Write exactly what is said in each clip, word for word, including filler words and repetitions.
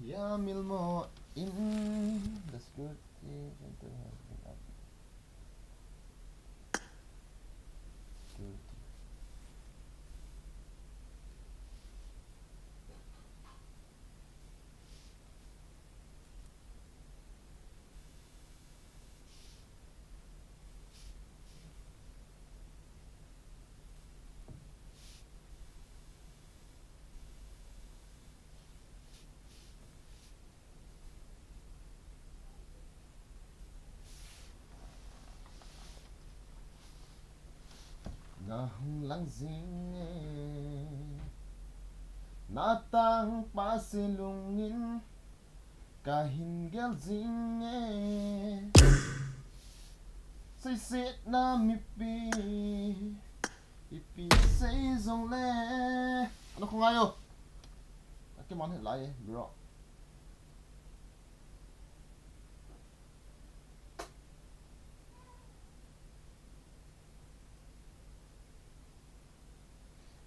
Ya milmo in the security center has been up. Security. Nahung lang jing e, natang pa se lungin kahin gel jing e. Seisetna mipi, ipi sei jongle. Ano khongai o. Akiman hi lai e, bro.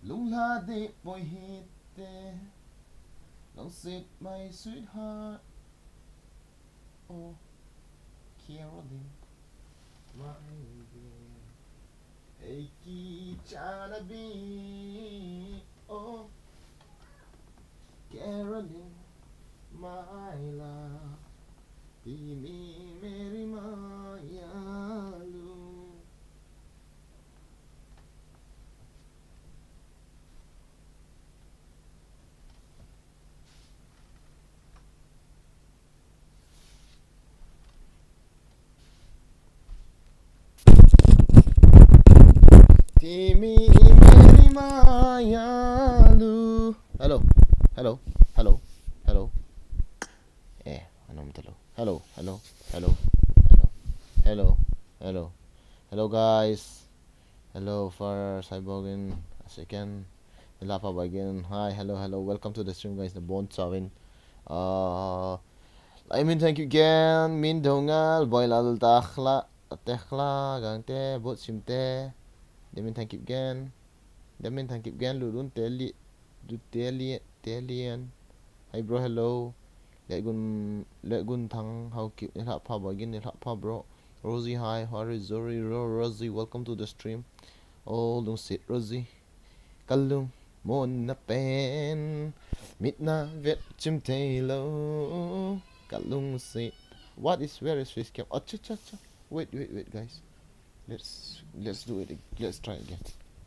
Lunglha deh poi hite. Lungset my sweetheart. Oh, Caroline. My dear. Ei kichana bi. Oh, Caroline. My love. Timi meri mayalu. Timi meri mayalu. Hello, hello, hello, hello. Eh, ano matalo? Hello, hello, hello, hello, hello, hello, hello, guys. Hello, first, hi, Bogin. A second. Nilapa Bogin. Hi, hello, hello. Welcome to the stream, guys. The Bond Savin. Uh, I mean, thank you again. Min Dongal, Boy Lal Takhla, Takhla, Gangte, Bot Simte. Demin, thank you again. Demin, thank you again. Lulun Teli, Luteli, Telian. Hi, bro. Hello. Legun, Legun Thang, how cute. Nilapa Bogin, Nilapa, bro. Rosie, hi. How are you, Zori? Ro-, Rosie, welcome to the stream. Oh, don't sit, Rosie. Kalung, mon na pen. Mit na vet chim thei lo. Kalung sit. What is, where is face cam? Acha, acha, acha. Wait, wait, wait, guys. Let's, let's do it. Ag-, let's try again.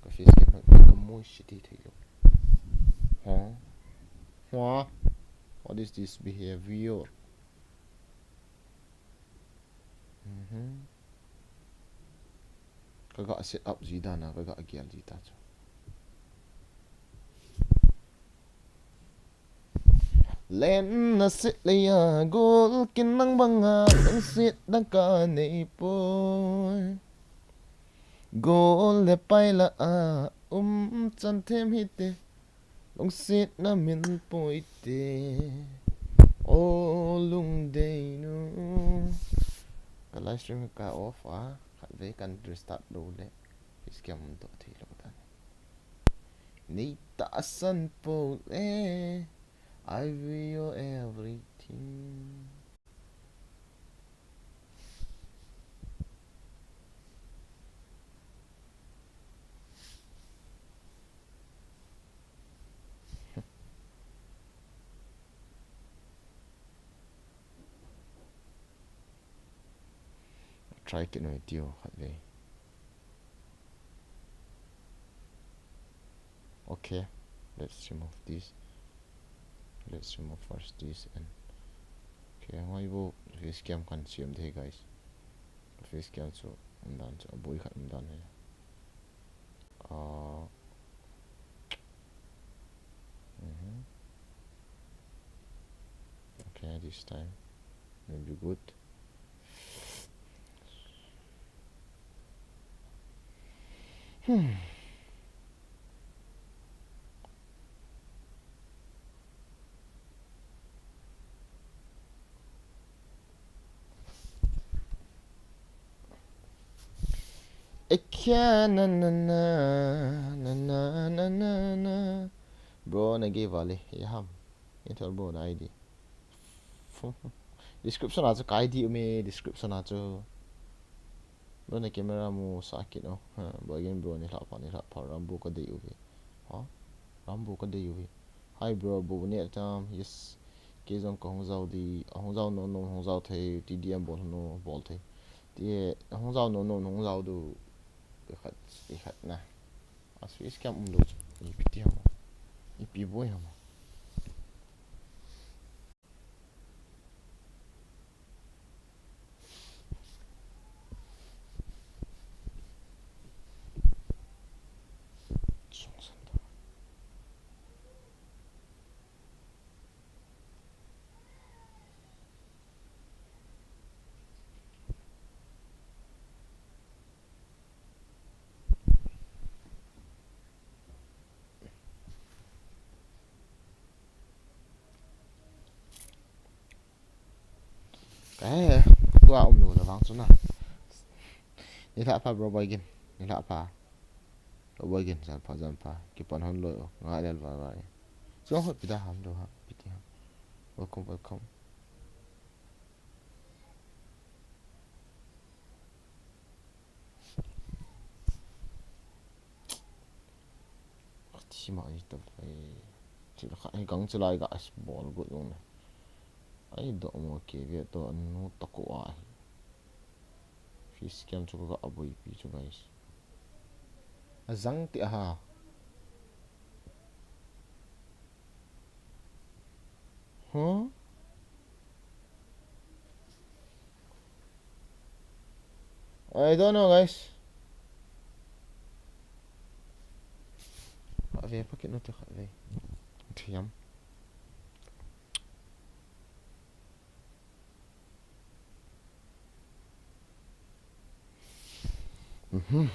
Ka face cam, ka moi shit thei lo. Huh? Huh? What is this behavior? Mhm. Ka ga set up ji dan a, ka ga gel ji ta chu. Len na sit le ya gol kin nang banga, nang sit dang ka nei poi. Gol le pai la a, um chan them hite. Lungsetna min poi te, o lungdeinu. Ka live stream ka off a, khatvei kan restart lou le, facecam um doh thei lou ta. Nei tahsan pou le, I will your everything. Try kit noi tiu khatvei. Okay, let's remove this. Let's remove first this and, okay, ngaibu facecam kan siam de, guys. Facecam chu umdan chu aboi khat umdan he. Uh, mhm. Okay, this time will be good. Hmm. Ekya na na na, na na na na na. Bro, na give ali, ya ham. Intel bro na I D. Description a chu kai di ume, description a chu. Bro na camera mu sa kit o. Ha, Boy Game bro, nilhah pha, nilhah pha, Rambo ka dei uve. Ha? Rambo ka dei uve. Hi bro, bu ne tam. Yes. Kei jong ka hung jao di, a hung jao nom nom, hung jao thei, T D M bol nom, bol thei. Ti, a hung jao nom nom, hung jao diu. Ikhat, ikhat na. A switch kiam um lou chu. Ipi ti ham. Ipi boi ham. Ka he, tua um lou na vang chu na. Nilhah pha bro Boy Game. Nilhah pha. Bro Boy Game, jan pha, jan pha. Kipan hon loi o. Nga lel va va. Chuang hoi pi da ham do ha, pi ti ham. Welcome, welcome. Athi ma ni to ai. Thil khat hi gang chilai ga as bol got jong le. Ai do mo ke ve to anu to ko a hi. Fish cam chu ka ga aboi pi chu guys. A jang ti a ha. Huh? I don't know, guys. Khat ve, packet note khat ve. Thiam. Mhm.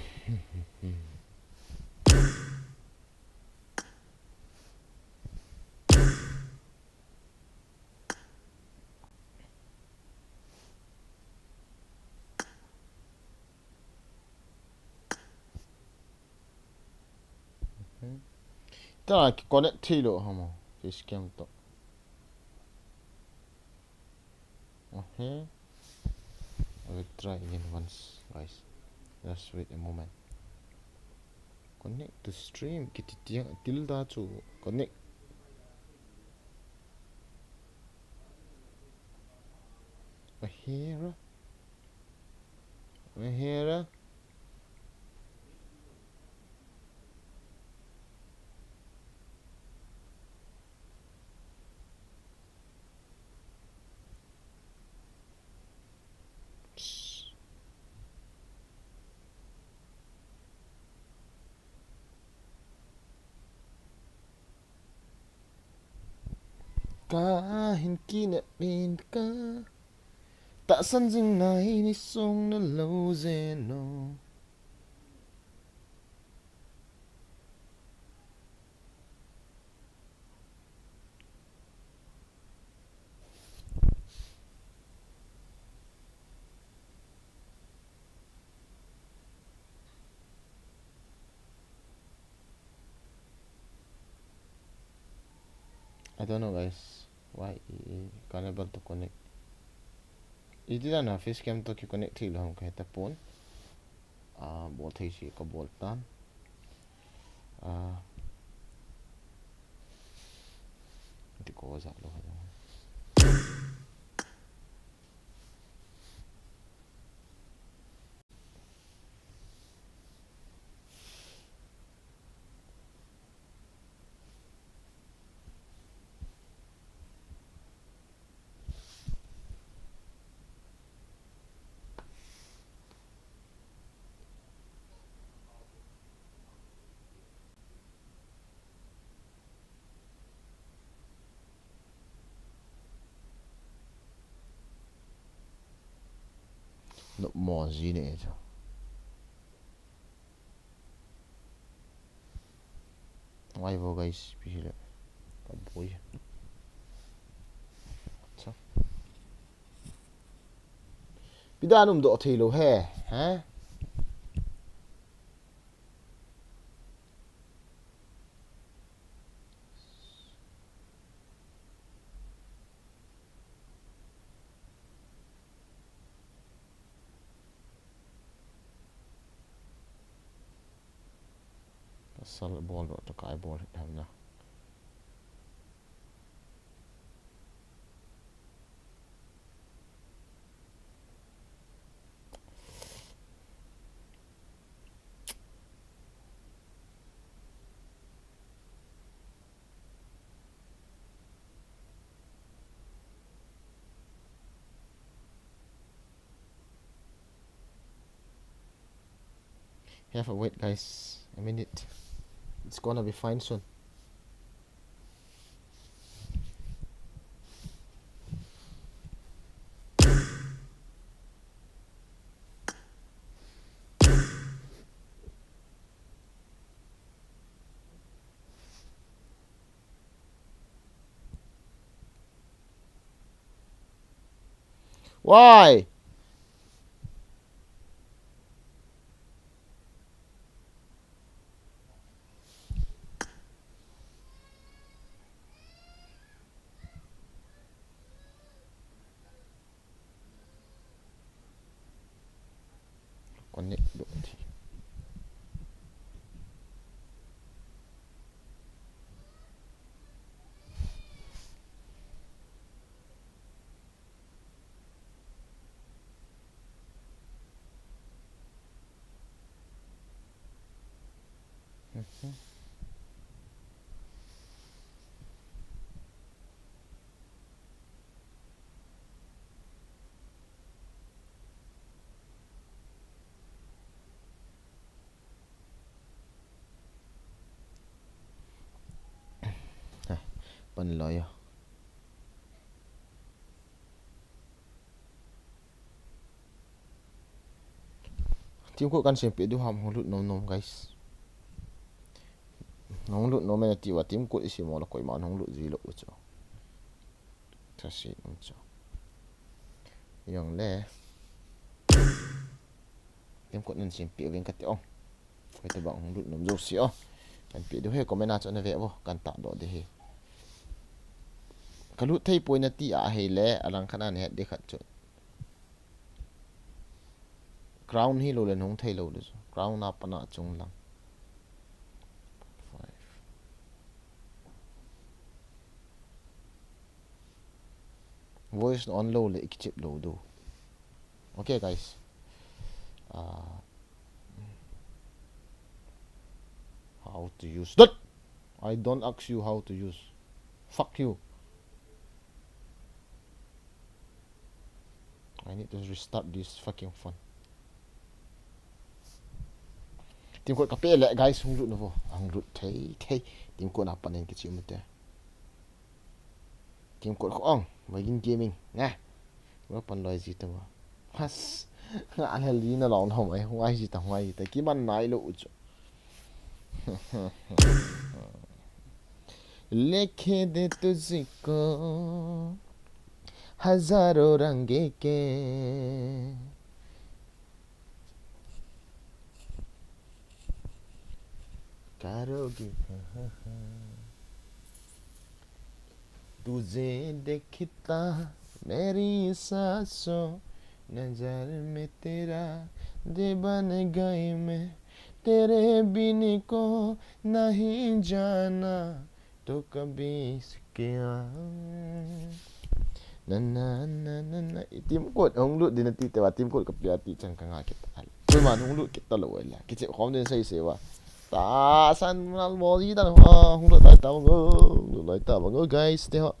Ta ki connect thei lou ham, facecam to. Okay. I will try again once, guys. Just wait a moment. Connect to stream. Kiti tiang tilda chu connect. Ahira. Ahira. Ka hin kinep in ka tahsan jing nai ni song na lou jen o. I don't know, guys, why I, I can't able to connect. I didn't know facecam to ki connect thei lou ham ka heta pon. Ah, bol thei si ka bol tan. Ah, ti ko ja lou ha. Nop mo ji ne cha. Ngai vo guys, pi hile. Ka boi. Cha. Pi dan um doh thei lou he, ha? Sal bol doh to kai bol hit ham na. Have a wait, guys. A minute. It's gonna be fine soon. Why? Connect doh ti. Mhm. Ha, pan loi o. Team code kan sempeh diu ham, hung lut nom nom, guys. Hung lut nom e nati uva team code isem u le koiman hung lut ji lou u chu. Thase um chu. Jong le. Team code nan sempeh uvin kati o. Koi tabang hung lut nom jouse o. Kan pe diu ahi, comment a chu na ve uvo, kan tahdoh diu ahi. Ka lut thei poi nati ahile, alang khat na nahet diu khat chu. Crown hilou le hung thei lou diu chu. Crown a pat a chung lang. Five. Voice on lou le i kichep lou diu. Okay, guys. Uh, how to use that? I don't ask you how to use. Fuck you. I need to restart this fucking phone. Team code ka pe le, guys, hung lut uvo. Hung lut thei thei. Team code na panin kichi mute. Team code kho ong, Magin Gaming, na. Wa pan loi ji ta wa. Has, nga alhel ji na lou na mai, huai ji ta, huai ji ta, kiman nai lou u chu. Lekhe de tujhko hazaro rang ke karogi. तुझे देखता मेरी सांसों, नजर में तेरा दीवाना बन गई मैं, तेरे बिन को नहीं जाना तो कभी से क्या। Na, na, na, na, na. Team code hung lut ding nati te wa, team code ka pe a ti chan ka nga kit a. Koiman hung lut kit talou le. Kichep khom ding sei sei wa. Tahsan mal mo ji dan ho. Hung lut lai ta bang o. Hung lut lai ta bang o, guys te ho.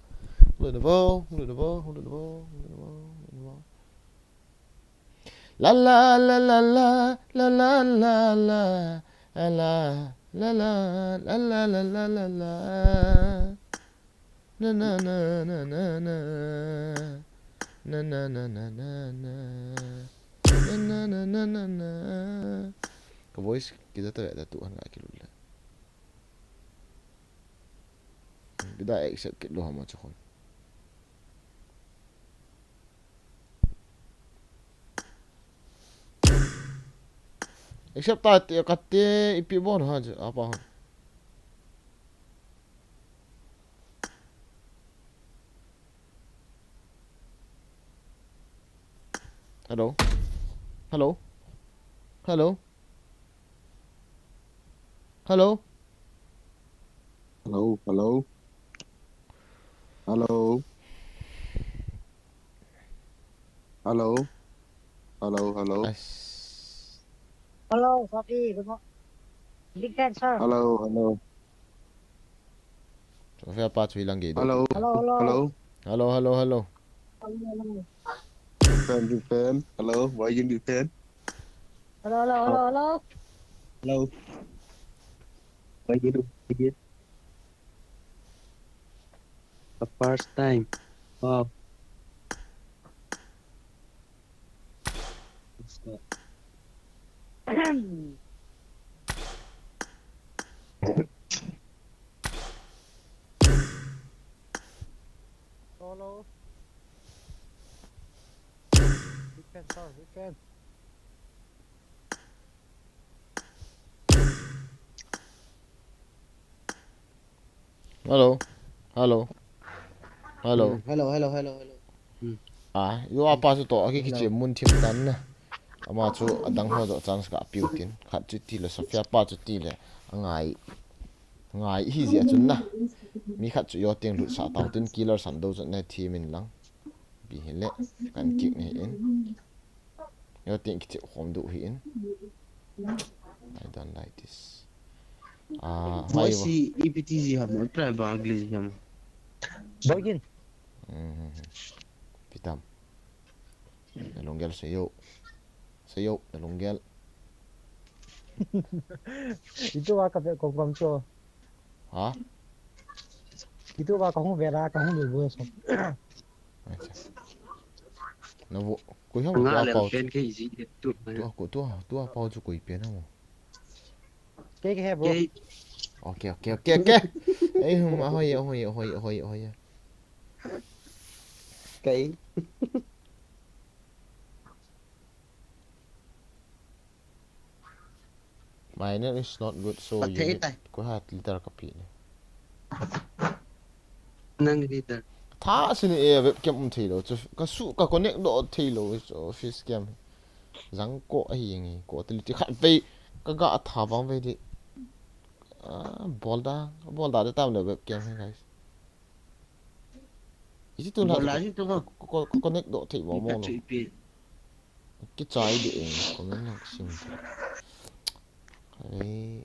Hung lut na vo, hung lut na vo, hung lut na vo, hung lut na vo, hung lut na vo. La la la la la, la la la la, la la la la la. Na na na na na na. Na na na na na na. Na na na na na na. Ka voice kida ta da tu han nga kilut le. Kida accept kit lou ham a chu khon. Accept ta te, kate, ipi bon ha je, apa hon. Hello? Hello? Hello? Hello? Hello, hello. Hello. Hello. Hello, hello. Hello, Sophie. Good mo-, Big fan, sir. Hello, hello. Sophia pa chu ilang gei do. Hello. Hello, hello. Hello. Hello, hello, hello. Hello, hello. Big fan, big fan. Hello, why you big fan? Hello, hello, hello, hello. Hello. Why you big fan? The first time. Wow. What's that? Hello. Big fan, sir, big fan. Hello. Hello. Hello. Hmm, hello, hello, hello, hello. Hmm. Ah, you are pass to. Aki kichi mun thim tan na. Ama chu adang ho jo chance ka piu tin. Khat chu ti le Sophia pa chu ti le. Angai. Ngai hi ji a chun na. Mi khat chu yo ting lut sa tau tin killer san do chun na thi min lang. Bi hi le. Kan kick ni in. Yo ting kichi khom du hi in. I don't like this. Ah, mai si E P T ji ham, try ba ugly ji ham. Bogin. Mhm. Pitam. Na lunggel se yo. Se yo, na lunggel. Itu wa ka pe ko pam cho. Ha? Itu wa ka hung ve la, ka hung ve bo so. Acha. Na vo, koi ham nga tua le pau pen chu. Ke ji ke tu. Tua ko tua, tua pau chu koi pen ham. Ke ke he bo. Ke. Okay, okay, okay, okay. Ei hum, ahoi, ahoi, ahoi, ahoi, ahoi. Ke. My net is not good, so you need, koi hat leader ka pi ni. Nang leader. Tha sin e webcam um thei lo chu ka su ka connect do thei lo chu office cam. Jang ko ahi nge ko te li ti khat vei ka ga tha bang vei di. Ah, bol da, bol da de tam le webcam he guys. Iti tu la. Bol da ji tu ko. Ko, ko, ko connect do thei mo mo lo. Ki chai di e, comment na sim. Ai.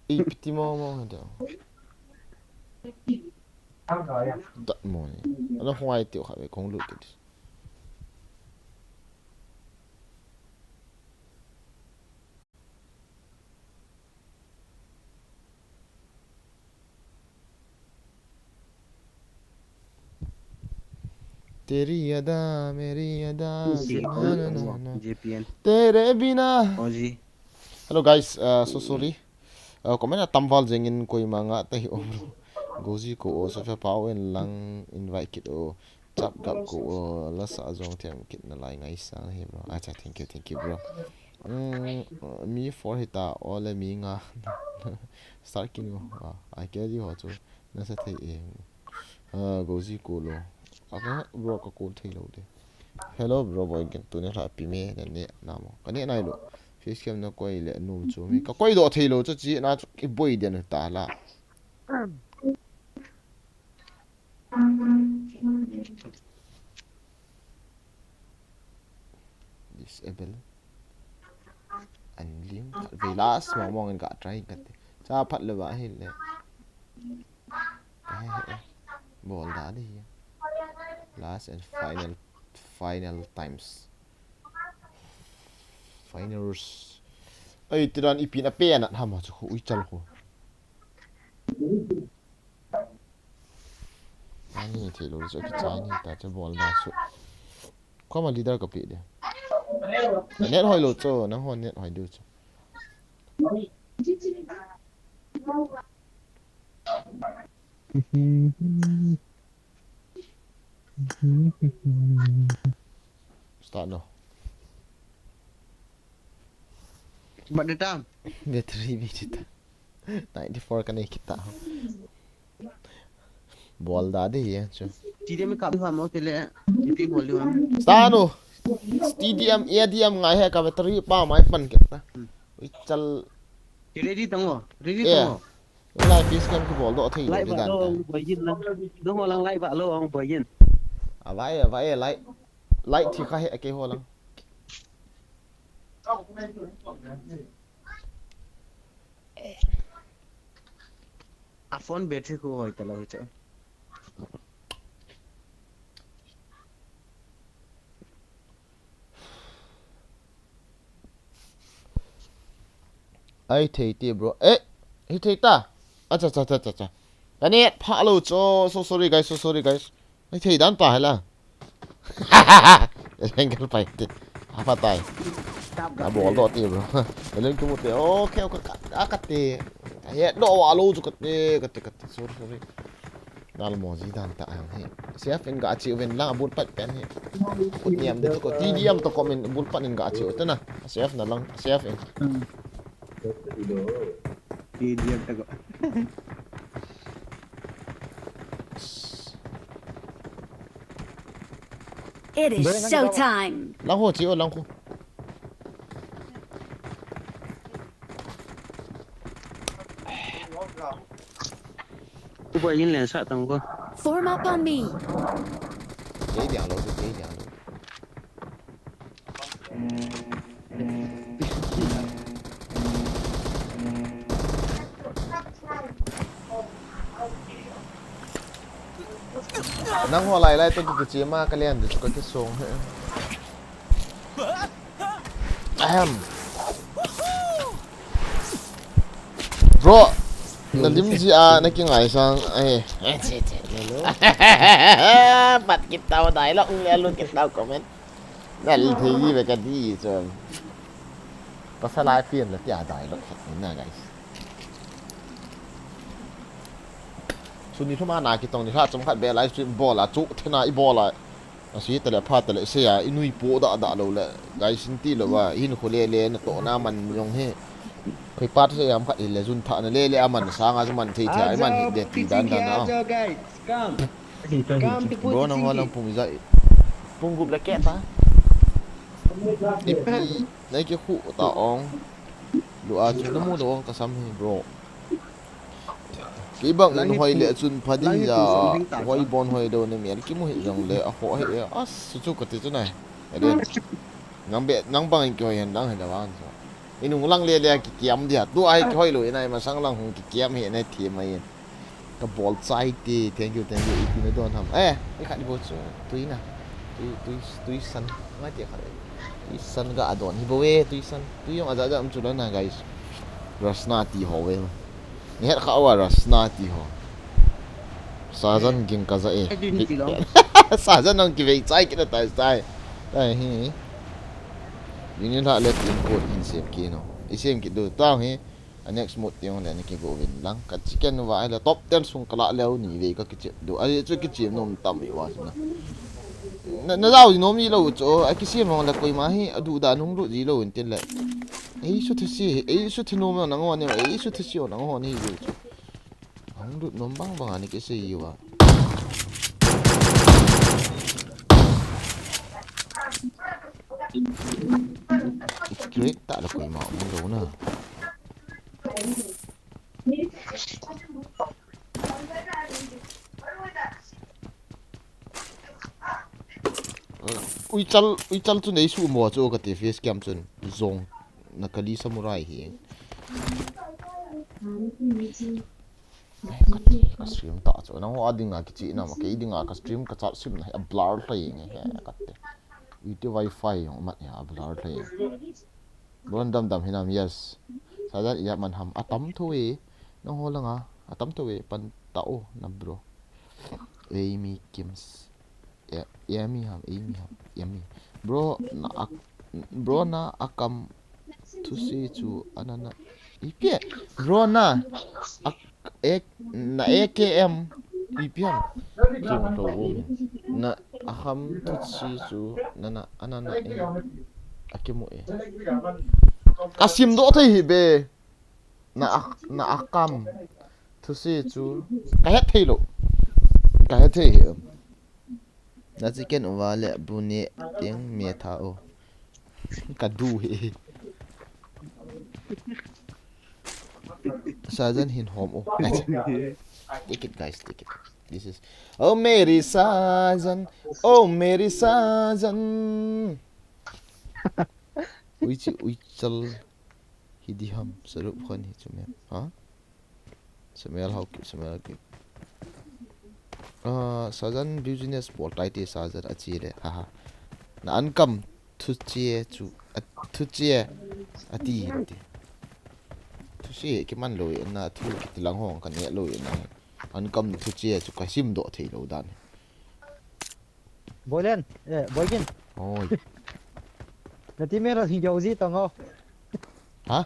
Ipiti mo mo da. Dat mo ni. Ana huai ti kha ve kong lu ki. तेरी अदा मेरी अदा, J P N. तेरे बिना. Oh, ji. Hello guys, uh, so sorry. Uh, comment a tam val jeng in koima nga ta hi om lo. Goji ko o, Sophia pa o en lang invite kit o. Chap gap ko o, la sa jong them kit na lai ngai sa hi bro. Acha, thank you, thank you bro. Mm, mi four hita, o le mi nga. Start kin go. Ah, I carry ho chu. Na sa thei e. Ah, Goji ko lo. Aka bro ka ko thei lo de. Hello bro, boi gen tu ne la pi me ne ne na mo. Ka ne nai lo. Face cam na koi le num chu mi. Ka koi do thei lo chu chi na chu ki boi den ta la. Disable. Unlink. Ve last mo mong in ka try ka te. Cha phat le ba hi le. Ka he he. Bol da di hi. Last and final, final times. Finals. Ai, tiran ipin a pen at hama chu khu, ui chal khu. Ani thei lo chu kichai ni ta chu bol da chu. Koma leader ka pe de. Net hoi lo chu, nang hon net hoi diu chu. Start no. But the time. Battery bi ta. Ninety-four ka nei kita. Bol da de ye chu. T D M ka bi ha mo tele. Ipi bol di wa. Start no. T D M, A D M ngai he ka battery pa mai pan kita. Ui chal. Ki ready tang o, ready tang o. Lai face cam kibol doh thei le dan ta. Boy in lang. Dong ho lang lai ba lo ang boy in. Avai, avai, lai. Lai thi kha he, ke ho lang. A phone battery khu hoi ta lo hi chu. Ai thei ti bro. Eh, hi thei ta. Acha, cha, cha, cha, cha. Ka net pha lo cho. So sorry guys, so sorry guys. Ai thei dan ta hela. Eleng kel pai ti. Apa tai. Abol doh ti bro. Eleng tu mu te. Okay, okay. Ka, ka, ka ti. Ka het doh wa lo chu ka ti, ka ti, ka ti. Sorry, sorry. Nal mo ji dan ta ang hi. Safe in ga chi ven lang abul pat pen hi. Kut niam de to ko. T D M to comment bul pat in ga chi u ta na. Safe na lang, safe in. T D M to ko. It is showtime. Lang ho chi o lang ko. Uba yin len sa tang ko. Form up on me. Kei diang lo, kei diang lo. Nang ho lai lai to ki kichi ma ka lian du ka ki song he. Ahem. Bro, na lim ji a na ki ngai sang ai. Pat kit tau dai lo, le lu kit tau comment. Na li thei ji ve ka di chon. Pasal ai pian la tia dai lo khat ni na guys. Suni thuma na ki tong ni kha chom khat be live stream bol a chu thena i bol a. Asi tale pha tale se a i nui po da da lo le guys in ti lo wa hin khu le le na to na man jong he. Khoi pat se yam khat i le jun tha na le le a man sanga man thei thei a man hi de ti dan dan a. Bro, nang ho lang pung ijat. Pung gup le keh ta. Ipi, nai ki khu ta ong. Lu a chu na mu lo ong ka sam hi, bro. Kei bang in hoi le chun pha ding ja, hoi bon hoi do ne mial ki mu hi jong le, a ho hi, as, chu chu ka ti chu nai. Ade. Nang be, nang bang in ki hoi hen dang hen da wan so. Inung lang le le ki kiam dia. Tu ai ki hoi lo, inai masang lang hung ki kiam hi, nai thi mai. Ka bol chai ti, thank you, thank you, iti na don ham. Eh, i khat ni bo chu, tui na. Tui, tui, tui san. Ngai ti khat. Tui san ga adon hi bo e, tui san. Tui jong aja ja um chu la na, guys. Rasna ti ho ve. Ni het kha wa rasna ti ho. Sajan ging ka ja e. Sajan nang ki vei chai ki na tai tai. Tai hi. Ni ni la le tin pot hin sem ki no. I sem ki do tang hi. A next mode teng le na kigo uvin lang. Ka chicken uva ahile top ten sung ka lah leu ni vei ka kichep diu. Ahi chu kichep nom tam uva chu na. Na, na jao nom ji lou chu, a kisem jong le koima hi, a duh dan hung lut ji lou in tin le. Ei su thase, ei su thanom nang ho ni, ei su thase nang ho ni ji chu. Hung lut nom bang bang a ni kisei ji uva. It's great ta le koima um lou na. Uichal, uichal chu nei su mo chu ka ti face cam chun jong na kali samurai hi. Ka ti ka stream ta chu nang ho a dinga kichi na ma kei dinga ka stream ka chat sim na a blur hlei nge he ka ti. Iti wifi jong mat he a blur hlei. Bon dam dam hinam, yes. Sajan iya man ham. Atam tho e. Nang ho langa. Atam tho e. Pan ta o na bro. Amy Kims. E, Amy ham, Amy ham. Amy. Bro na ak, bro na akam thusi chu anana. Ipi. Bro na ak E, na A K M, ipi ham. Kim to wo min. Na aham thusi chu, na na, ana na e. Akimu e. Ka sim doh thei hi be. Na a, na akam thusi chu. Ka het thei lou. Ka het thei hi. Na chicken uva le bu ne teng me tha o. Ka du hi. Sajan hin hom o. Take it, guys, take it. This is Oh Meri Sajan, Oh Meri Sajan. Ui chi, ui chal. Hi di ham, sarup khan hi chu me. Ha? Samuel Hauki, Samuel Hauki. Ah, Sajan business bol tai te Sajan a chi le. Ha ha. Na ankam thuchia chu, a, thuchia a ti hin ti. Thuchia kiman lou e na thu kiti lang hong kan e lou e na. Ankam thuchia chu ka sim doh thei lou dan. Boilen, eh, Boigin. Oi. Na ti me ra thing jau ji tong o. Ha?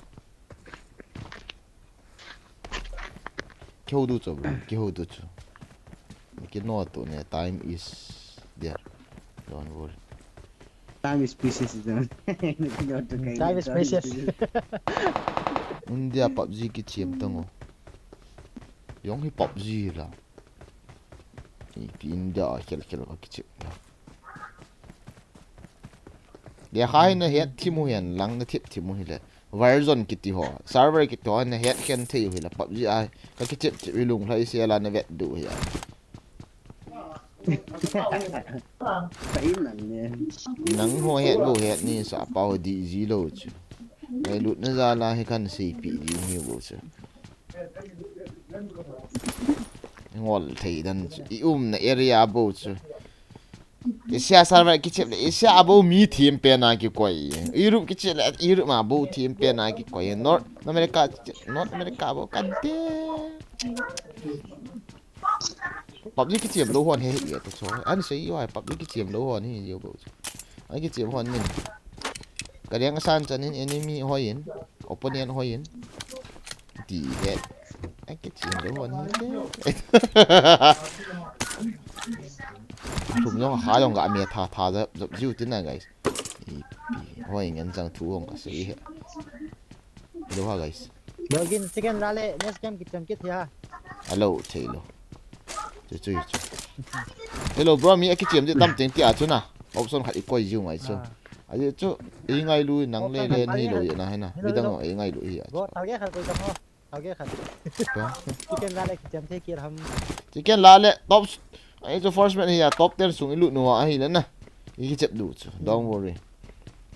Kihou du chu, bro. Kihou du chu. Kino tu ne, time is there. Don't worry. Time is precious, isn't it? Not to kind Time of is time is precious. Precious. India PUBG kichiem tang o. Jong hi PUBG la. Ipi India a khel khel ka kichiem. Le khai na het thim u hihen lang na thip thim u hile. Warzone kiti ho, server kiti ho na het khen thei u hile PUBG a ka kichep chep hi lunglhai se la na vet du hi a. Sai man ne. Nang ho het bou het ni sa pau di ji lou chu. Ngai lut na ja la hi kan sei pi di ni bou chu. Ngol thei dan chu. I umna area bou chu. Asia server kichep le, Asia a bou mi thim pen a kikoi. Europe kichep le, Europe a bou thim pen a kikoi. North America, North America bou kan te. PUBG kichep lou hon he he to cho. An sei yo PUBG kichep lou hon he yo bou. An kichep hon min. Ka deng asan chan in enemy hoi in, opponent hoi in. Ti he. Ai, kichep lou hon hi te. Thum jong ha jong ga me tha tha jap jap jiu tin na, guys. Ipi hoi ngen chang thu hong ka sei he. Hello ha, guys. Login chicken la le, next game kicham kit hi ha. Hello, thei lou. Chu chu chu. Hello, bro, mi a kichep di tam teng ti a chu na. Option khat i koi jiu ngai chu. Ah. Ahi chu, i ngailu nang le le ni lou ye na he na. Hello, midang hello. I ngailu hi a. Bro, tau ge khat koi ka mo. Tau ge khat. Ka? Chicken la le kicham thei kit ham. Chicken la le top, ahi chu first match hi a top ten sung i lut nu a ahi le na. I kichep du chu. Don't worry.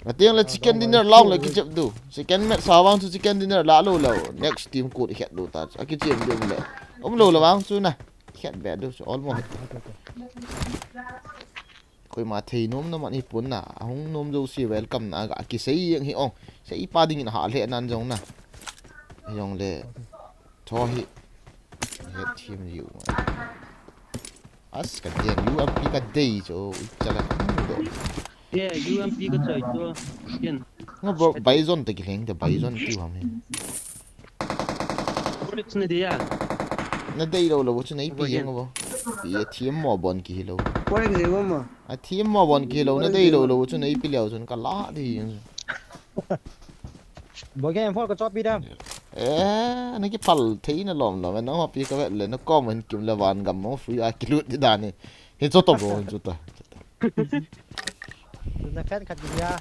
Atiang le chicken dinner la le kichep du. Second match sa vang chu chicken dinner la lou lou. Next team kut i khet du ta chu. A kichep du le. Um lou le vang chu na. Khet be du chu almost. Okay, okay. Koima thei nom na man hi pon na, ahung nom jouse welcome na ga kisei jeng hi ong. Sei pa ding in ha le nan jong na. Jong le. Tho hi. He thim jiu. As ka den U M P ka dei cho, u chala ka mu do. Yeah, U M P ka choi cho. Ken. Ngo bro, Bison te kileng te Bison ti ham hi. Forex na dei a. Na dei lou lou chu nei pi jeng bo. Pi a thiam mo bon ki lou. Forex je bo mo. A thiam mo bon ki lou na dei lou lou chu nei pi leu chun ka la di jeng. Bo ke M four ka chop pi dam. Eh, na ki phal thei na lom lom na ho pi ka vet le na kom hen kim le van gam mo free a ki lut di dan ni. Hi cho to bro, hi cho to. Na fan khat ni ya.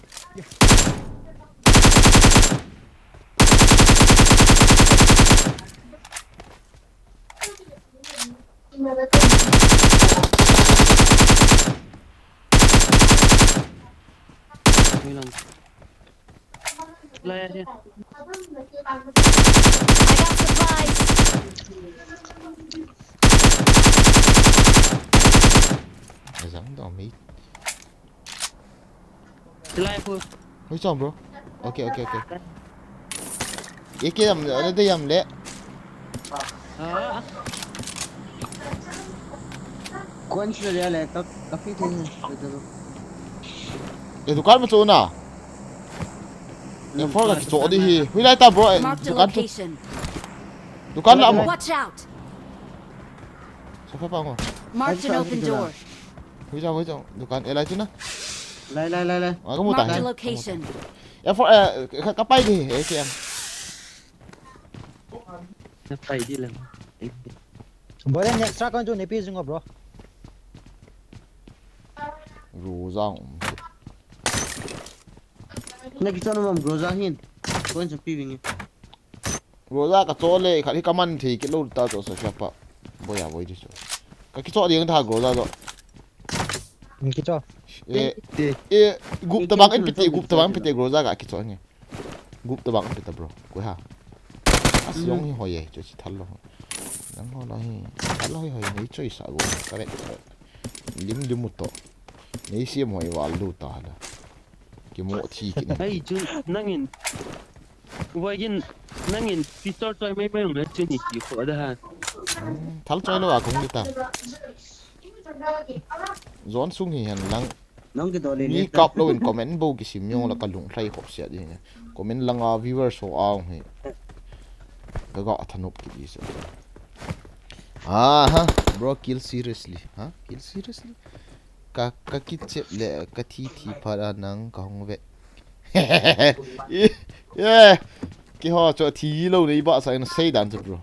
Wait lang. Lai ya. I got supplies. Azang dong mi. Lai pu. Hui chong bro. Okay, okay, okay. Ye ke yam le, de yam le. Ah. Kwan sila dia le, ka, ka pi tin. Eh, dukan ma chu na. Em four ka kicho di hi. Hui lai ta bro, eh, Marked a dukan chu. Location. Dukan la mo. Watch out. Sa pa pa ngo. Marked an open door. Hui ta, hui ta. Dukan, eh, lai chu na. Lai, lai, lai, lai. Ah, ka mu ta. Marked a hi. Location. Em four, eh, ka, ka pai di, eh, siang. Na pai di lang. Bro, next truck on chu nei pi jing o, bro. Ru jang um. Na kichon mam Groza hin. Ko en sa pi vingi. Groza ka cho le, khat hi ka man thei kit lou ta cho sa siapa. Boi a boi di cho. Ka kicho ding ta Groza cho. Kicho. E, e, gup tabang in pite, gup tabang pite Groza ka kicho nge. Gup tabang pite bro. Ko ha. Asiong hi hoi e, cho si thal lo. Nang ho lo hi. Thal lo hi hoi, nei choi sa go. Correct. Lim lim mu to. Nei siam hoi val lu ta la. Kimo thi kit. Ai chu nangin. Ubaigin nangin pistol choi mai mai ong chu ni ki kho da ha. Thal choi lo a kong ta. Zon sung hi hen lang. Nang ki dole ni kap lo in comment bo ki sim yong la ka lung thlai khop sia di. Comment langa viewers ho a ong hi. Ka ga thanop ki di so. Aha, bro, kill seriously. Ha? Kill seriously? Ka, ka kichep le, ka thi thi phat a nang ka hong ve. Yeah. Keiho chu thi lou nei ba sa in sei dan chu bro.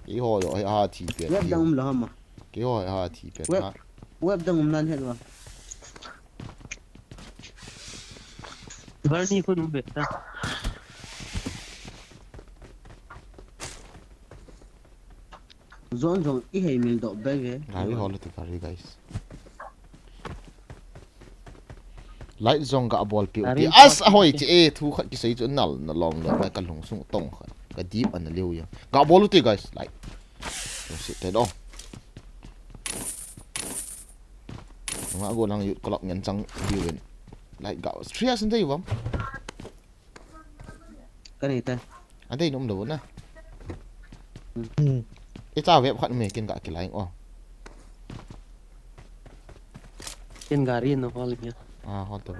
Keiho jo ha thi pe. Web dang um la ma. Keiho ha thi pe. Web, web dang um nan het wa. Varni ko num ve ta. Zon zong i hei mil doh bek e. Gari hol ti gari, guys. Light zong ga bol piu ti. As a hoi chi e, thu khat kisei chu nal na long le mai ka lung sung tong khat. Ka dip an liu ya. Ga bol ti, guys. Light. Lung sit te do. Nga go lang yut kolak ngen chang liu in. Light ga. Three as ndei vam. Ka nei ta. Adei num lo na. Hmm. I cha web khat me kin ga kilai o. Kin gari no hol nya. Ah, hol to.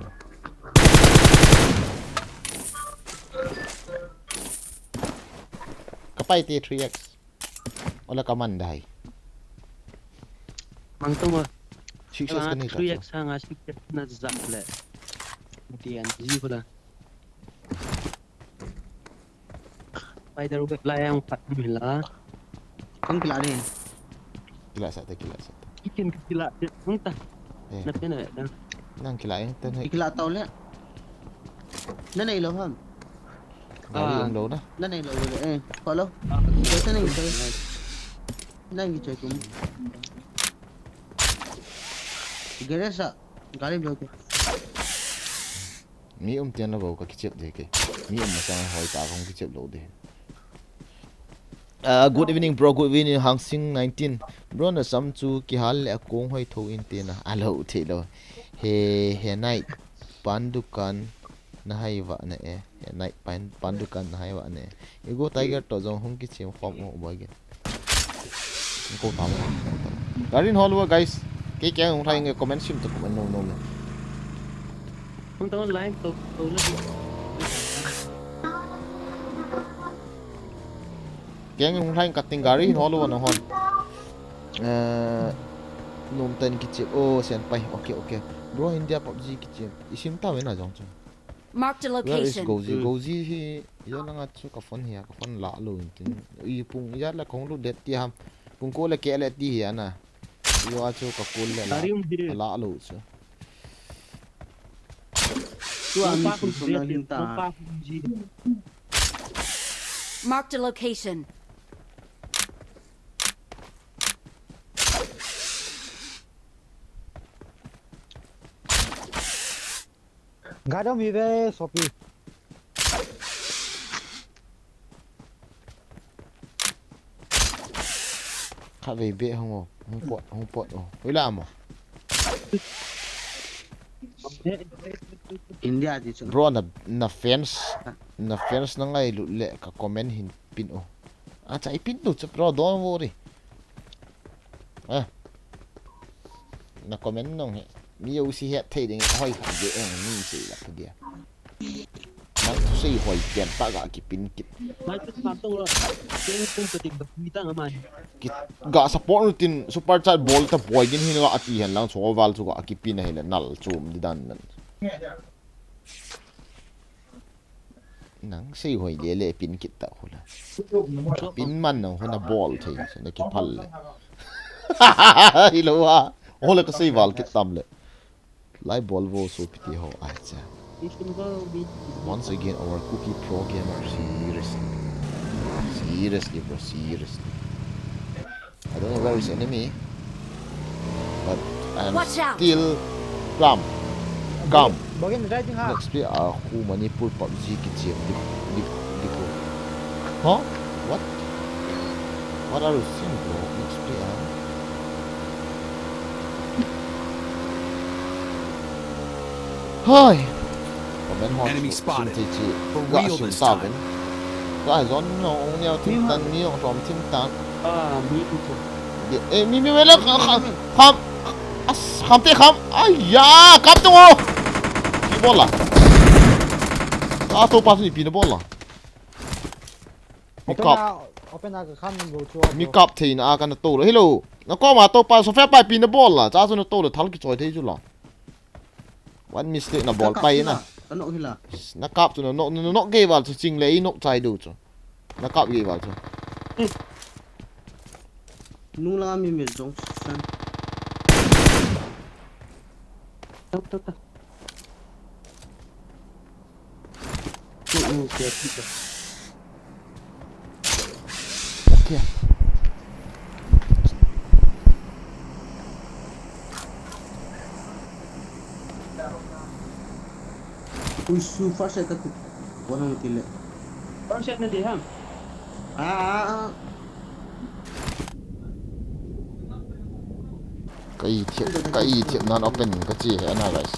Ka pai te three X. Ola ka man dai. Mang to mo. Six X ka nei ta. Three X ha nga six X na zak le. Ti an ji ko la. Spider web la yang pat mi la. Kong kila de. Kila sa te, kila sa te. Ikin kila de. Nang ta. Eh. Na pe na da. Nang kila yang te na. Kila tau le. Na nei lo ham. Gari um lo na. Na nei lo le. Eh, follow. Kisa nei lo. Nang ki choi kum. Gare sa. Gari lo ke. Mi um tian la bou ka kichep de ke. Mi um masang hoi ta kong kichep lo de. Uh, good evening, bro. Good evening, Hangsing nineteen. Bro, na sam chu kihal le akong hoi tho in te na. Alo the lo. He, he night. Pan dukan na hai va na e. He night pan, pan dukan na hai va na e. Igo Tiger to jong hung kichem khom o boy ge. Ko ta mo. Garin hol wa, guys. Ke ke hung thai nge comment sim to comment no no me. Hung to line to to le. Ke hung thai ka ting garin hol wa no hon. Eh, nom tan kichep o sen pai. Okay, okay. Bro, India PUBG kichep. Isim ta we na jong chu. Marked a location. Where is Gozi? Gozi hi ya langa chu ka phone hi a, ka phone la lo in tin. I pung ya la kong lu det ti ham. Pung ko le ke le ti hi ana. Yo a chu ka kul le la. Gari um hi. La lo chu. Tu a mi pa kum su na hin ta. Pa kum ji. Marked a location. Gadam hi ve sopi. Kha ve be hung o, hung pot, hung pot o. Ui la mo. India ti chu. Bro, na, na fans, na fans na ngailut le ka comment hin pin o. Acha, i pin tu chu bro, don't worry. Ah. Na comment nong he. Mi yo si het thei ding hoi kha de eng mi si la pha dia. Nang thu sei hoi pian ta ga kipin kit. Mai tu sam tong lo. Keng kum ka ting ka pi ta nga mai. Ki ga support nu tin super chat bol ta boy din hin ga ati hen lang so val chu ga kipin a hi le nal chum di dan nan. Nang sei hoi le le pin kit ta hula. Pin man nang huna bol thei, na ki phal le. Hi lo ha. Hole ka sei val kit tam le. Lai bol vo so piti ho ai cha. Once again, our Kuki pro gamer. Seriously. Seriously, bro. Seriously. I don't know where is enemy. But I'm Watch out! Still calm. Calm. Bogin riding ha. Next play, ah, khu Manipur PUBG kichia. Dik, dik, dik. Huh? What? What are you saying, bro? Next play, ah. Hi. Comment hot. Enemy spotted. For real this time. Guys, on no, only out team tan, mi on from team tan. Ah, mi tu tu. Eh, mi, mi, mi, la, kham, kham, kham, as, kham te, kham. Ai ya, kap tu. Pi bol la. Ah, to pas ni pi na bol la. Mi kap. Open a ka khan bo chu. Mi kap thei na a ka na to lo. Hello. Na ko ma to pa so fe pa pi na bol la. Cha chu na to lo thal ki choi thei chu la. One mistake na bol pai na. Ka nok hila. Na kap chu na nok, na nok gei val chu ching le i nok chai do chu. Na kap gei val chu. Nung la mi mi jong san. Tok tok tok. Okay. Ui, su first aid ka tu. Ko nang tile. First aid na di ham. Ah, ah, ah. Ka i thiam, ka i thiam nan open ka chi he ana, guys.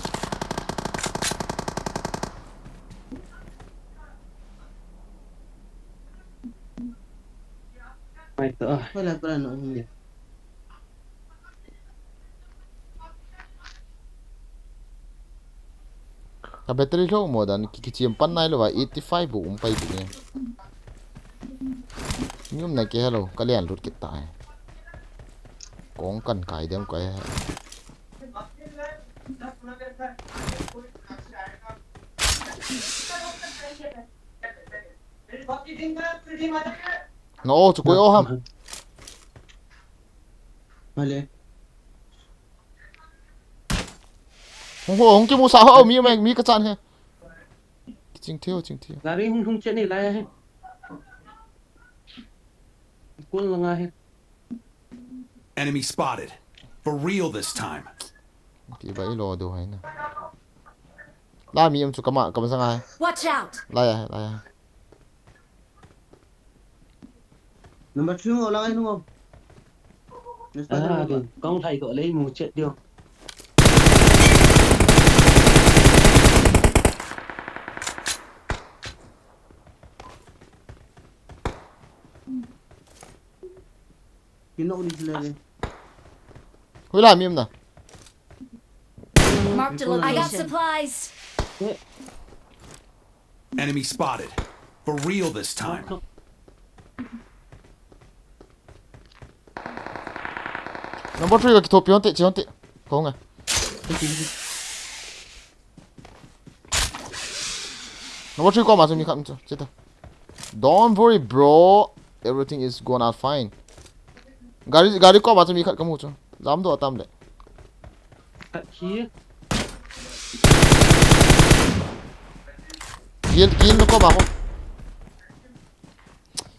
Mai to. Hola, hola, no, no. Ka battery low mo dan ki, kichim pan nai lo va, eighty five bu um pai ti ni. Ni um na ke hello, ka lian lut kit tai. Kong kan kai dem kai. No, chu koi o ham. Male. Hung ho, hung kimu sa ho, mi, mi, mi ka chan he. Ching theo, ching theo. Gari hung, hung chen ni lai he. Kun la nga he. Enemy spotted. For real this time. Ti ba i lo do hai na. La mi um chu kama, kama sanga hai. Watch out! La ya, la ya. Number two, la ngai nu. Ah, kong thai ko le mu chet dio. Kino ni le. Hui la mi um na. Marked a location. I got supplies. Enemy spotted. For real this time. Number three ka kithopi hon te, chi hon te. Ko nga. Number three ko ma chu mi khat chu, chita. Don't worry, bro. Everything is gonna fine. Gari, gari ko ma chu mi khat ka mu chu. Jam do atam le. Khat khi. Kill, kill no ko ma ko.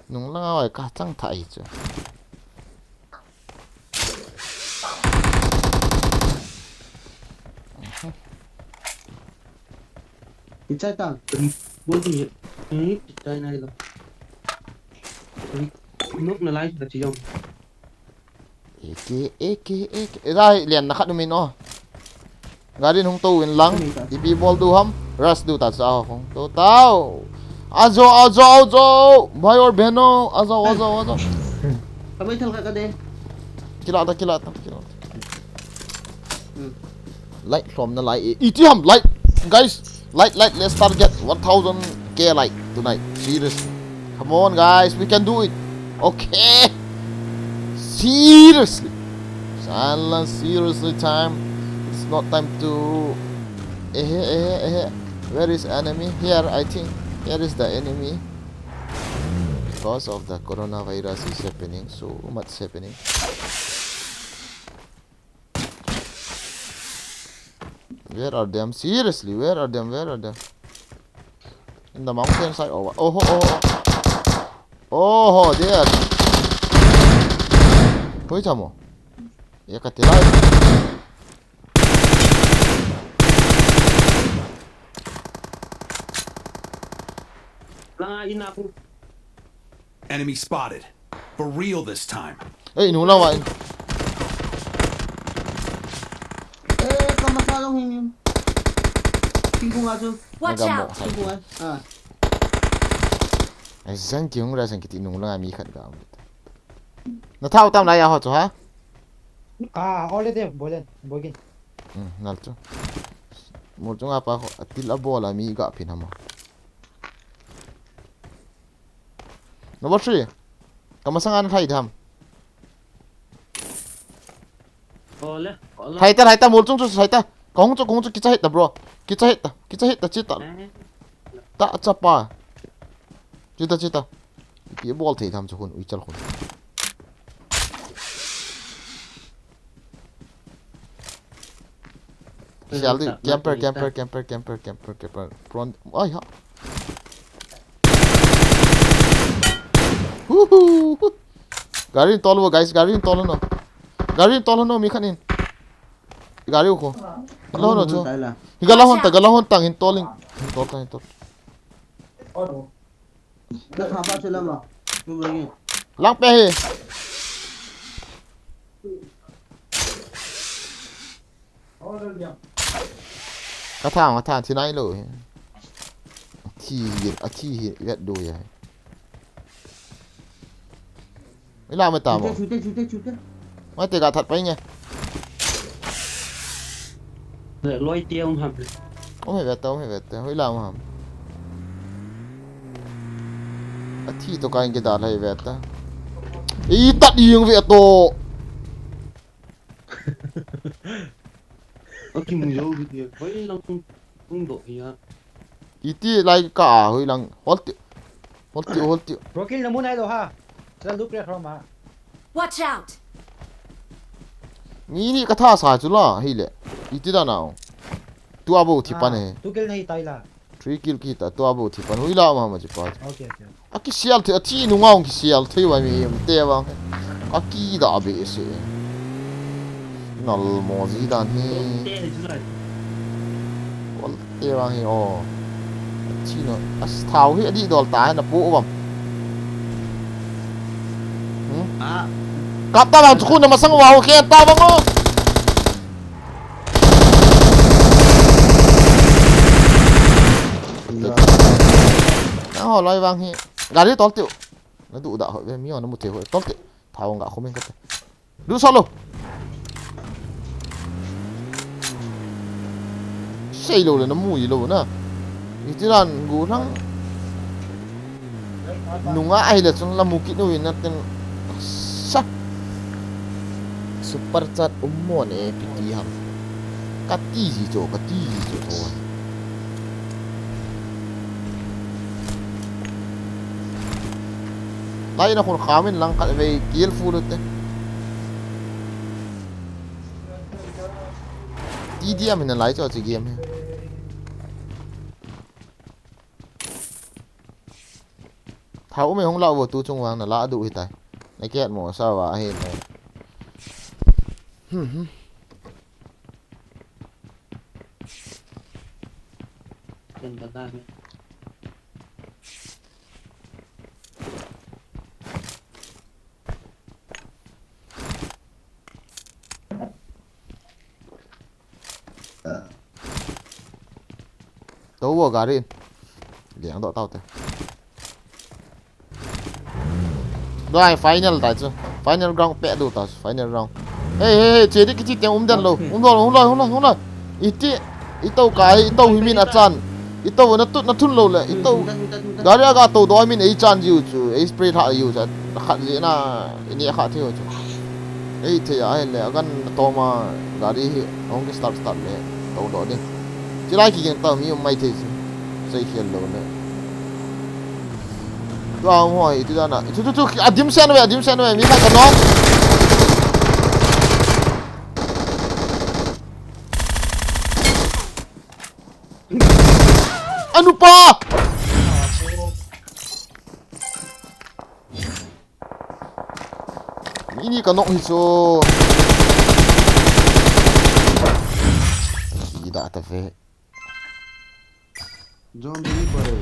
Nung lang awai ka chang thai chu. Ichai ta. Bol ti. Ni ichai nai lo. Nok na lai ta chi jong. Eke, eke, eke. Eda lian na khat um in o. Gari hung to in lang. Ipi bol du ham. Rush du ta sa hung to tao. Ajo, ajo, ajo. Bhai aur behno. Ajo, ajo, ajo. Kamai thal ka de. Kila ta, kila ta, kila ta. Hmm. Like from na like. Iti ham like. Guys, like, like, let's target one thousand K like tonight. Seriously. Come on, guys, we can do it. Okay. Seriously. Silence, seriously time. It's not time to. Eh, eh, eh, eh. Where is enemy? Here, I think. Here is the enemy. Because of the coronavirus is happening, so much happening. Where are them? Seriously, where are them? Where are them? In the mountain side. Oh, oh, oh, oh. Oh, there. Hui chamo. Ya ka tilai. Langa ina ku. Enemy spotted. For real this time. Ei, nu lawa in. Eh, ka masa long hin. Tingkung asu. Watch out! Tingkung a. Ah. Ai, zang ki hung ra zang ki ti nung langa mi khat ga. Na thau tam lai a ho chu ha? Ah, already, bolen, bogin. Hmm, nal chu. Mol chunga pa ho, atil a bol a mi ga phin hama. Number three. Ka masang an thai tham. Ole, ole. Thai ta, thai ta, mol chung chu thai ta. Ka hung chu, ka hung chu kicha hit ta, bro. Kicha hit ta, kicha hit ta, chita. Eh. Ta, chapa. Chita, chita. Ki bol thei tham chu hun, ui chal hun. Sial di, camper, camper, camper, camper, camper, camper. Front, ai ha. Huhu. Gari in tol wo, guys, gari in tol no. Gari in tol no, mi khan in. Gari u ko. Lo no chu. Hi gala hon ta, gala hon tang in tol in. In tol ta, in tol. Lang pe hi. Ka thang, ka thang, thi nai lo hi. Thi hi, a thi hi, vet do ya. Ila mai ta mo. Chute, chute, chute, chute. Mai te ga that pai nge. Le loi te um ham. Um he vet ta, um he vet ta. Hoi la um ham. A thi to ka in ke da lai vet ta. I tat i yung vet to. Aki mu yo ki ti. Hoi lang tung tung do ya. Iti lai ka a hoi lang. Hol ti. Hol ti, hol ti. Rokil na mu nai lo ha. Sa lu kre khro ma. Watch out! Mi ni ka tha sa chu la, hi le. Iti da nau. Tu a bo thi pan he. Tu kil nei tai la. Three kill kita, tu a bo thi pan. Hui la ma ma chi pa. Okay, okay. A ki sial the, a thi nu ngau ki sial the wa mi em te wa. A ki da be se. Nal mo ji dan hi. Te ni chu lai. Kol te wa hi o. A thi nu, a thau hi a di dol ta na pu wa. Hmm? Ah. Kap ta bang chu na masang wa ho khen ta bang o. Na ho loi vang hi. Gari tol tiu. Na du da ho ve mi ho na mu te ho. Tol tiu. Thau nga khu men ka te. Du sa lo. Sei lo le na mu i lo na. Iti ran gu lang. Nunga ahi le chung la mu kit nu in na ten sa. Super chat um mo ne piti ham. Ka ti ji cho, ka ti ji cho tho. Lai na khun khamin lang khat vei kial fu lu te. T D M hin a lai cho chi game hi. Thau um e hung la vo tu chung vang na la du hi tai. Na kiat mo sa va hi na. Hmm, hmm. Ken ta ta hi. To wo gari in. Liang do tau te. Doi final ta chu. Final round pe du ta chu. Final round. Hey, hey, hey, che di kichi tiang um dan lo. Um lo, um lo, um lo, um lo. Iti, i to kai, i to hi min a chan. I to na tut na thun lo le. I to gari a ga to do min ei chan jiu chu. Ei spray tha jiu chu. Khat ji na, i ni khat thiu chu. Ei thei a hen le, a gan to ma gari hi hong ki start start le. To do ding. Chi lai ki gen ta mi um mai thei chu. Sei khial lo le. Tu a hung hoi, tu dan a. Tu, tu, tu, a dim sen ve, a dim sen ve, mi khat ka nok. Nupa! Ini ka nok hi chu. Ida ta ve. Zombie boy.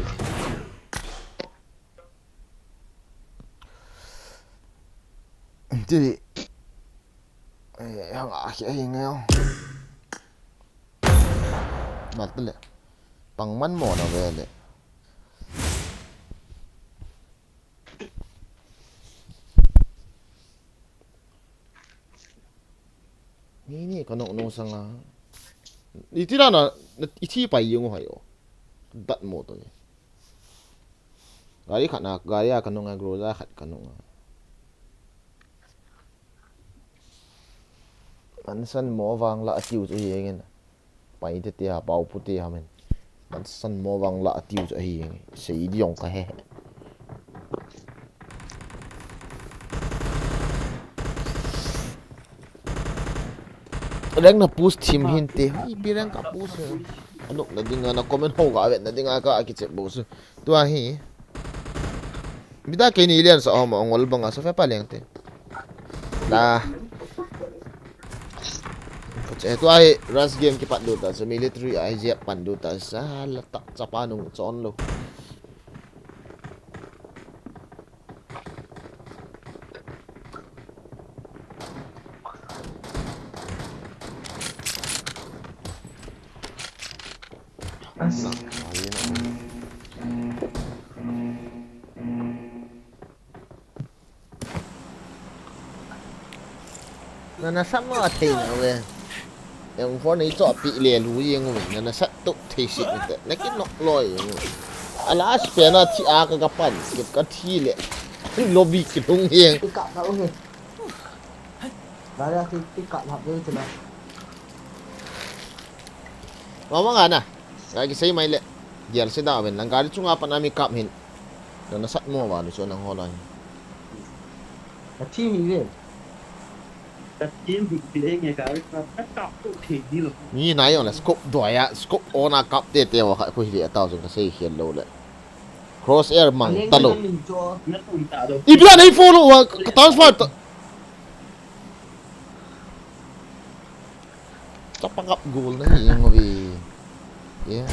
Ti. Eh, hang a khi ai nge. Mal te le. Pang man mo na ve le. Ni ni ka nok nung sanga. Iti la na, na iti pa yung hai o. Dat mo to ni. Gari khat na, gari a ka nung a, Groza khat ka nung a. An san mo vang la atiu chu hi ngin. Pai te te ha, pau pu te ha men. Ban san mo vang la atiu chu hi ngin. Sei di ong ka he. Reng na push team hin te. Ipi reng ka push. Anok na dinga na comment ho ga vet na dinga ka akichep bo su. Tua hi. Bida keini lian sa hom ongol banga sa fe pa leng te. Da. Che tua hi rush game kipat du ta sa military a hi jep pan du ta sa la ta chapa nung chon lo. Na na sat mo a thei na ve. Em phone nei cho pi le lu yeng ve. Na na sat tu thei si ni te. Na ki nok loi yeng ve. A last pe na thi a ka ka pan. Ki ka thi le. Lobby ki lung yeng. Ti ka ka u he. Ba ya ti ti ka la ve ti la. Wa wa nga na. Ga ki sei mai le. Dial se da ven. Lang gari chunga pan a mi kap hin. Na na sat mo va lu so nang ho lai. Ka thi mi ve. Ka thi mi ve nge ka ka ka ko thi di lo. Ni na yong la scope do ya, scope on a kap te te wa kha ko hi le ta jong ka sei khian lo le. Crosshair mang ta lo. Na tum ta lo. Ipi la nei follow wa ka transfer ta. Chapa kap goal na hi ngo ve. Yeah.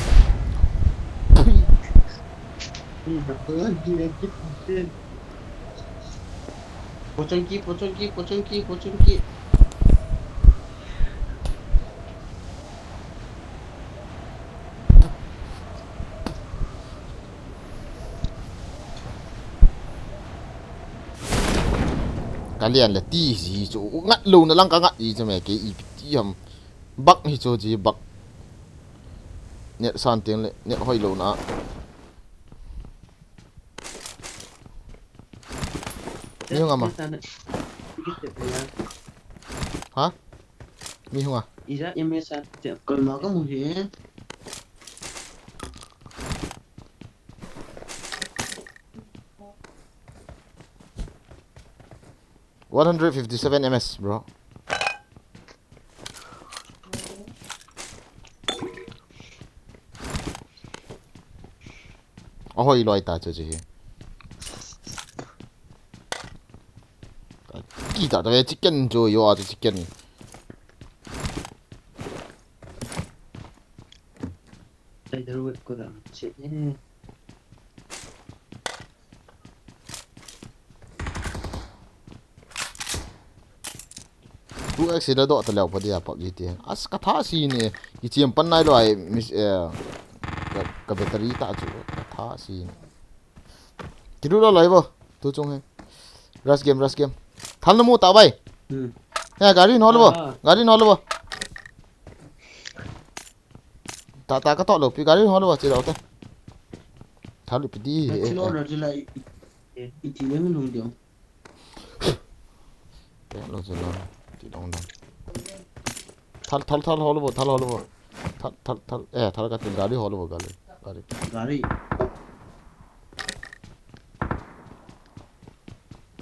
Pochonki, pochonki, pochonki, pochonki. Ka lian le ti ji chu ngat lo na lang ka ngat ji chu me ke ipi ti ham. Bak hi chu ji bak. Net san teng le net hoi lo na. Mi hung ama. Ha? Mi hung a. Ija M S R. Kalma ka mu he. One hundred fifty-seven M S, bro. Ahoi loi ta chu chu hi. Ki ta ta ve chicken chu yo a chu chicken. Spider web ko da. Che. Two X ila doh ta leo pa dia PUBG ti. As ka tha si ni. Ki chiam pan nai lo ai mis eh. Ka, ka battery ta chu ka tha si ni. Ki du lo lai bo. Tu chung he. Rush game, rush game. Thal na mu ta bai. Hmm. Ya, gari no lo bo. Ah. Gari no lo bo. Ta ta ka to lo pi gari ho lo ba chi lo te. Thal pi di. Ka chi lo na chi la i, i, i ti le min hung diam. Te lo chi lo. Ti dong dong. Thal thal thal ho lo ba thal ho lo ba. Thal thal thal eh thal ka ti gari ho lo ba gari. Gari. Gari.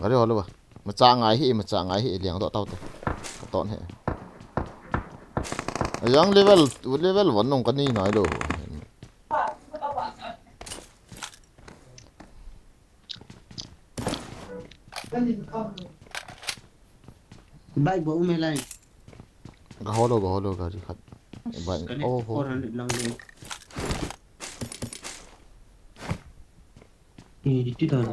Gari ho lo ba. Macha ngai hi, macha ngai hi, liang to tau te. Ka ton he. Ayang level, level one nong ka ni nai lo. Bike bou um e lai. Ga holo, ga holo, gari khat. Bike. Kani oh, four hundred lang de. Iti dan.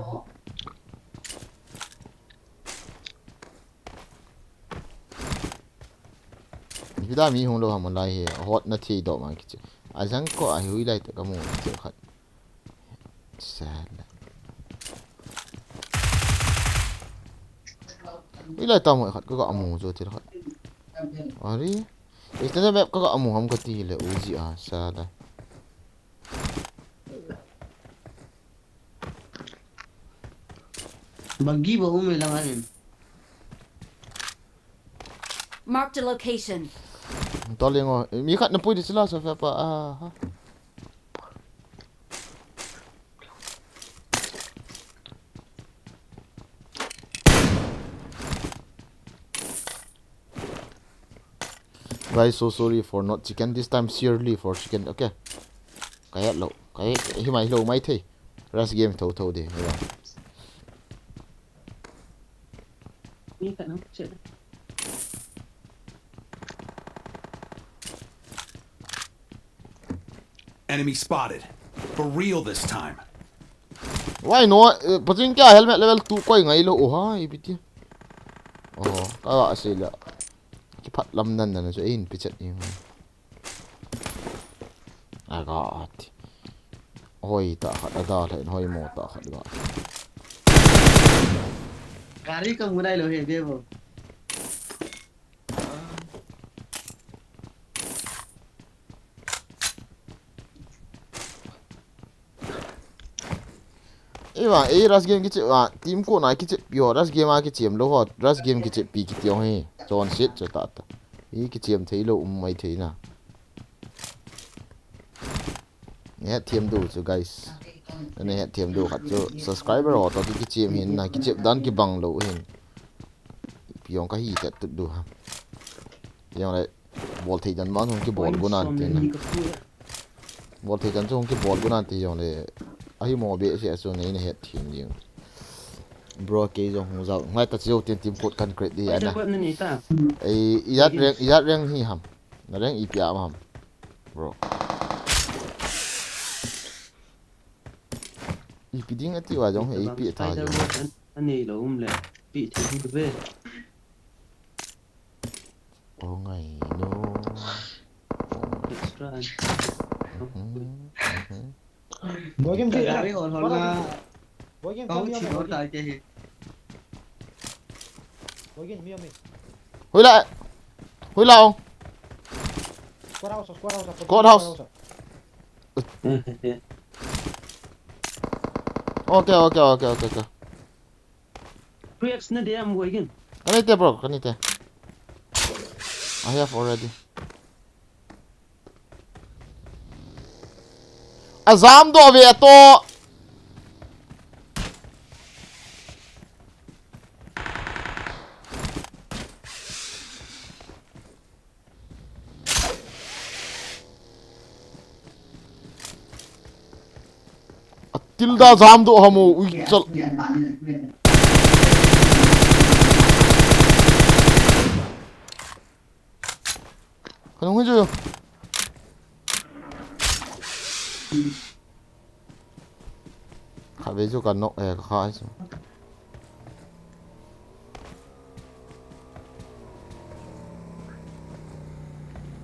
Ipida mi hung lou ham lai hi, hot na thi do ma kichi. Ajang ko a hui lai ta kamu kichi khat. Sala. Hui lai ta mo khat ko ka amu jo til khat. Ari. Extended map ka ka amu ham kati le uji a sala. Bagi ba um lang anin. Marked a location. Tolingo, mi khat na pui di sila sa fa pa. Ah. Guys, so sorry for not chicken. This time, surely for chicken. Okay. Kaya lo. Kaya himai lo mai thei. Rush game thou thou de. Yeah. Enemy spotted. For real this time. Why no? Eh, paching kya helmet level two koi ngai lo. Oh, ha, ipiti. Oh, ka ga sila. Kiphat lam nan nan so in pichet ni. Aga at. Hoi ta khat ada le hoi mo ta khat ga. Gari ka munai lo he bebo. Iwa, ei rush game kichi wa, team ko na kichi yo, rush game a kichi em lo ho, rush game kichi pi kiti yo he. Chon shit cho ta ta. Ei kichi em thei lo um mai thei na. Ne het thiam du chu guys. Ne het thiam du khat chu subscriber ho to kichi em hin na kichi dan kibang lo hin. Pi yong ka hi tet tut du ha. Yong le. Bol thei dan vang hung kibol gu nan ti na. Bol thei dan chu hung kibol gu nan ti jong le. Ahi mo be se asu nei na het thim ding. Bro kei jong hung jao. Ngai ta chiu tin team code kan create di ana. Ei, ijat reng, ijat reng hi ham. Na reng ipi am ham. Bro. Ipi ding ati wa jong he ipi ta jong. Anei lo um le. Pi thei ding ve. Oh, ngai no. Extra. Mhm, mhm. Boy game, gari hol hol na. Boy game, kau mi, mi, mi. Boy game, mi, mi. Hui la. Hui la ong. Squad house, squad house, squad house. Okay, okay, okay, okay, okay. Three X na dia mo again. Kanite, bro, kanite. I have already. Ajam do ve to. Atil da jam do hamo ui chal. Kanung hi jo. Kha ve chu ka nok e, ka kha chu.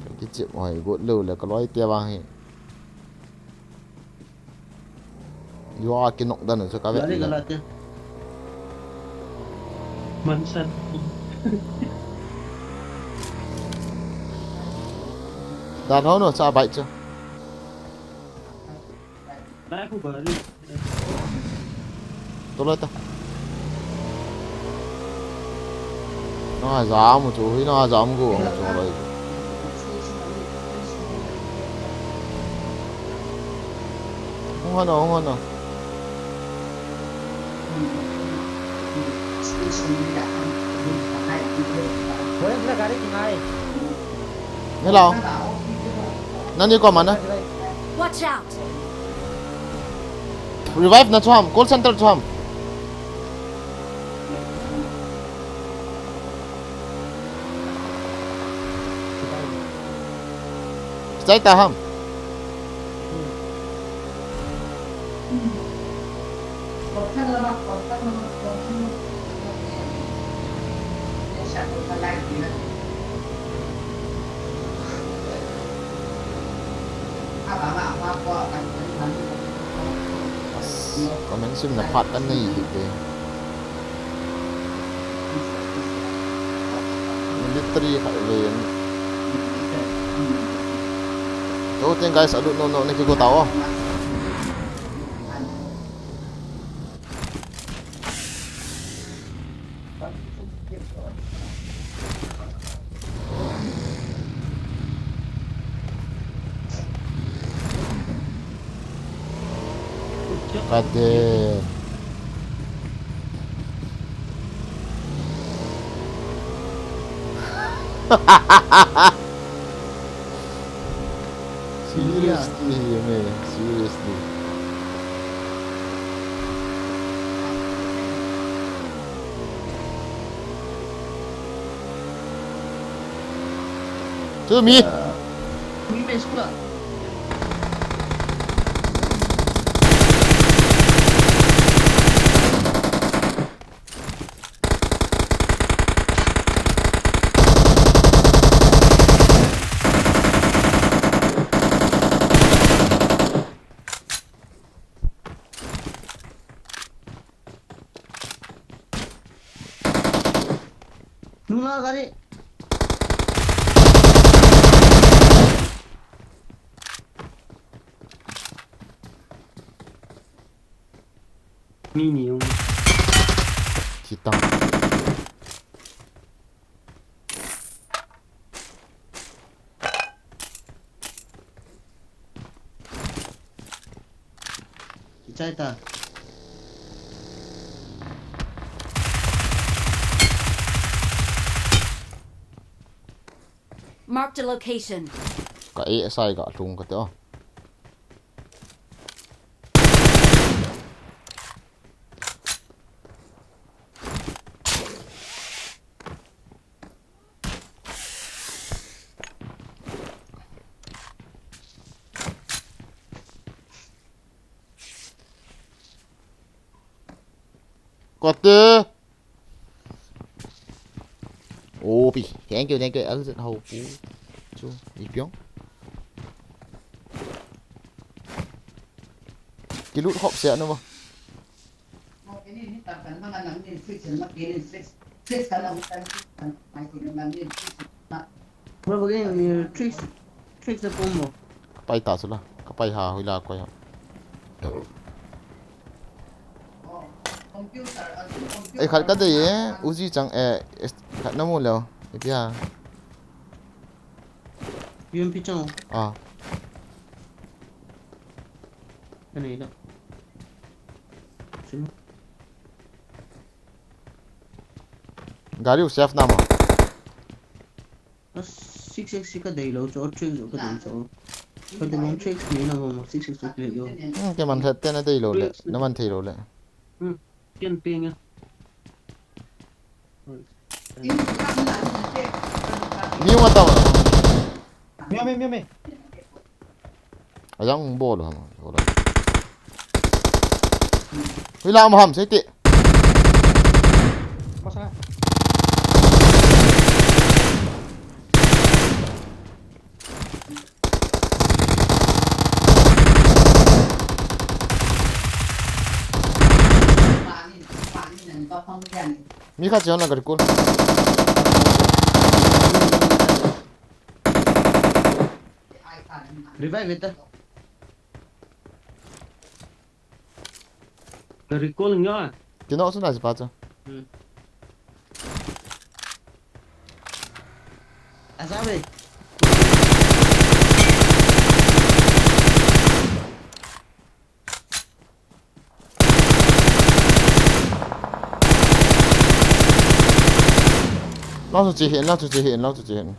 Ka kichep hoi got lou le ka loi te vang hi. Yo a kinok dan chu ka ve. Gari le. Ka la te. Mansan. Dan ho no cha bai chu. Toloi ta. Na jam chu, hi na jam go chu loi. Hung hon, hung hon. Boys na gari kingai. Hello. Nani ko mana? Watch out! Revive na chuham, call center chuham. Chai ta ham. Comment simna phat anei hite. Military khat vei. Chuteng guys, alut nom nom na kigo tao. Cadê? Seriously, man. Seriously. To me. Nula gari. Mini yung. Kitang. Kichai ta. Marked a location. Ka A S I ka lhung ka te o. Kote. Opi. Thank you, thank you. L Z Haupu. Chu, ipiong. Kilut hop se anu mo. Bro, bagi ni tricks, tricks na pom mo. Kapai ta sula, kapai ha, huila koi ha. Eh, khat ka dei e, Uzi chang e, khat na mu leo, ipi ha. U M P chang. Ah. Ka nei lo. Gari u safe na mo. Six X ka dei lo chu, three ka dei chu. Ka dei lo, three X ni na mo, six X ka dei lo. Hmm, ke man that te na dei lo le, na man thei lo le. Hmm, ken ping a. Mi ma ta. Mi, mi, mi, mi. Ayang bol ham, bol. Hui la ma ham, sei ti. Masa. Mi khat che hon lang ka recall. Revive ta. Ka recall nga. Kino sun la si pa chu. Hmm. Asa ve. Lau chu che hin, lau chu che hin, lau chu che hin.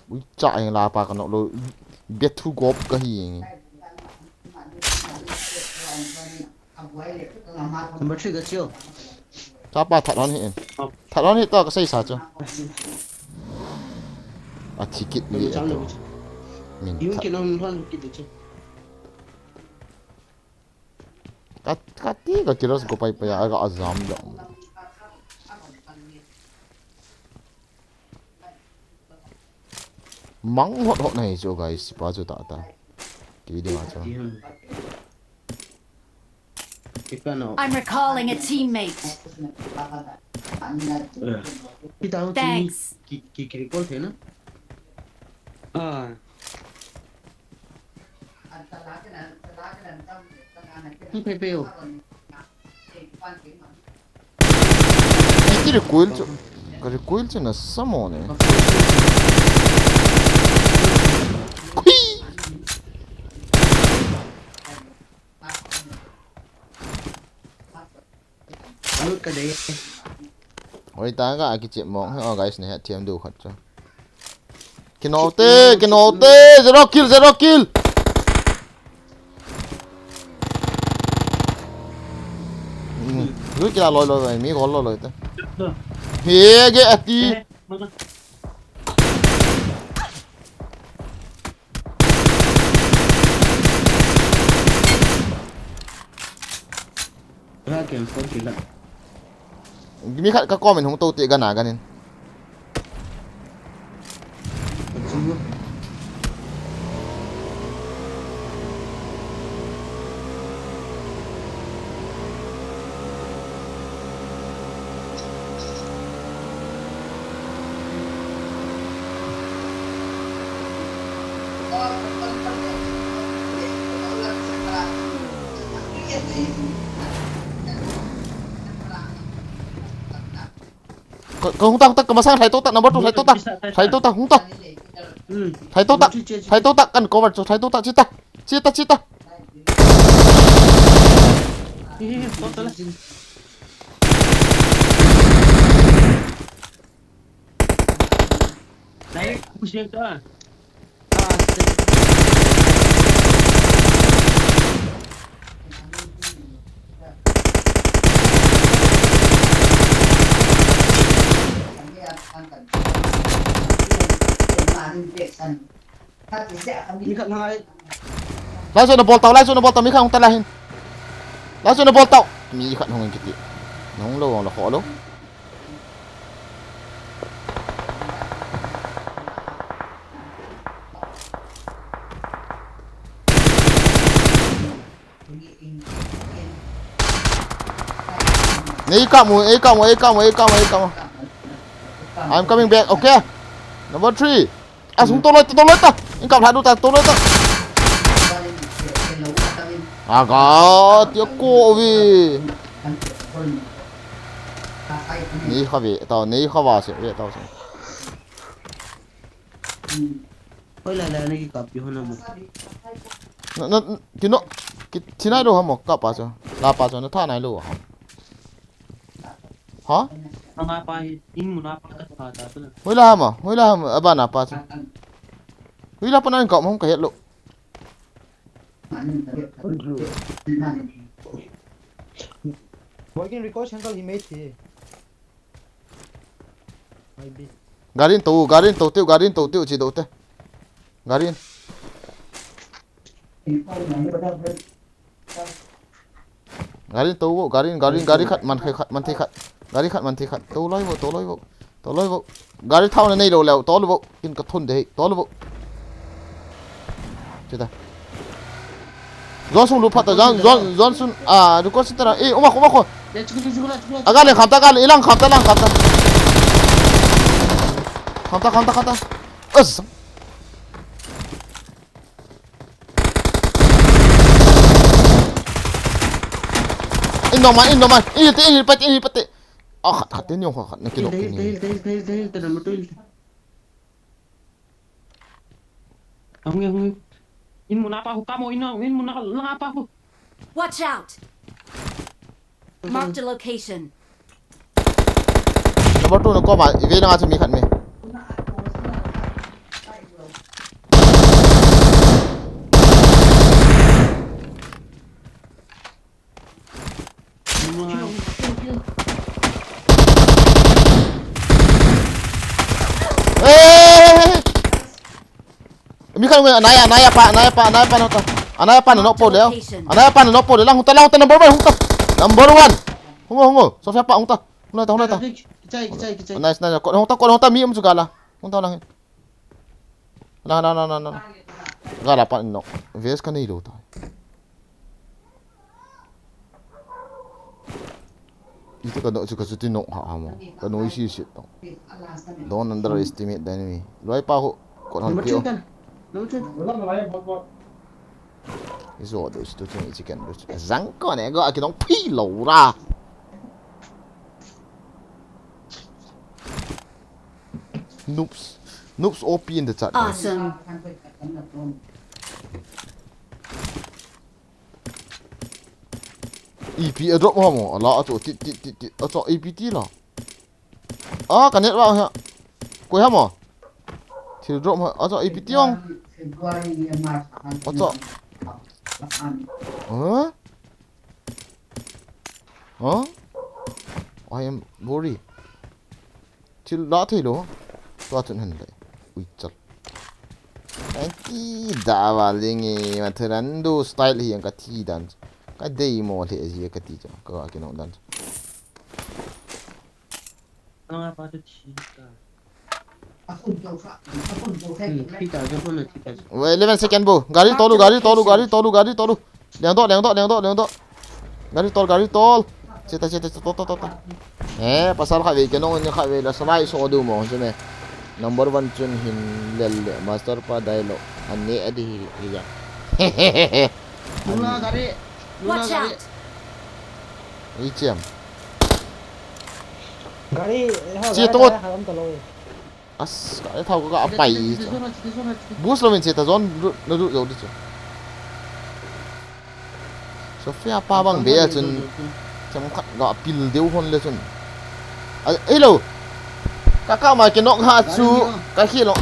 Ui, cha eng la pa ka nok lo. Bet thu gop ka hi eng. Number three ka chiu. Chapa that hon hi in. That hon hi to kasei sa chu. A thi kit li e to. Min that. Ka, ka ti ka kiros ko pai pai a ka azam da. Mang hot hot na hi chu guys, pa chu ta ta. Ki ding a chu. I'm recalling a teammate. Thanks. Ki, ki, ki recall the na? Ah. Hung phei phei o. Iti recoil chu. Ka recoil chu na samone. Kui! Oi, ta ka akichep mong he, oh, guys, ne, thiam du khat chu. Kinote, kinote, zero kill, zero kill. Hmm, zero kill a loi loi, mi gol loi loi te. He ge ati. Ra kem phone kila. Mi khat ka comment hung to te gana ganin. Ka, ka hung ta, hung ta, ka masang lhai to ta, number two, lhai to ta, lhai to ta, hung ta. Hmm. Lhai to ta, lhai to ta, kan cover chu, lhai to ta, chi ta, chi ta, chi ta. Hi, hi, hi, to, to, la. Direct push to, ah. Lai chu na bol tau, lai chu na bol tau, mi khat hung ta lai hin. Lai chu na bol tau. Mi khat hung in kiti. Nung lo, la kho lo. Nei kap mo, ei kap mo, ei kap mo, ei kap mo, ei kap mo. I'm coming back, okay? Number three. A sung toloi ta, toloi ta. Ing kap lha du ta, toloi ta. Aga, tia ko ve. Nei kha ve, tao, nei kha va se, ve tao se. Hoi la la na ki kap pi hona mo. Na, na, kino, ki, thi nai lo ha mo, kap pa cho. La pa cho, na tha nai lo ha. Ha? Anga pa hi, in muna pa ka tha ta tu na. Hoi la ha mo, hoi la ha mo, aba na pa cho. Hoi la pa na kap mo ka het lo. Boy, can record uncle, he made here. Gari in tou, gari in tou teu, gari in tou teu, chi dou te. Gari in. Gari in tou vo, gari in, gari in, gari khat, man khai khat, man thei khat. Gari khat, man thei khat. Tou loi vo, tou loi vo. Tou loi vo. Gari thao na nei lo leu, tou loi vo. In ka thun de, tou loi vo. Chi ta. Zone sung lut phat ta, zone, zone, zone sung, ah, record center a. Eh, um a kho, um a kho. Aga le kham ta, aga le, i lang kham ta, lang kham ta. Kham ta, kham ta, kham ta. As. In dong ma, in dong ma. In hil te, in hil pate, in hil pate. Ah, khat, khat, tin yong khat, khat, na kilo, kini. Hung e, hung e. In muna pa hu kamo, in, in muna langa pa hu. Watch out! Marked a location. Number two na koma, i ve na nga chu mi khat me. Eh! Mi khat nge, anai, anai pa, anai pa, anai pa, anai pa, anai pa na knock po le. Anai pa na knock po le, lang hung ta, lang hung ta, number one, hung ta. Number one. Hung o, hung o. Sophia pa, hung ta. Hung ta, hung ta. Kichai, kichai, kichai. Nice, nice. Kot hung ta, kot hung ta, mi um chu gala. Hung ta lang. Na, na, na, na, na. Gala pa knock. Vest ka nei lou ta. Iti ka knock chu ka chuti knock ha ha mo. Ka noi si si tong. Don't underestimate the enemy. Loi pa ho. Kon hon pio. Izo do si tu ching ichi ken do. Zang ko ne go aki nong phi lo ra. Noobs. Noobs O P in the chat, guys. Awesome. E P a drop ha mo, ala a chu tit, tit, tit, tit, a chu E P ti la. A, ka net wa ha. Koi ha mo. Thil drop ha, a chu E P ti ong. A chu. Huh? Huh? I am worried. Thil la thei lo. Tua chun han le. Ui chal. Ai ti da va le nge ma theran do style hi ang ka thi dan. Ka dei mo le ji ka ti cha. Ka ga ki no dan. Anga pa tu thi ka. Hmm, thi ta jo ko na thi ta. Wait, eleven second bo. Gari tolu, gari tolu, gari tolu, gari tolu. Lengdoh, lengdoh, lengdoh, lengdoh. Gari tol, gari tol. Cheta, cheta, cheta, to, to, to, to. Eh, pasal khat vei, kei nong in khat vei la salai so du mo, chune. Number one chun hin lel le, master pa dai lo. An ne adi hi, hi ya. Luna gari, Luna Watch gari. Out! Ei chiam. Gari, eh, ho, Chi gari to. Gari, ha, um, ta lo, eh. As, ka le thau ka pai. Bus lo min che ta zon na du zo di chu. Sophia pa bang be a chun cham khat ga pil deu hon le chun. A, hello. Ka ka ma ke nok ha chu ka khi lo.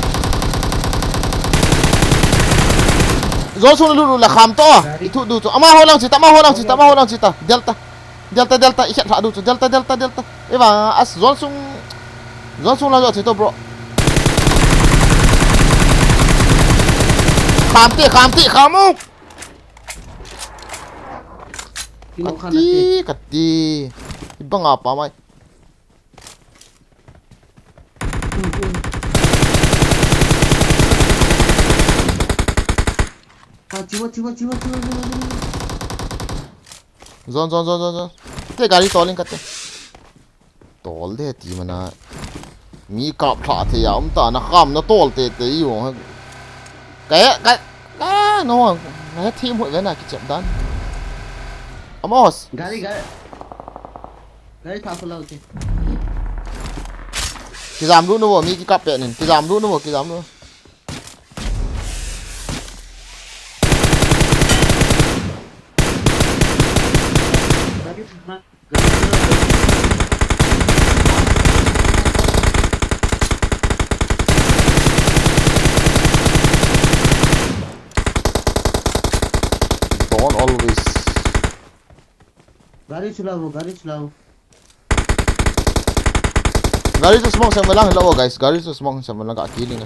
Zon sung lu lu la kham to. I thu du chu. Ama ho lang chi ta, ama ho lang chi ta, ama ho lang chi ta. Delta. Delta, Delta, i khet lha du chu. Delta, Delta, Delta. Eva, as zon sung. Zon sung la jo chi to, bro. Kham te, kham te, kham u. Kati, kati. Ibang apa mai. Ah, chiwa, chiwa, chiwa, chiwa, chiwa, chiwa. Zon, zon, zon, zon, zon. Te gari tolin kate. Tol de ti mana. Mi kap lha the ya um ta na kham na tol te te i wong. Ka, ka, ka, no, na thim hoi ve na ki chep dan. Amos. Gari, gari. Gari tha pula ute. Ki jam lu no, mi ki kap pe nin. Ki jam lu no, ki jam lu. Don't always. Gari chulao, gari chulao. Gari chu smoke sem lang lo, guys. Gari chu smoke sem lang ka killing.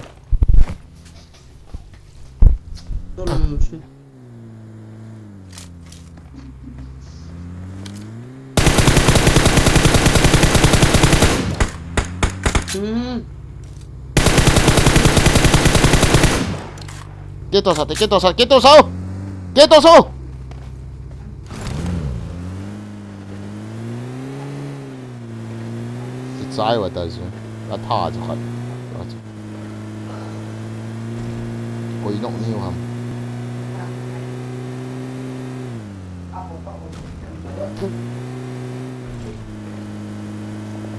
Hmm. Keto sa, keto sa, keto sa. Keto sa. Kichai wa ta chu. A tha chu khat. Koi nok ni ham.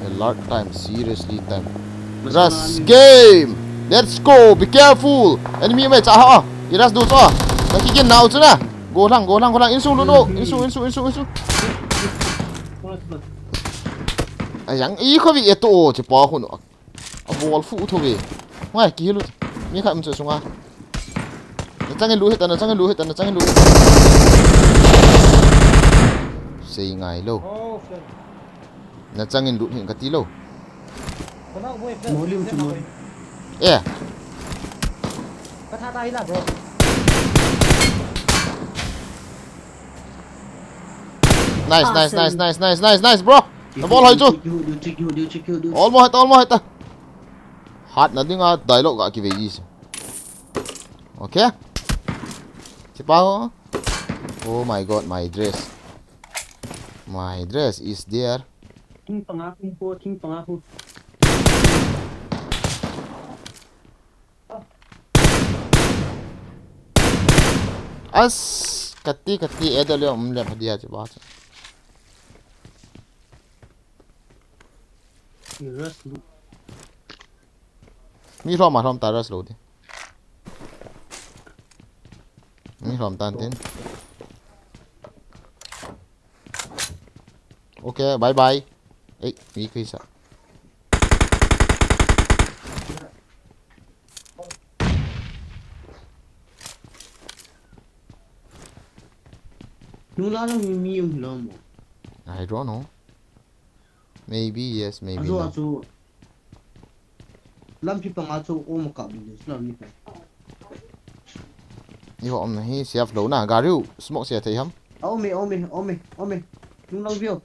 Alert time, seriously time. Rush game. Let's go. Be careful. Enemy mai cha ha. I rush du cha. Na ki kin nau chu na. Go lang, go lang, go lang. Insung lu no. Insung, insung, insung, insung. Ayang i kho vi eto o che pa khu no. A bol fu u tho ve. Ngai, ki hilu. Mi kha um chu sunga. Na chang lu hita, na chang lu hita, na chang lu. Sei ngai lo. Oh, friend. Na chang lu hin ka ti lo. Kona boy, friend. Molim chu molim. Eh. Patha ta hi la, bro. Nice, nice, nice, nice, nice, nice, nice, bro. Na bol hoi chu. Almost hit, almost hit. Hat na dinga dialogue ga kivei ji se. Okay. Chipa ho. Oh my God, my dress. My dress is there. Thing panga khu, thing panga khu. As, kati, kati, eh, dale, um, le, phadia, chipa. Rush lu. Mi lhom a lhom ta, rush lou di. Mi lhom tan tin. Okay, bye bye. Ei, mi kisa. Nula lang mi yung lom. I don't know. Maybe yes, maybe no. Achu. Lampi panga chu um ka bi le lam ni pa. Ni ho um na hi safe lou na, gari u smoke sia thei ham. Ome, ome, ome, ome. Nung lang view.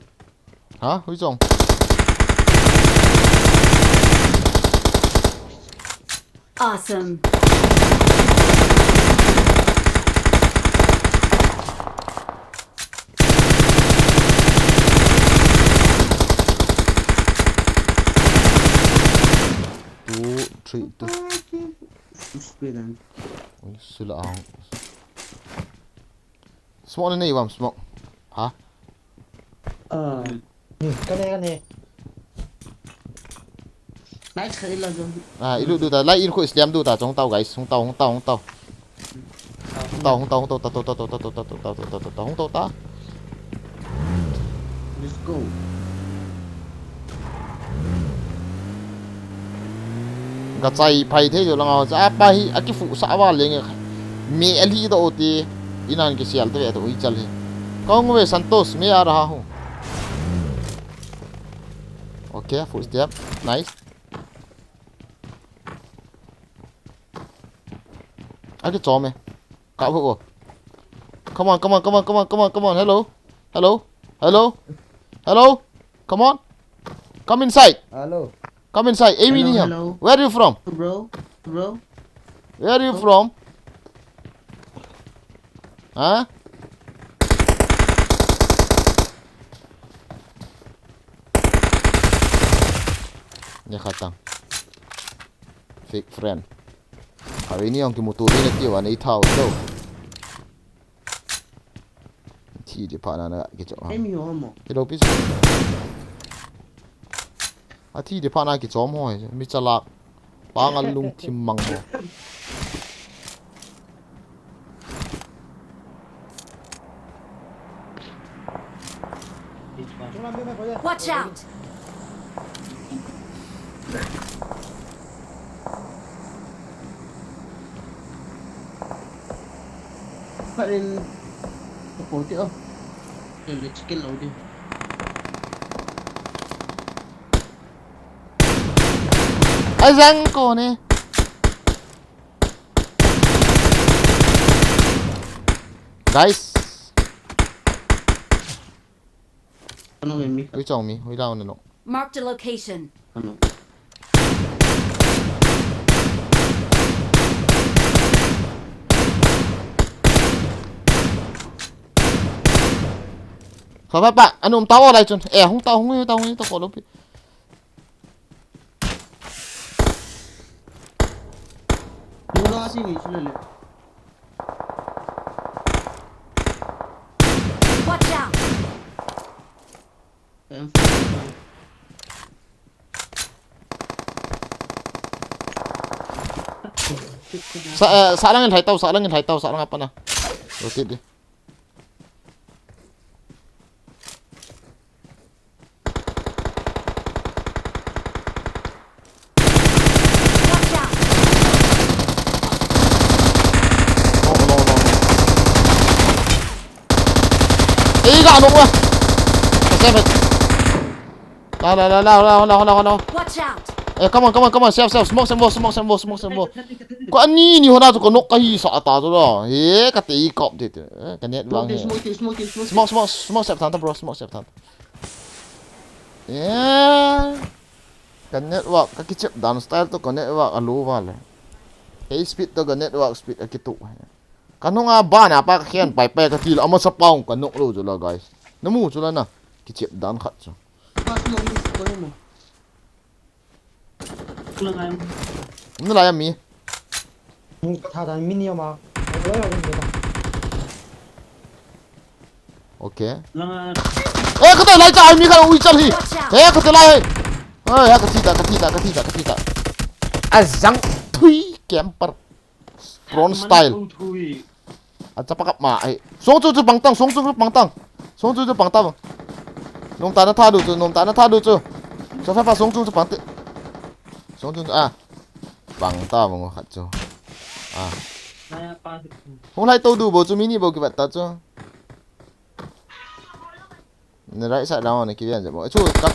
Ha? Hui chong. Awesome. Two, three, two. Ui, sila ang. Smoke na nei vam smoke. Ha? Ah. Ka ne, ka ne. Nice ka ila jo. Ah, ilu du ta, lai in ko isliam du ta, chong tau guys, hung tau, hung tau, hung tau. Hung tau, hung tau, hung tau, ta, tau, ta, tau, ta, tau, ta, tau, ta, tau, ta, hung tau ta. Let's go. Ka chai phai thei jo langa cha pa hi, akifu sa va lenge. Me ali do ti. Inan kisial te ve to ui chal hi. Kong ve Santos, मैं आ रहा हूँ. Okay, footstep. Nice. Aki chom e. Ka hu ko. Come on, come on, come on, come on, come on, come on. Hello. Hello. Hello. Hello. Come on. Come inside. Hello. Come inside. Hey, hello, Winnie here. Hello. Where are you from? Bro, bro. Where are you from? Huh? Ni khatang. Fake friend. Khawi ni ong kimutu ni na tiu ani thau lo. Thi di pha na na kicho ha. Emi ho mo. Hello, peace. Athi di pha na kichom ho, mi chalak. Pangal lungthim mang ho. Watch out! Parin, kapote, oh. Chicken loading. Azang ko ne. Guys. Ano, Mimi? Hui chong mi, hui lao na no. Marked a location. Ano? Pha, pha, pha, anum tao lai chun. Eh, hung tao, hung tao, hung tao, ko lo pi. Mura si mi chule le. Watch out! Sa, eh, sa lang in hai tau, sa lang in hai tau, sa lang apa na. Rotate di. Watch out! No, no, no, no. Ei, ga no wa. Ka se me. La, la, la, la, la, la, la, la, la. Watch out! Eh, come on, come on, come on. Safe, safe. Smoke, smoke, smoke, smoke, smoke, smoke. Ko ani ni hona chu ko nok kahi sa ta chu lo. He, ka te i kop te te. Eh, ka net vang he. Smoke, smoke, smoke, smoke. Smoke, smoke, smoke, sep than ta, bro. Smoke, sep than ta. Yeah. Ka network, ka kichep dan style to ka network a low vale. Hey, speed to ka network speed a kitu. Ka nunga ba na pa ka khen pai pai ka til ama sa paung ka nok lo chu la, guys. Na mu chu la na. Kichep dan khat chu. Pass mo, miss ko mo. Kulang ayam. Ano la ya mi? Yung katatan mini ama. Wala yung mga. Okay. Lang ah. Eh, kata lai cha mi ka ui chal hi. Watch out! Eh, kata lai. Ai, ha kati ta, kati ta, kati ta, kati ta. Azang thui camper. Prawn style. Thui. A chapa kap ma ai. Song chu chu pang tang, song chu chu pang tang. Song chu chu pang tang. Nom ta na tha du chu, nom ta na tha du chu. So fa fa song chu chu pang te. Song chu chu a. Pang ta mo khat chu. A. Hung lai to du bo chu mini bo ki bat ta chu. Na right side down na ki vian je bo. Chu ka.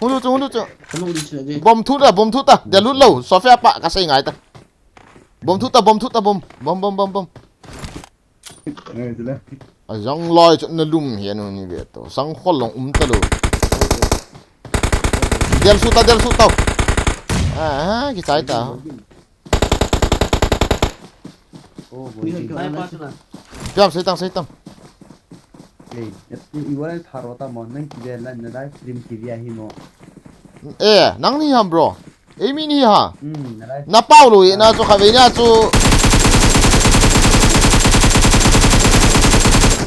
Hung du chu, hung du chu. Kanu di chu de. Bom thu ta, bom thu ta. Dia lut lo. Sofia pa ka sei ngai ta. Bom thu ta, bom thu ta, bom. Bom, bom, bom, bom. Eh, chu le. A jang lai chu na lum hian u ni ve to. Sang khol long um ta lo. Del su ta, del su ta. Ah, ki chai ta. Oh, boy. Piam sei tang, sei tang. Hey, i wala tharo ta mo, nang ki ve lan na live stream ki ve hi mo. Eh, nang ni ham, bro. Ei mi ni ha. Hmm, na live. Na pau lo ye na chu kha ve nia chu.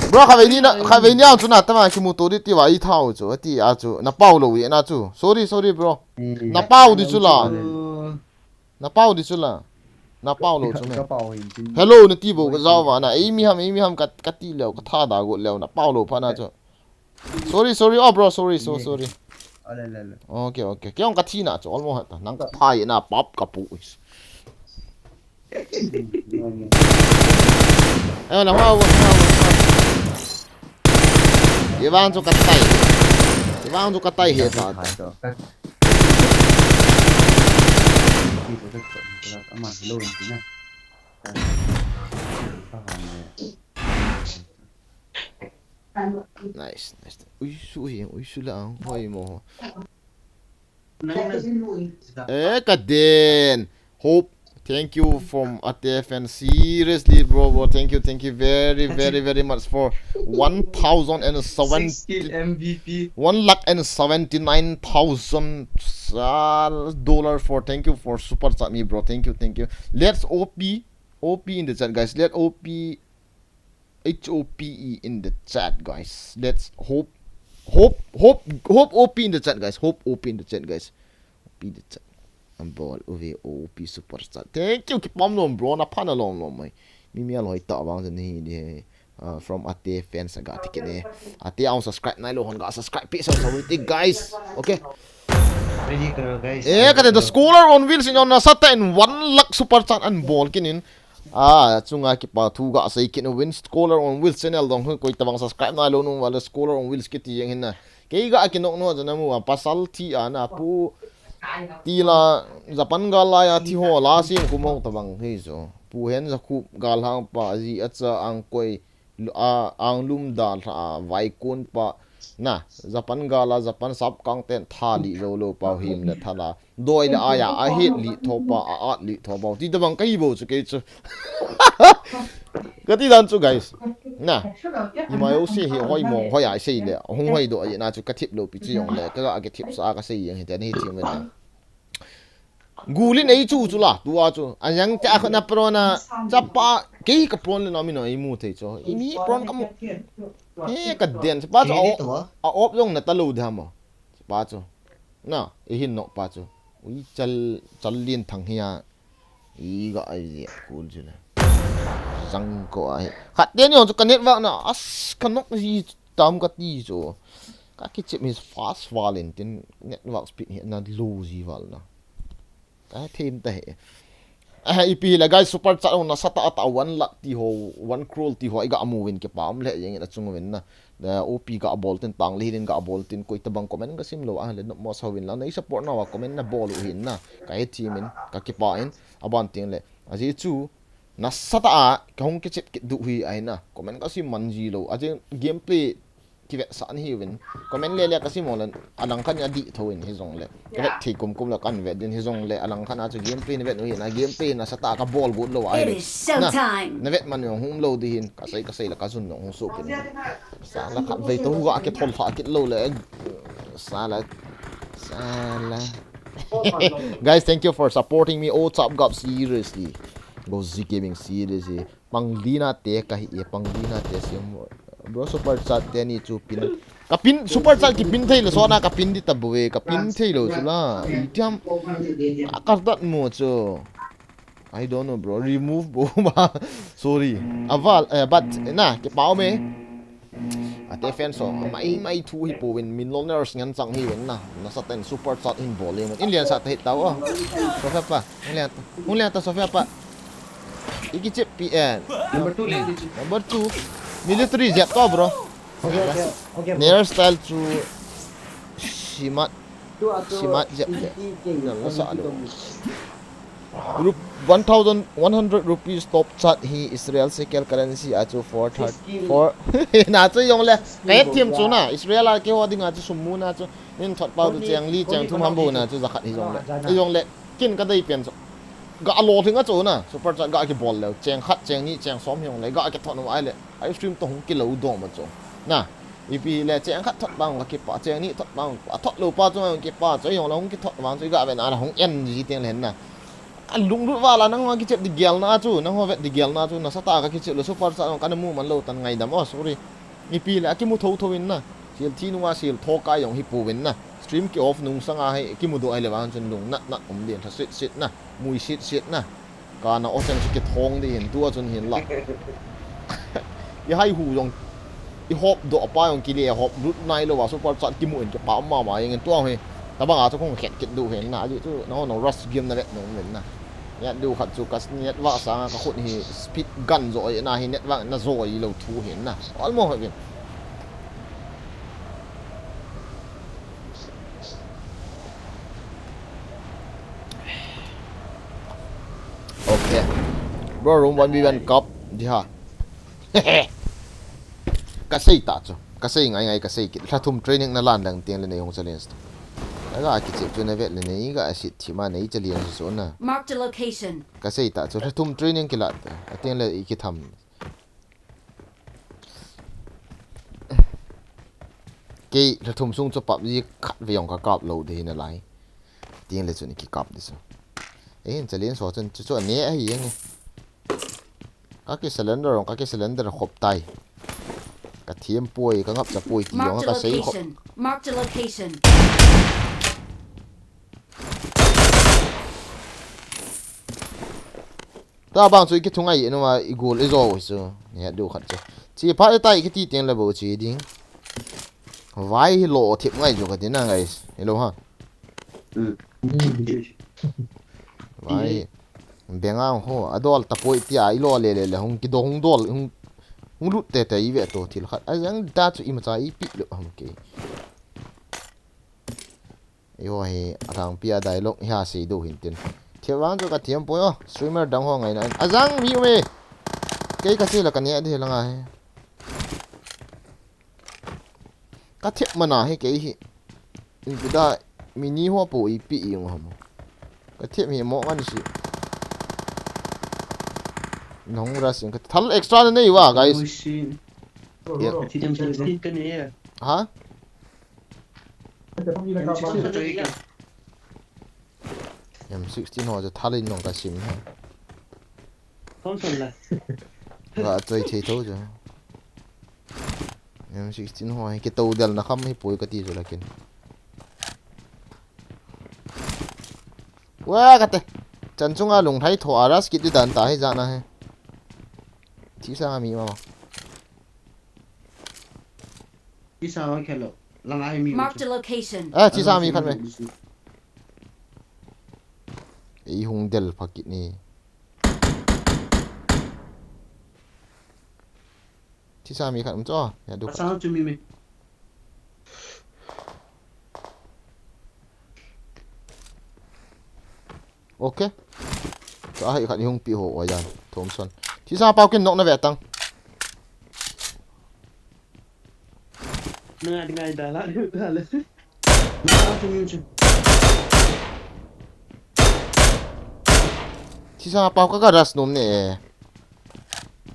Bro, kha ve ni na, kha ve nia chu na ta ma ki mu to di ti wa i thau chu, ti a chu. Na pau lo ye na chu. Sorry, sorry, bro. Hmm. Na pau di chu la. Na pau di chu la. Na pau lo chu me. Ka pau hin tin. Hello, na ti bo ka zau va na. Ei mi ham, ei mi ham ka, ka ti leo, ka tha da go leo na pau lo pha na chu. Sorry, sorry, oh bro, sorry, so sorry. Ale, ale, ale. Okay, okay. Kya ka thi na chu almost hat. Nang ka pha ye na pap ka pu. Ayo na wa wa wa. Ivang chu ka tai. Ivang chu ka tai he ta. Nice, nice. Ui su hi, ui su la, hoi mo. Eh, ka den. Hope, thank you from Ate fan. Seriously, bro, bro, thank you, thank you very, very, very much for one thousand and seventy, six kill M V P. One lakh and seventy-nine thousand, uh, dollar for, thank you for super chat me, bro. Thank you, thank you. Let's O P, O P in the chat, guys. Let O P H O P E in the chat, guys. Let's hope, hope, hope, hope O P in the chat, guys. Hope O P in the chat, guys. O P in the chat. Ambol uve O P super chat. Thank you, kipam lom, bro. Na pha na lom lom mai. Mi mi aloi ta vang zen hi di he. Uh, from Ate fans aga ticket ne. Ate ang subscribe nai lo hon ga subscribe pi sa sa ti, guys. Okay. Ready ka, guys. Eh, ka the scholar on wheels in on sata in one lakh super chat an bol kinin. Ah, chunga kipa thu ga sei kin win scholar on wheels channel dong hu koi tabang subscribe nai lo nung wala scholar on wheels kiti yang hinna. Kei ga kinok no jana mu a pasal thi ana pu ti la Japan ga la ya thi ho la sim kum ho tabang hi jo. Pu hen ja khu ga lang pa ji a cha ang koi lu-, a, ang lum da hla a vai kun pa na Japan ga la Japan sap kang ten tha li zo lo pau him le tha la. Doi le aya a hit li tho pa, a at li tho pa. Ti da bang kai bo chu kei chu. Ka ti dan chu, guys. Na. I mai o si hi hoi mo hoi ai sei le. Hung hoi do ai na chu ka thip lo pi chu yong le. Ka ga ke thip sa ka sei yang hi te ni thim na. Gulin ei chu chu la, tu a chu. A yang te a khona pro na. Chapa, kei ka pro le no mi no ei mu thei chu. I mi pro ka mu. He ka den. Chapa chu a, a op yong na ta lo da mo. Chapa chu. Na, i hin nok pa chu. Ui, chal, chal lien thang hi a. I ga ai je, kul chu le. Sang ko ai. Khat te ni hon chu ka network na, as ka nok ji tam ka ti chu. Ka kichep hi fast val in tin network speed hi na low ji val na. Ka them ta he. Eh, ipi hile guys, super chat hon nasatah a one lakh ti ho, one crore ti ho, iga mu uvin kipa um le jeng in achung uvin na. Eh, O P ga bol tin, tang le hilin ga bol tin, koi tabang comment kasim lou a le, nopmo sa uvin lang, nei support nauva comment nabol u hin na. Ka hethem in, ka kipah in, aban teng le. Ajeh chu, nasatah a, kahung kichep kit diu hi ahi na. Comment kasim man ji lou. Ajeh gameplay kivetsah nahi uvin. Comment le le kasim uvin, alang khat in adih tho in hijongle. Kavet thei kumkum le kahin vet din hijongle, alang khat a chu gameplay navet u hin na, gameplay nasatah a kabol got lou ahi le. It is show time. Navet man jong hung um lou ding hin, kasei kasei le kajun jong hung soh kit in. Sala khatvei toh ga kithol lha kit lou le. Sala. Sala. Guys, thank you for supporting me. Oh, chap gap seriously. Go Z Gaming seriously. Pang li nate kahi e, pang li nate sim. Bro, super chat teni chu pin. Kapin, super chat kipin thei le sona kapin di tabou e, kapin thei lou chu la. Itiam. Akardat mo chu. I don't know, bro. Remove bo ba. Sorry. Aval, eh, but, na, kipa um e. Ate fans ho, mai, mai thu hi pouvin, millionaires ngen chang hiuvin na. Nasatah in super chat hin bol in. In lian sa ta hit tau, oh. Sofia pa. Hung lian ta. Hung lian ta, Sofia pa. Iki chip P N. Number two lian ta. Number two. Military jet to, bro. Okay, okay, okay, bro. Nair style chu simat. Simat jet. Nang sa lo. Rup-, one thousand one hundred rupees top chat hi Israel shekel currency a chu four thirty, four. Na chu jong le, ka hethem chu na, Israel a keiho dinga chu sum mu na chu, nin thot pau chu cheng li, cheng thum ham bou na chu jakhat hi jong le. Hi jong le, kin ka dei pen chu. Ga lo thing a chu na, super chat ga kibol leu, cheng khat, cheng ni, cheng som hi jong le, ga kithot u ahi le, live stream toh hung kilou dom a chu. Na, ipi le, cheng khat thot vang ka kipah, cheng ni thot vang, a thot lou pa chu hung kipah, chu jong le hung kithot vang chu ga ve na, hung en ji teng le na. A lunglut val a nangho kichep di gel na chu, nangho vet di gel na chu, nasatah a ka kichep lou super chat jong kana mu man lou tan ngaidam, oh, sorry. Ipi le, akimu thotho in na. Sel thi nunga sel tho kai jong hi pouvin na. Stream ki off nung sanga hi, kimu doh ahi le vang chun lung nat nat um din, lha sit sit na. Mui sit sit na. Kana o chang chu kithong di hin, tua chun hin la. I hai hu jong, i hop doh pa jong kile hop lut nai lou va, super chat kimu in kipa um mama jeng in tua hi. Tabang a chu kong khet kit diu hin na, ajeh chu nangho rush game na vet nom in na. Net diu khat chu ka net va sanga ka khut hi speed gun jo na hi net va na jo lou thu hin na. Almost hin. Okay. Bro, room one v one cup. Di ha. Ka sei ta chu. Ka sei ngai ngai ka sei kit. Lha thum training na lan lang teng le nei hung challenge tu. Aga kichep chu na vet le nei ga sit thi ma nei challenge chu na. Marked a location. Ka sei ta chu lha thum training kila ta. Ateng le i kitham. Kei lha thum sung chu PUBG khat ve jong ka kap lou de hi na lai. Teng le chun i kikap di chu. Ei, challenge so chun chu chu ane ahi jeng e. Ka ki surrender jong, ka ki surrender khop tai. Ka thiam poi, ka ngapcha poi ti jong ka sei khop. Marked a location. Marked a location. Tabang chu i kithung ai, i nunga i gol i jo chu. Ni het diu khat chu. Chi pha i tai kiti teng le bou chi ding. Vai hi lo thip ngai chu ka ti na, guys. Hello ha. Mm. Vai. Benga ho, a dol ta poi tia, i lo le le le, hung kido, hung dol, hung, hung lut te te i ve to thil khat. A jang ta chu i ma cha i pi lo ham ke. Eiho hi a thang pia dialogue hi a sei diu hin tin. Thil vang chu ka thiam poi o, streamer dang ho ngai na. A jang mi um e. Kei ka sei la ka ne a di la nga he. Ka thiam mana he kei hi. In pida mi ni ho po i pi i ngo ham. Ka thiam hi mo ngan si. Nong ra sing ka thal extra na nei va, guys. Ui, si. Yeah. Ka thiam si ka ne ya. Ha? M sixteen ho chu thalin nong ka sim ha. Thompson la. Ga choi thei tho chu. M sixteen ho hi kito del na kham hi poi ka ti chu lakin. Wa ka te. Chan chunga lung thai tho a rush kit di dan ta hi jana he. Thi sanga mi mama. Thi sanga khelo. Langa hi mi. Marked a location. Ah, thi sanga mi khat me. Ei hung del pha kit ni. Thisa mi khat um chu. Ya du khat. Pasang chu mi mi. Okay. Ka hai khat hung pi ho wa yan. Thompson. Thisa pau kin nok na ve tang. Ngai ngai da la da la. Pasang chu mi chu. Thisa pau ka ka ras nom ne.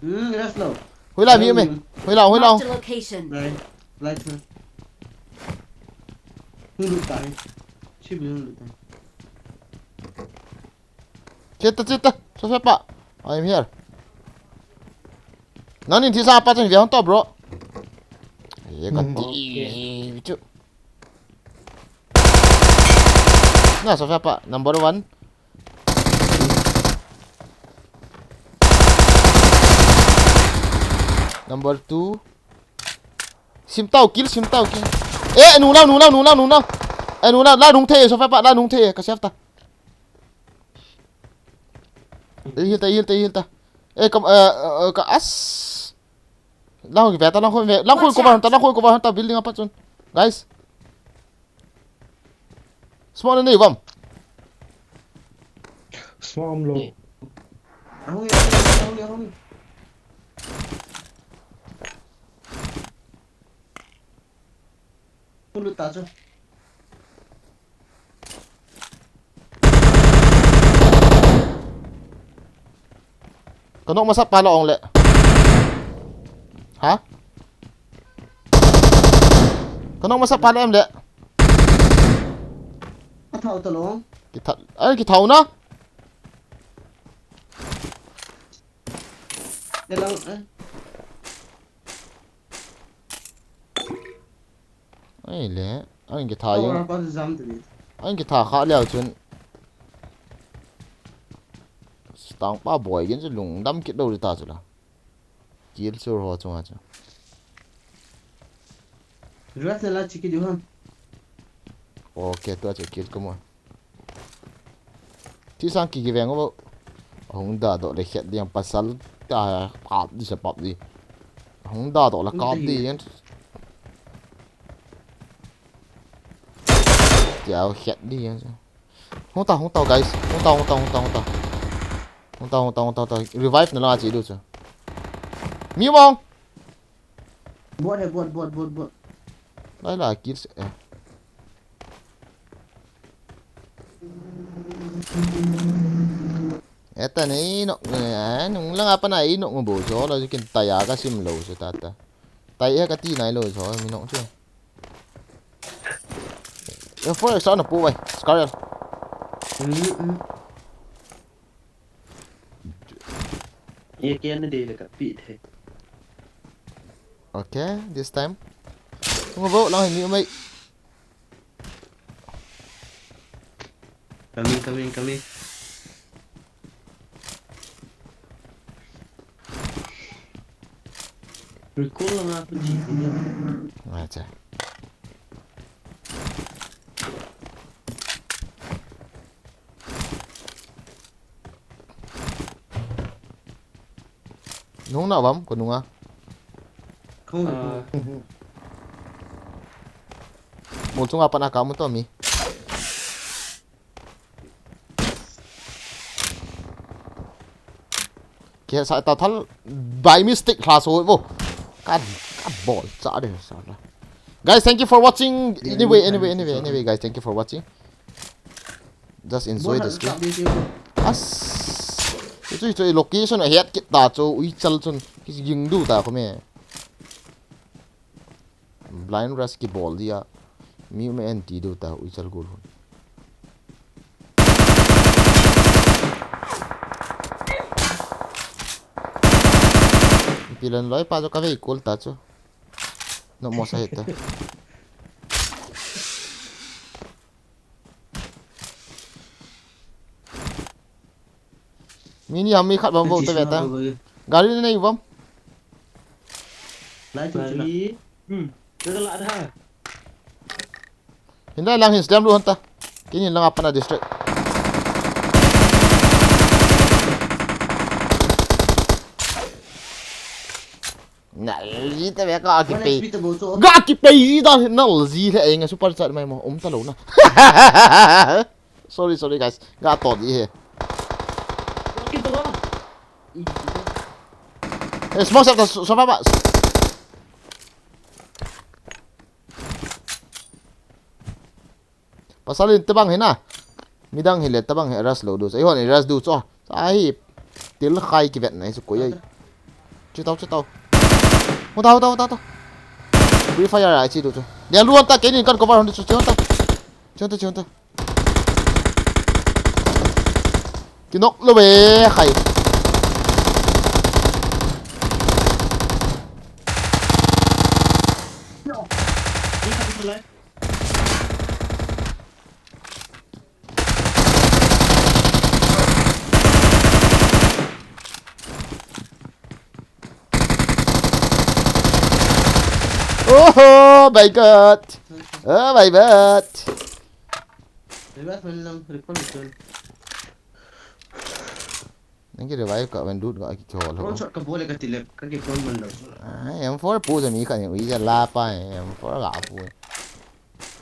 Hmm, ras lo. Hui la mi me. Hui la, hui la. Marked a location. Lai, lai thun. Hung lut tai. Chi bi hung lut tai. Cheta, cheta. Sofia pa. I am here. Nangni thisa pa chen ve hon to, bro. Ye ka ti chu. Na, Sofia pa, number one. Number two. Sim tau, kill, sim tau, kill. Eh, nung nau, nung nau, nung nau, nung nau. Eh, nung nau, la nung the, Sofia pa, la nung the, ka save ta. Eh, heal ta, heal ta, heal ta. Eh, kam, eh, eh, ka as. Lang khoi ve ta, lang khoi ve, lang khoi cover ta, lang khoi cover ta, building apa chun. Guys. Smoke na nei bam. Smoke um lo. Ahung ya, ahung ya, ahung ya. Hung lut ta chu. Ka nok masa pa la ong le. Ha? Ka nok masa pa la em le. Ka thau ta lo. Ki tha, ai ki thau na. Elang, eh. Ai le, ai ki tha. Tau yung. Ra pa jam tu ni. Ai ki tha kha leo chun. Tang pa boi gin chu lungdam kit lo ri ta chu la. Kill chu ho chunga chu. Rush na la chiki du ham. Okay, tua chu kill ko mo. Thi sang ki ki veng bo. Hung da do le khet diang pasal ta kap di sa pap di. Hung da do la kap di yan. Tia khet di yan. Hung ta, hung ta, guys. Hung ta, hung ta, hung ta, hung ta. Hung ta, hung ta, hung ta, hung ta. Revive na la chi du chu. Mi mong. Bot hai, bot, bot, bot, bot. Lai la kill se. Eh. Eta nei nok, eh, nung langa pana ei nok bo jo la kin taya ka sim lo se tata. Tai e ka ti nai lo jo mi nok chu. E four extra na pu vai. Scar. Mm, mm. Ye kian na de le ka pi the. Okay, this time. Tunga bo lang ni mai. Coming, coming, coming. Recall lang ako, G P niya. Acha. Nung na bam, ko nunga. Kung. Ah. Mol chunga pana ka mu to mi. Kisa ta thal by mistake hla so bo. Ka, ka bol cha de sa la. Guys, thank you for watching. Anyway, anyway, anyway, anyway, guys, thank you for watching. Just enjoy the stream. As. Itu, itu location a het kit ta chu ui chal chun. Kis ging du ta ko me. Blind rush kibol dia. Mi um e anti du ta ui chal gul hun. Pilan loi pa jo ka vei kul ta chu. No mo sa heta. Mini ham mi khat bam vo te ve ta. Gari nei bam. Lai chu chu la. Gari. Hmm. Ka la tha. Hinda lang hin slam lu hon ta. Kini lang apana distract. Nalji ta ve ka kipei. Ga kipei ji da nalji le, eh, nga super chat mai mo. Um ta lo na. Sorry, sorry, guys. Ga to di he. Eh, smoke sa ta, so, so, ba, ba. Pasal in tabang hi na. Midang hi le tabang hi rush lo du. Sa ihon rush du cho. Sa hi. Til khai kivet na hi su koi ai. Chi tau, chi tau. Hung ta, hung ta, hung ta, hung ta. Free fire ai chi du cho. Dia luan ta kenin kan cover hon du cho, chi hon ta. Chi hon ta, chi hon ta. Kinok lo be khai. Oh my god. Oh my god. Nang ki revive ka, when dude ka ki thol ho. One shot ka bol ka tilep, ka ki phone man lo. Ah, M four pu sa mi ka ni ui ja la pa, M four ka pu.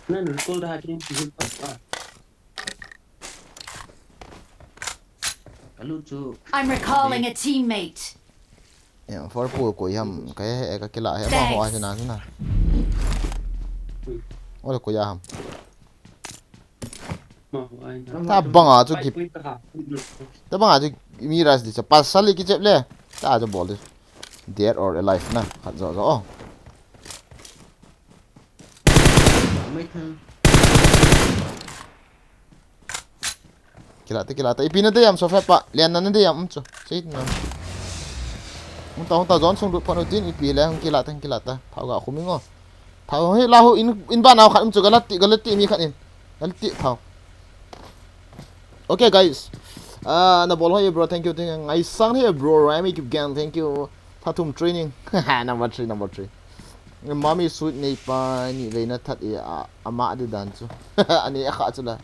Nan recall da ki ki pa. Kalu chu. I'm recalling a teammate. M four pu koi ham, ka he, ka kila he, ma ho a na na. Ole koi ham. Tabang a chu ki, tabang a chu mi rush di cha pasal ki chep le. Ta chu bol di. Dead or alive na. Khat jo jo. Kila te, kila te. Ipi na de yam so fe pa. Lian na na de yam um chu. Sei na. Hung ta, hung ta zone sung lut pon utin ipi le hung kila te, hung kila te. Phau ga khum ingo. Thao hi la ho in, in ba nau khat um chu galat ti, galat ti mi khat in. Galat ti thao. Okay, guys. Ah, na bol ho ye bro, thank you, thank you. Ngai sang he bro, Rami Kipgen, thank you. Tha thum training. Number three, number three. Mami sweet nei pa ni veina that e a, ama di dan chu. Ani a kha chu la.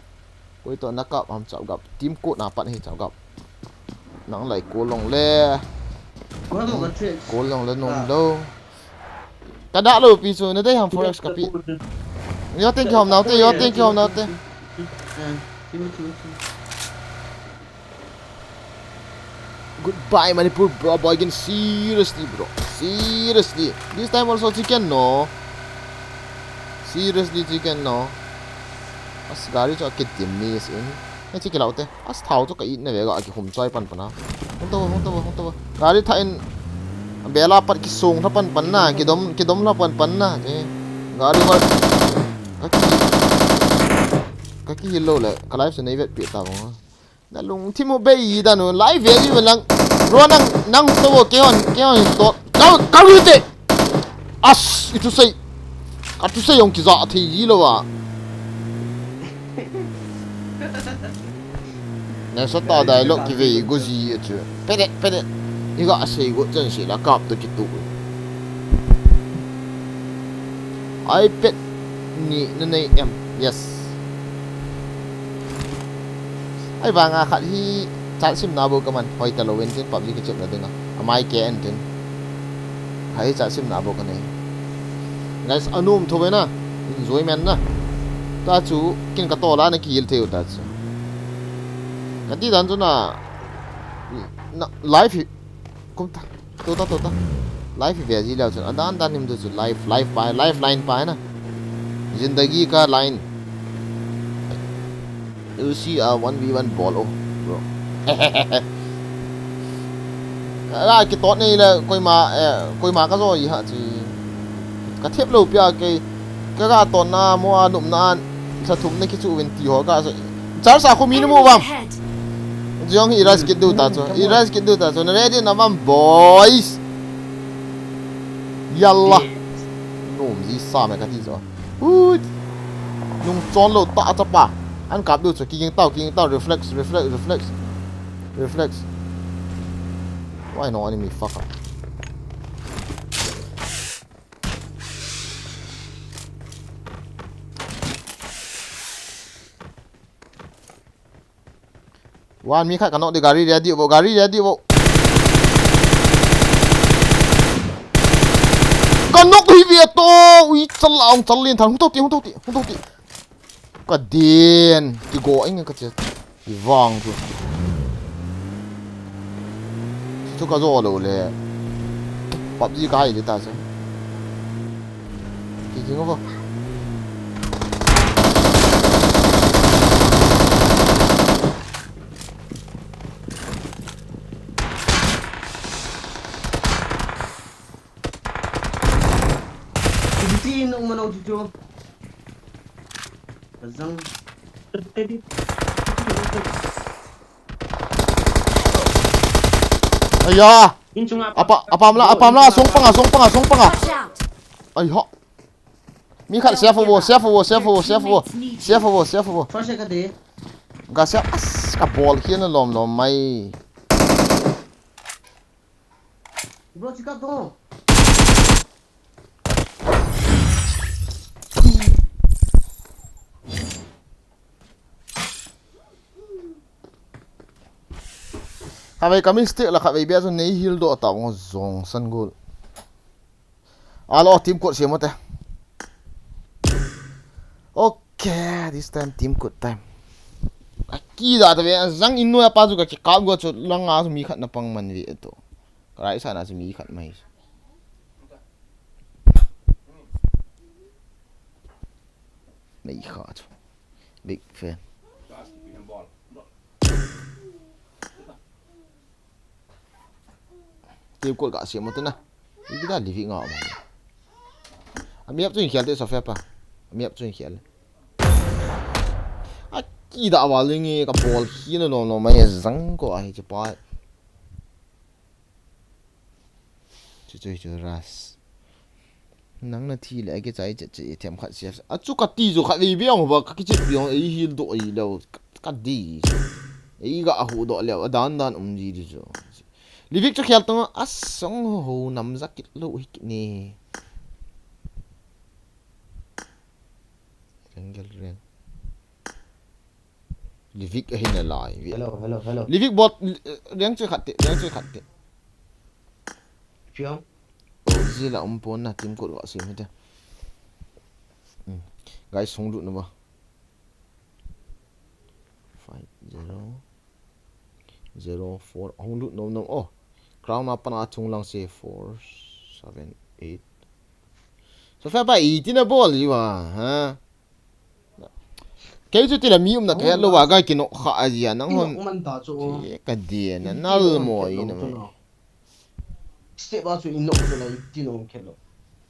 Koi to na kap ham chau gap. Team ko na pan hi chau gap. Nang lai ko long le. Ko long le nom lo. Ka da lo pi chu na dei ham forex ka pi. Yo thank you ham nau te, yo thank you ham nau te. Goodbye Manipur bro, boy again seriously bro. Seriously. This time also chicken no. Seriously chicken no. As gari chu a kidim ni sin. He chi kilau te. As thao chu ka it na ve ga a kikhum choi pan pan a. Hung to, hung to, hung to. Gari tha in bela pat kisong hla pan pan na, kidom, kidom hla pan pan na. Che. Gari va ka ki, ka ki hil lo le, ka life se nei vet pi ta bang. Na lungthim u bei dan u, live ve ni lang. Ro nang, nang to ke hon, ke hon to. Ka, ka ru te. As, itu sei. Ka tu sei ong kija thei ji lo wa. Na sa ta dialogue kivei go ji a chu. Pede, pede. Iga sei go chan si la kap to kitu. iPad ni na nei em. Yes. Ahivanga khat hi chat sim na bou ka man hoi ta lou in tin PUBG kichep na ding a. Amai ke en tin. Khat hi chat sim na bou ka nei. Guys, anom tho ve na. Enjoyment na. Ta chu kin ka to la na ki hil thei u ta chu. Ka ti dan chu na, na live hi kum ta. To ta, to ta. Life hi ve ji leu chun. Adan dan him tu chu life, life pa, lifeline pa na. Zindagi ka line. You see a one v one bol o, bro. Ka kitot nei le koima, eh, koima ka jo i ha chi. Ka thep lou pia ke, ka ga to na mo a num na, sa thum na ki chu win ti ho ka so. Charge a khu mi ni mu bam. Jong hi rush kit diu ta chu. I rush kit diu ta chu. Na ready na bam, boys. Yalla. Nom ji sa me ka ti chu. Ui. Nung chon lou ta chapa. An kap diu chu, kiging tau, kiging tau, reflex, reflex, reflex. Reflex. Why no enemy fucker? Wan mi khat ka nok di, gari ready vo, gari ready vo. Ka nok hi ve to. Ui, chal la ong chal lin thang. Hung to ti, hung to ti, hung to ti. Ka den. Ki go eng ka che. Ki vang chu. Chu ka zo lo le. PUBG ka hai le ta se. Ki ki ngo. Ti no mano chu chu. Zang. Aya. In chunga. Apa, apam la, apam la, song panga, song panga, song panga. Watch out! Ai ho. Mi khat, safe vo, safe vo, safe vo, safe vo. Safe vo, safe vo. First ka de. Ga safe, as, ka bol hian lom lom mai. Bro, check up to. Khatvei ka mistake la, khatvei bia chu nei heal doh ta ngo zong san gul. Alo, team code siam u te. Okay, this time team code time. A ki da ta ve, zang in noi apa chu ka ki kap go chu langa chu mi khat na pang man ve to. Ka rai sa na chu mi khat mai. Nei kha chu. Big fan. Team code ka siam u te na. Ipi da Livik nga ma. A map chu in khial te, Sophia pa. A map chu in khial. A ki da wa le nge ka bol hi na lom lom mai zang ko a hi che pa. Chu chu chu ras. Nang na thi le, a kichai chet chet, themkhat sia. A chu ka ti chu khatvei bia ngo ba, ka kichep bia ngo, ei heal doh ei leo, ka, ka di. Ei ga hu doh leo, a dan dan um ji di chu. Livik chu khial tong, a song ho nam za kit lo hi kit ni. Rengel reng. Livik ahi na lai. Hello, hello, hello. Livik bot, reng chu khat te, reng chu khat te. Piang. Oh, zila um pon na team code wa sim hite. Hmm. Guys, hung lut na ba. Five zero zero four. Hung lut nom nom. Oh. Crown ma pana chung lang se four seven eight. So fa ba i tina bol i wa, ha? Kei chu tila mi umna ka het lou va, ka kino kha a zia nang hon. Ino man ta chu. Che ka dia na nal mo i na mai. Step a chu ino chu na i tino khe lo.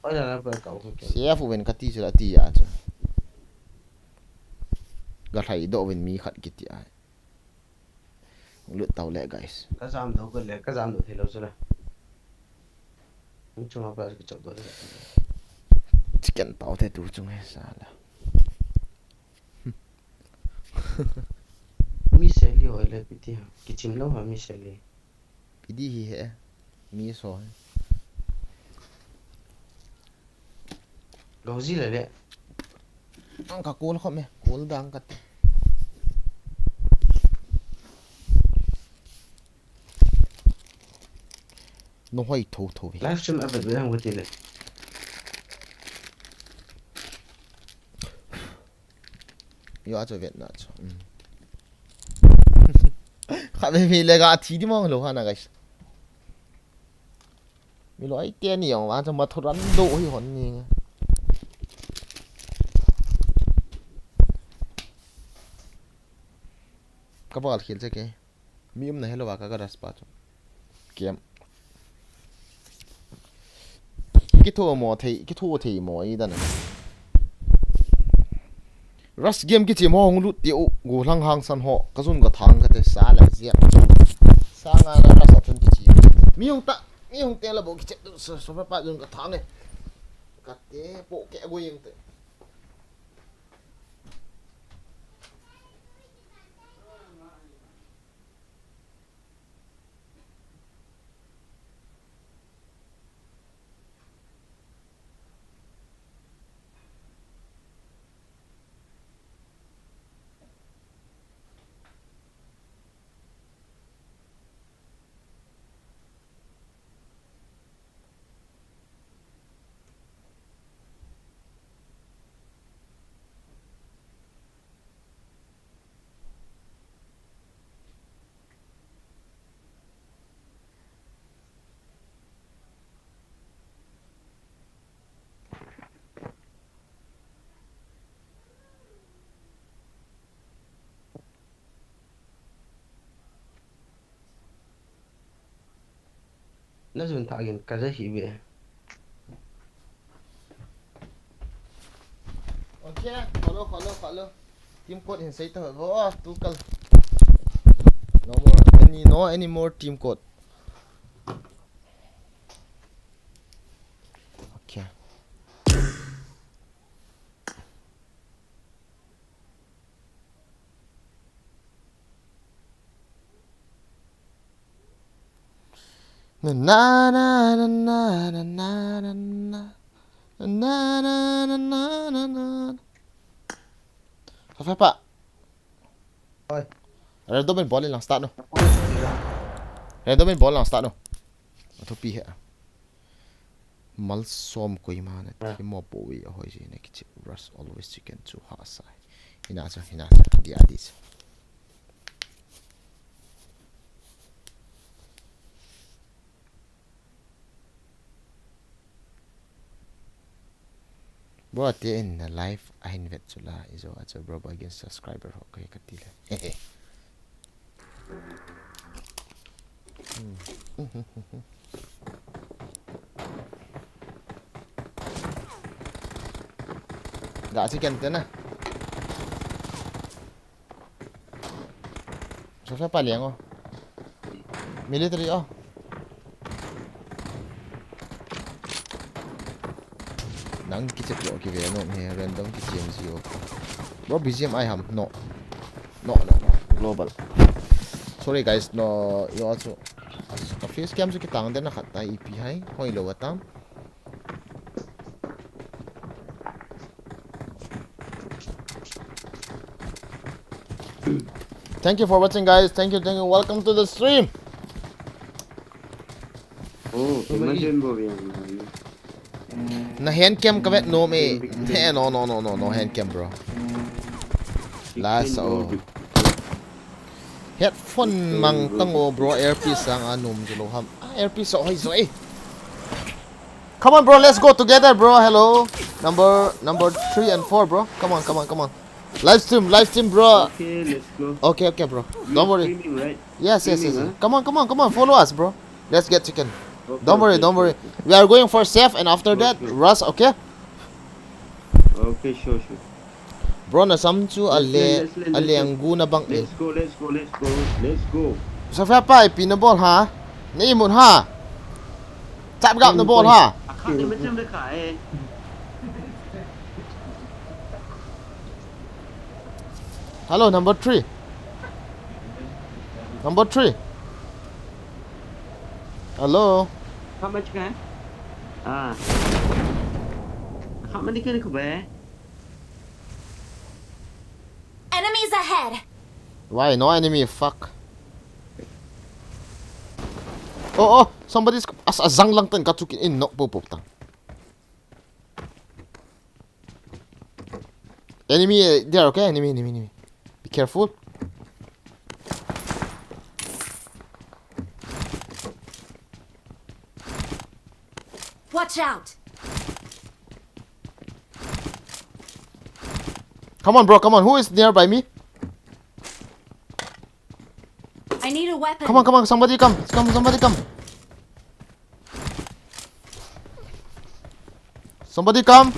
Ai la la ba ka u khe. Sia fu ven ka ti chu la ti ya chu. Ka thai do ven mi khat ki ti ai. Lut tau le, guys. Ka jam do ko le, ka jam do thei lo chu le. Ni chunga pa ka chop do le. Chicken tau the tu chung he sa la. Mi seli hoi le piti ha. Kichim lo ha mi seli. Piti hi he. Mi so he. Lo zi le le. Ang ka kul khom e, kul dang ka te. No hoi tho tho ve. Live stream a vet ve ang ti le. Yo a cho vet na cho. Mm. Kha ve ve le ga thi di mong lo ha na, guys. Mi loi te ni jong vang chu ma thuran do hi hon ni nge. Ka bal khel che ke. Mi um na helo va ka ka das pa chu. Kem. Kitho mo thei, kitho thei mo i dan. Rush game kichi mo hung lut ti u, gu hlang hang san ho, ka zun ka thang ka te sa la zia. Sa nga la rush a chun kichi. Mi hung ta, mi hung te la bo kiche, so, so pa zun ka thang e. Ka te po ke go yeng te. Lajun tha gin ka ja hi ve. Okay, follow, follow, follow. Team code hin sei ta ho, oh, tu kal. No more, any, no any more team code. Okay. Na, na, na, na. Sa fe pa. Oi. Random in ball in lang start no. Random in ball lang start no. Athu pi he. Malsom koima na. Ah. Thimo po wi a hoi ji na kichi. Rush always chicken chu ha sai. Hina cha, hina cha. Dia dis. Bro, ati in na live ahin vet chu la, ijo a chu bro, bro, again subscriber ho kai ka ti le. Hmm. Ga si ken te na. Sa fe pa liang o. Military o. Nang kichep lo kive no he random kichem ji o. Bro, B G M I ham. No. No, no, no. Global. Sorry guys, no, yo also. A face cam chu kitang den na khat ta ipi hai. Hoi lo atam. Thank you for watching, guys. Thank you, thank you. Welcome to the stream. Oh, imagine bo yang. Na hand cam ka vet nom e. He, no, no, no, no, no hand cam, bro. Last, oh. Headphone mang tang o, bro, earpiece sang a nom jo lo ham. Ah, earpiece so hoi so e. Come on, bro, let's go together, bro. Hello. Number, number three and four, bro. Come on, come on, come on. Live stream, live stream, bro. Okay, let's go. Okay, okay, bro. Don't worry. Streaming, right? Yes, yes, yes. Streaming, huh? Come on, come on, come on. Follow us, bro. Let's get chicken. Okay, don't worry, okay, don't worry. Okay. We are going for safe, and after that, okay, rush, okay? Okay, sure, sure. Bro, na sam chu a le, a leng gu na bang e. Let's go, let's go, let's go, let's go. Sa fe pa, ipi na bol ha? Na imut ha? Chap gap na bol ha? Hello, number three. Number three. Hello. Kha ma chi ka? Ah. Kha ma ni ke ni ku be. Enemies ahead. Why no enemy? Fuck. Oh, oh, somebody's as a zang lang tan ka chukin in nok po po tang. Enemy, eh, there, okay? Enemy, enemy, enemy. Be careful. Watch out! Come on, bro, come on. Who is nearby me? I need a weapon. Come on, come on, somebody come. Come, somebody come. Somebody come.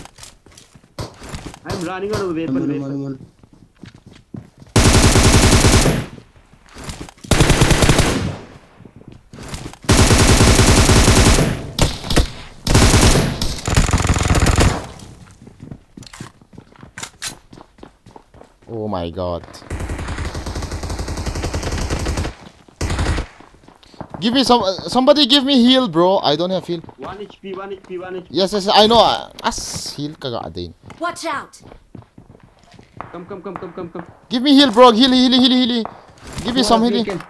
I'm running out of weapon, weapon. Oh my God. Give me some, uh, somebody give me heal, bro. I don't have heal. One H P, one H P, one H P. Yes, yes, I know. Uh, as heal ka ga din. Watch out. Come, come, come, come, come, come. Give me heal, bro. Heal, heal, heal, heal. Give me some healing.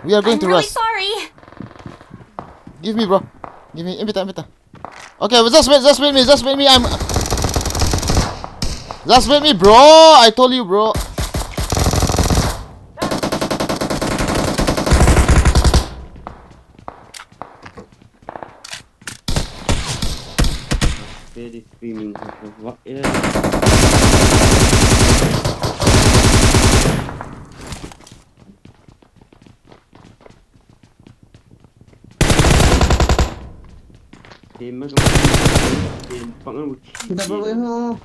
We are going to rush. I'm really sorry. Give me, bro. Give me. Invita, invita. Okay, just wait, just wait me, just wait me. I'm. Just wait me, bro. I told you, bro. Very streaming. What is? Hey, mas Double A ho.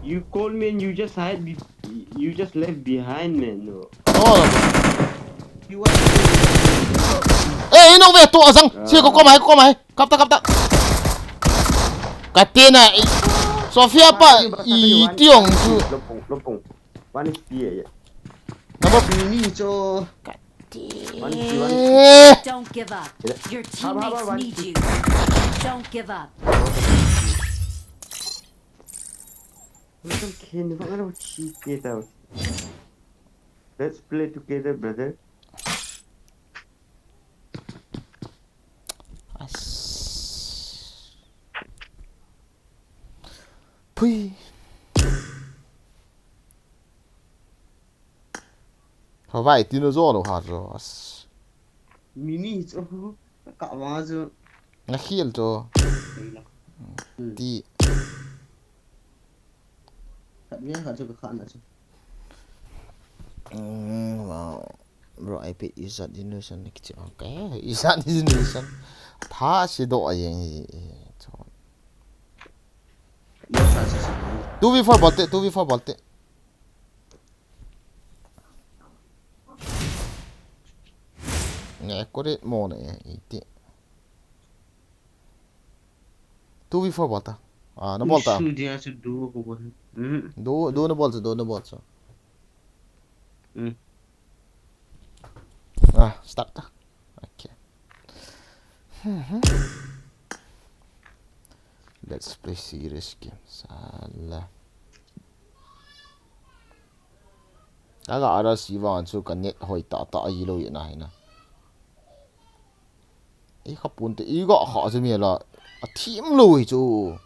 You call me and you just hide. Be- you just left behind, man. No. Eh, ino ve tu asang. Si ko ko mai, ko mai. Kap ta, kap ta. Katina. Sofia pa. I tiong tu. Lopong, lopong. One H P ya. Number. Ini cho. One H P, one H P. Don't give up. Your teammates need you. Don't give up. Welcome, Ken. Welcome, Ken. Let's play together, brother. As. Pui. Hawai tino zo lo ha zo. As. Mini cho. Ka wa zo. Nga khial cho. Ti. Khat ve khat chu ka khat na chu. Mm, wow. Bro, I played Izat Generation ni kichi. Okay, Izat Generation. Tha si do a yeng hi. Two v four bolte, two v four bolte. Ne, kore mo ne, iti. Two v four bolta. Ah, na bolta. Su dia su duo ko bol. Hmm. Duo, duo na bolta, duo na bolta. Hmm. Ah, start ta. Okay. Let's play serious game. Sala. Aga ara siva ansu ka net hoi ta ta ai lo ina hina. I kha pun te, i ga kha chu mi la, a thim lo hi chu.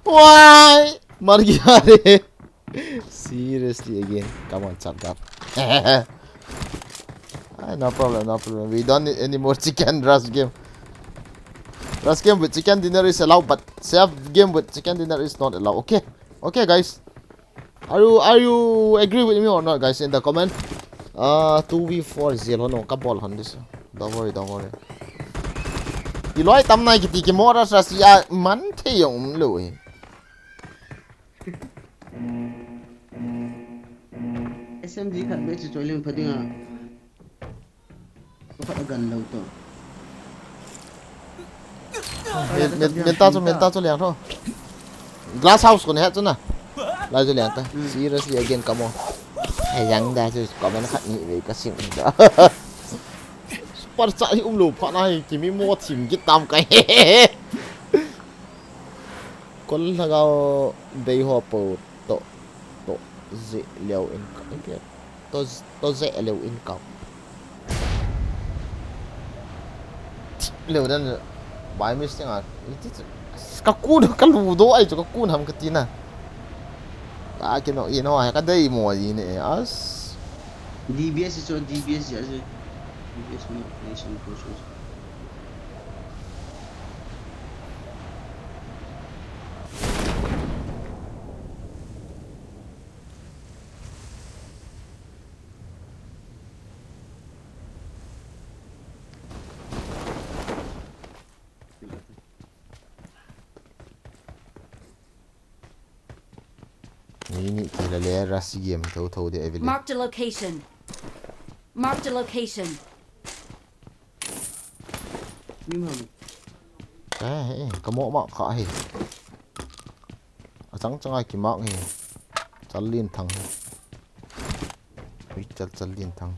Why? Mar gaya re. Seriously again. Come on, chat up. Ah, no problem, no problem. We don't need any more chicken rush game. Rush game with chicken dinner is allowed, but self game with chicken dinner is not allowed. Okay, okay, guys. Are you, are you agree with me or not, guys? In the comment. Uh, two v four zero no, ka bol hon this. Don't worry, don't worry. I loi tam nai kiti ki mora sa si a man the yong um lo eh. S M G khat beh chu choi leng pha ding a. Ko khat a gan lo to. Min, min, min ta chu, min ta chu liang tho. Glass house ko ne ha chu na. Lai chu liang ta. Hmm. Seriously again, come on. Hai yang da chu comment khat ni ve ka sim da. Super chat hi um lo pha na hi kimi mo thim kit tam kai. Kol lhagao bei ho po to, to ze leo in ka, in ke, to, to ze leo in ka. Leo dan, by mistake a, iti chu, ka kun, ka lu do ai chu, ka kun ham ka tina. Ka kino, ino, ai ka dei mo, ine, as. D B S chu, D B S ya chu. D B S mo, nation ko chu. Ni ni kila le rush game tho tho de evil. Marked a location. Marked a location. Ni ma. Ka he, ka mo ma ka he. A chang chang a ki mark he. Chal lin thang he. Ui, chal, chal lin thang.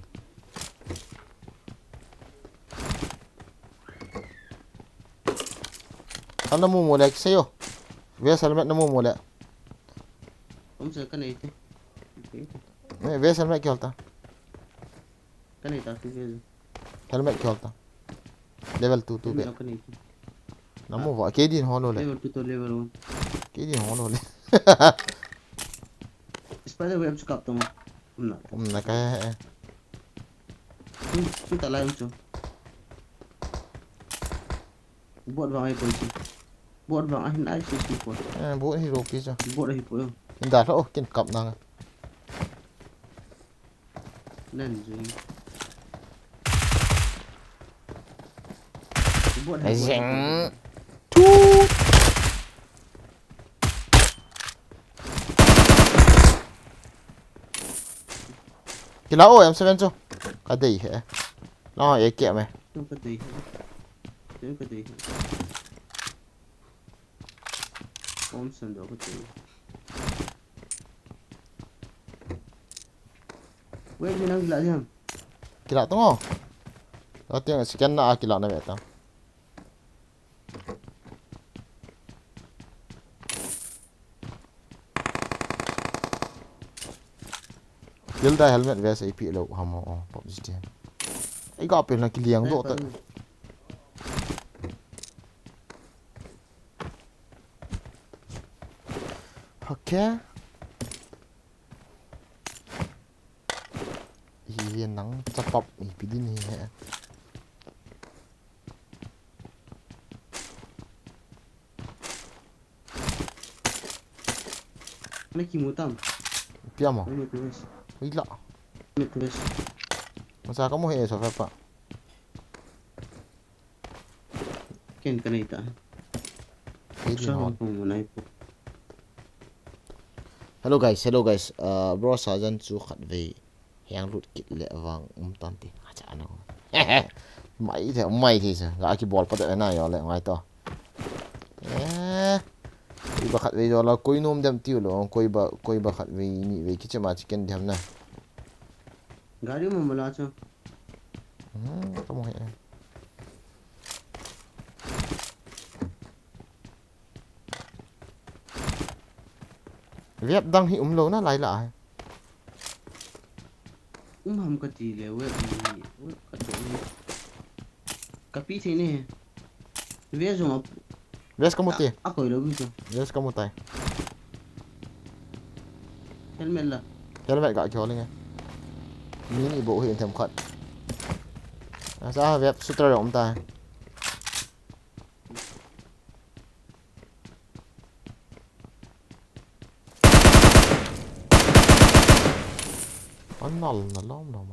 Ana mu mu le, seyo. Ve helmet na mu mu le. Kom se ka nei te. Ne, ve helmet ki holta. Ka nei ta, ki ve. Helmet ki holta. Level two, two be. Helmet ka nei te. Na mu va, ke din holo le. Level two to level one. Ke din holo le. Spider web chu kap to ma. Um na. Um na ka he. Hmm, chu ta lai um chu. Bot vang ahipoi chu. Bot vang ahin ai si si po. Eh, bot hi ropi chu. Bot ahipoi. Inda lo kin kap nang. Nan jing. Bot ahipoi. Jing. Tu. Kila o M seven chu. Ka dei he. Lo e ke me. Chu ka dei he. Chu ka dei he. Om san do ka dei. Wait, ni nang kila jam. Kila tongo. Lo tiang second na a kila na ve ta. Kil da helmet vest A P lo ham o, o, PUBG ti. Ei ga pel na kiliang do ta. Okay. Hi nang chapap ipi din hi he. Na kimu tam. Pia mo. Ui la. Masa kamu he so pa. Ken ka nei ta. Hello guys, hello guys. Uh, bro Sajan chu khat vei. Heng lut kit le vang um tan ti. Acha ano. Mai the, mai the sa. Ga ki bol pa de na yo le ngai to. Eh. Koi ba khat vei jo la koi nom dem ti lo, koi ba, koi ba khat vei ni vei kiche ma chicken dem na. Gari mo mala cho. Hmm, kamu he. Web dang hi umlou na lai la. Um ham ka ti le web ni, web ka to ni. Ka pi the ni. Web jong ap. Web kamu te. A koi lo bi to. Web kamu tai. Helmet la. Helmet ga kyo linge. Mini bo hi them khat. Asa web shooter jong tai. Anal na lom lom.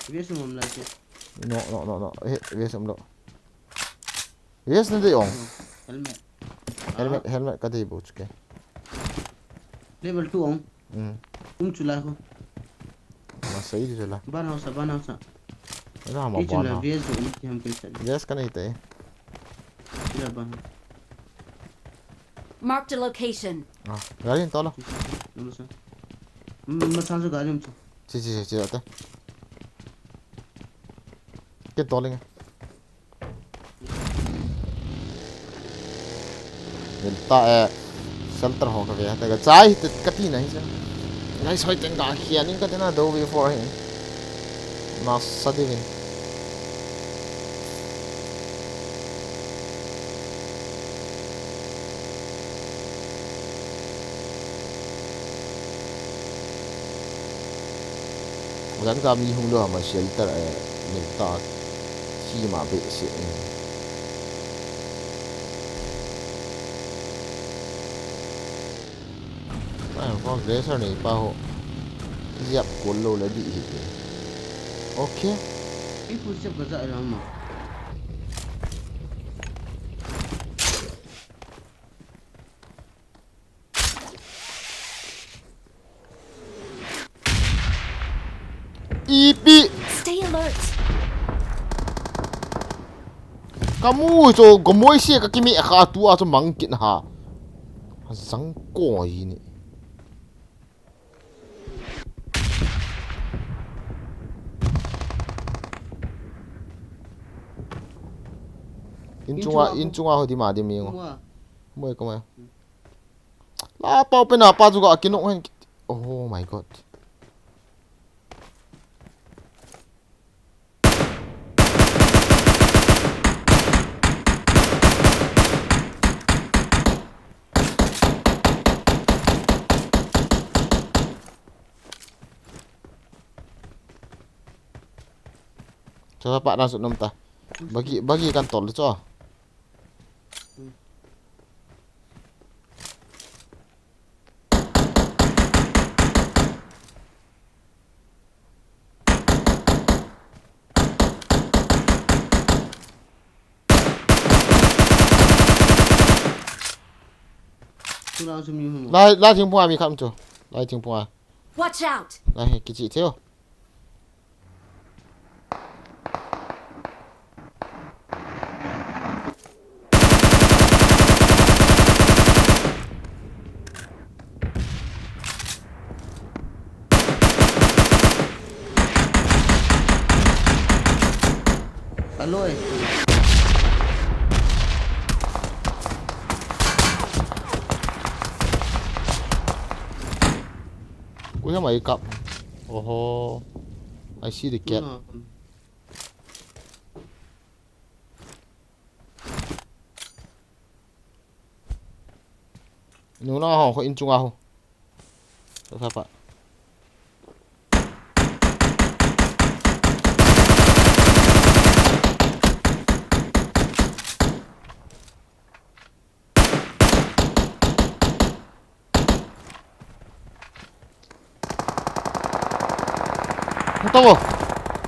Vest um lai chu. No, no, no, no. Eh, vest um lo. Vest na dei ong. Helmet. Helmet, ah, helmet ka dei bo chu ke. Level two ong. Hmm. Um chu la ko. Ma sei chu la. Ban house, ban house. Ra ma ban house. Vest um ti ham ke sa. Vest ka nei te. Chu la ban house. Marked a location. Ah, gari in tolo. Nama sa. Masa sa gari um chu. Si si si si ata. Ke toling. Nil ta eh. Shelter ho ka ve ta ga chai te ka ti na hi sa. Ngai soi ten ga hian in ka te na do before hin. Na sa de vin. Jan ka mi hung lo ma shelter eh, nil ta. Khi ma be se. Ai, ko glacier nei pa ho. Yap ko lo la di hi. Okay. Ipu siap ka za ram ma. Ipi. Stay alert. Kamu cho gomoi se ka kimi kha tu a cho mang kin ha. Jang ko ni. In chunga, in chunga ho di ma di mi ngo. Moi ko ma. La pau pe na pa chu ga kinung hen. Oh my God. Chapa pa na su nom ta. Bagi, bagi kan tol chu. Lai, lai thingphung a mi khat um chu. Lai thingphung a. Watch out! Lai hi kichi theo. Alo e. Kuya mai kap. Oho. I see the cat. Nuna ho, ho in chunga ho. Sa pa. Hung tavo.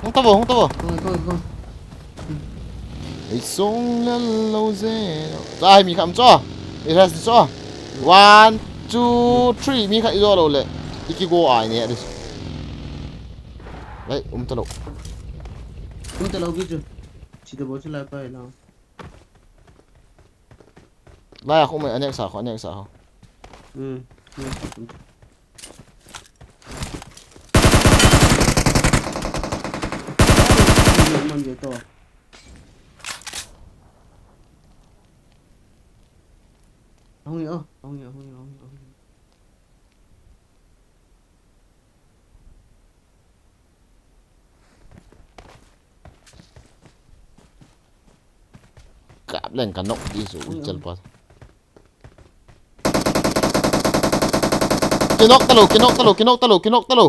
Hung tavo, hung tavo. Koi, koi, koi. Ei song le lo je. Chai mi kham cho. Ei ras cho. One, two, three. Mi kha i jo lo le. I ki go ai ne this. Lai, um ta lo. Um ta lo bi chu. Chi ta bo chu lai pa la. Lai a khu mai annex a khu, annex a khu. Hmm. Annex a khu. Man je to. Hung yo, hung yo, hung yo, hung yo, hung yo. Kap leng ka nok di su. Ui, chal pa. Kinok talo, kinok talo, kinok talo, kinok talo.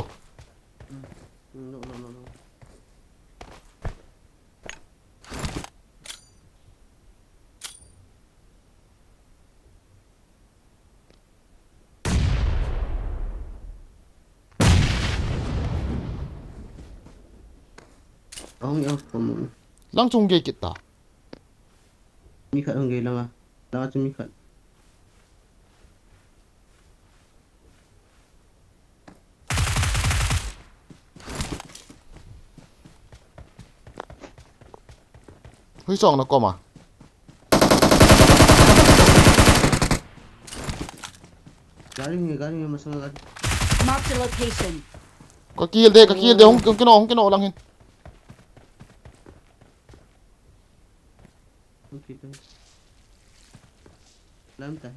No, no, no, no. Ahung ya, kamu. Lang chung gei kit ta. Mi khat hung gei lang a. Lang a chu mi khat. Hui song na koma. Gari nge, gari nge, masang gari. Mark the location. Ka kill de, ka kill de, hung, hung kino, hung kino lang hin. Okay, thanks. Lam ta.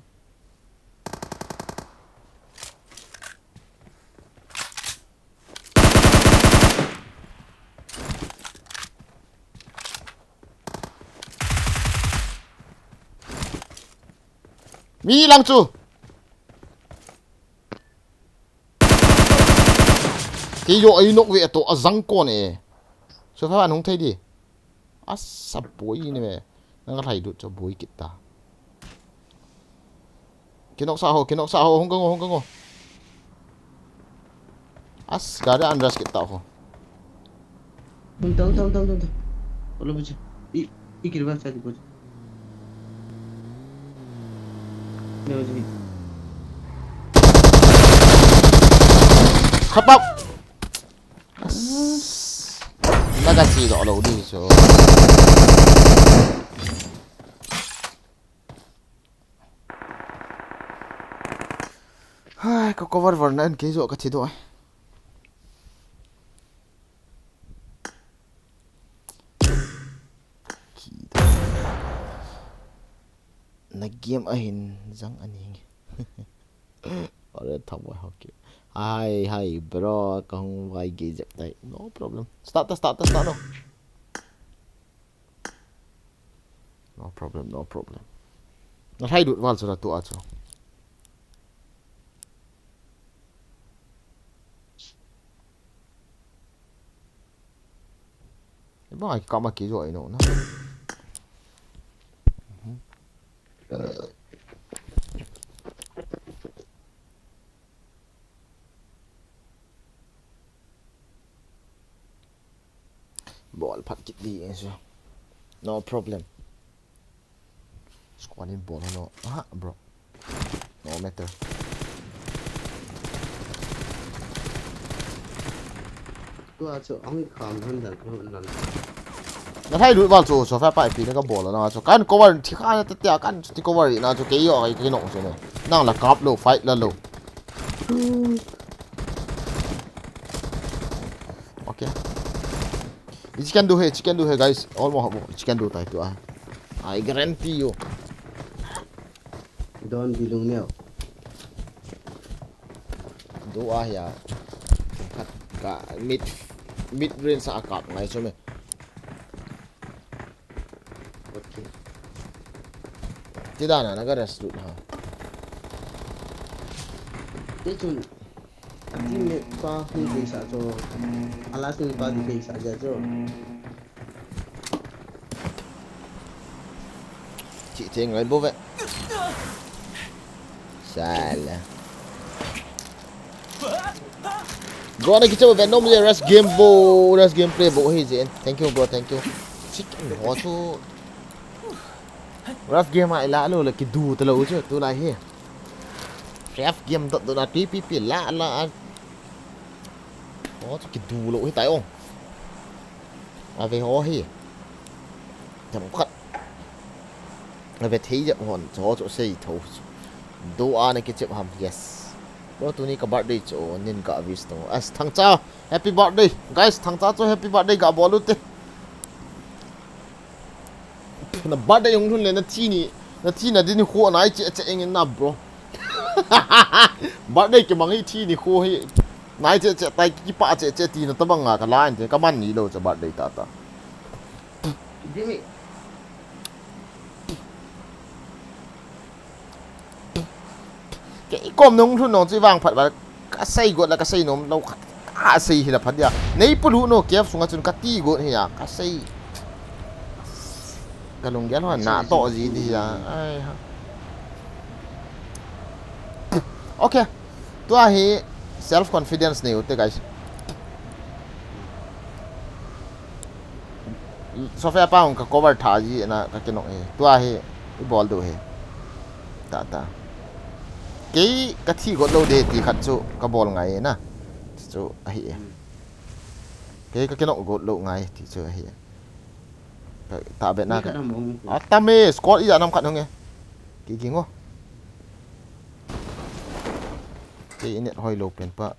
Mi lang chu. Kei jo ai nok ve to a jang kon e. So fa an hung thei di. Asa boi ni me. Nang ka lhai dut cho boi kit ta. Kinok sa ho, kinok sa ho, hung ka ngo, hung ka ngo. As, gari an rush kit ta ho. Hung ta, hung ta, hung ta, hung ta, hung ta. Olo buji. I, i kiri ba sa di buji. Ne buji. Khapap. As. Naga si do lo di so. Hai, ka cover var na en kei jo ka thi do ai. Na game ahin jang ani nge. Ore thamoi hoki. Hai, hai, bro, ka hung vai ge jep tai. No problem. Start ta, start ta, start no. No problem, no problem. Na lhai dut val chu na tu a chu. Bang ai kama ki jo ino na. Bol phat kit di so. No problem. Squad in bol no. Aha, bro. No matter. Tua chu ang kham han dan ko nan. Na thai lut val chu so fa pai pi na ka bol na chu kan cover thi kha na ta tia kan ti cover na chu ke yo ai ke no chu ne. Nang la kap lo fight la lo. Okay. Ichi kan do he, ichi kan do he guys. Almost habo, ichi kan do tai tua. I guarantee you. Don bilung neo. Do a ya. Khat ka mid mid range a kap ngai chu me. Okay. Ti dan a na ka rest lut ha. Te chun. Ati me pa hu ke sa cho. Ala sun pa di ke sa ja cho. Chi che ngai bo ve. Sala. Bro, na kicha ve nom le rush game bo, rush game play bo hi je. Thank you bro, thank you. Chicken ho chu. Rush game ai la lo le kidu ta lo chu tu lai hi. Rush game dot dot na P P P la la. Ho chu kidu lo hi tai ong. Ave ho hi. Jam khat. Ave thei jam hon cho cho sei tho. Do a na kichep ham, yes. Bro, tuni ka birthday chu nin ka wish to. As Thangcha, happy birthday. Guys, Thangcha chu happy birthday ga bol u te. Na birthday jong lhun le na thi ni, na thi na din khu nai che che eng na bro. Birthday ke mang hi thi ni khu hi. Nai che che tai ki pa che che ti na tabang nga ka la ente ka man ni lo cha birthday ta ta. Jimmy. Ke ikom nung lhun nung chi vang phat ba ka sei got la ka sei nom lo ka sei hi la phat dia. Nei pulu no kef sunga chun ka ti got hi ya ka sei. Ka lung gel ho na to ji di ya. Ai ha. Okay. Tua hi self confidence nei u te guys. Sofa pa hung ka cover tha ji na ka kinong hi. Tua hi i bol du hi. Ta ta. Kei ka thi got lo de ti khat chu ka bol ngai na. Chu ahi e. Kei ka kinong got lo ngai ti chu ahi e. Ka ta be na ka. A ta me squad i ja nam khat hung e. Ki ki ngo. Kei i net hoi lo pen pa.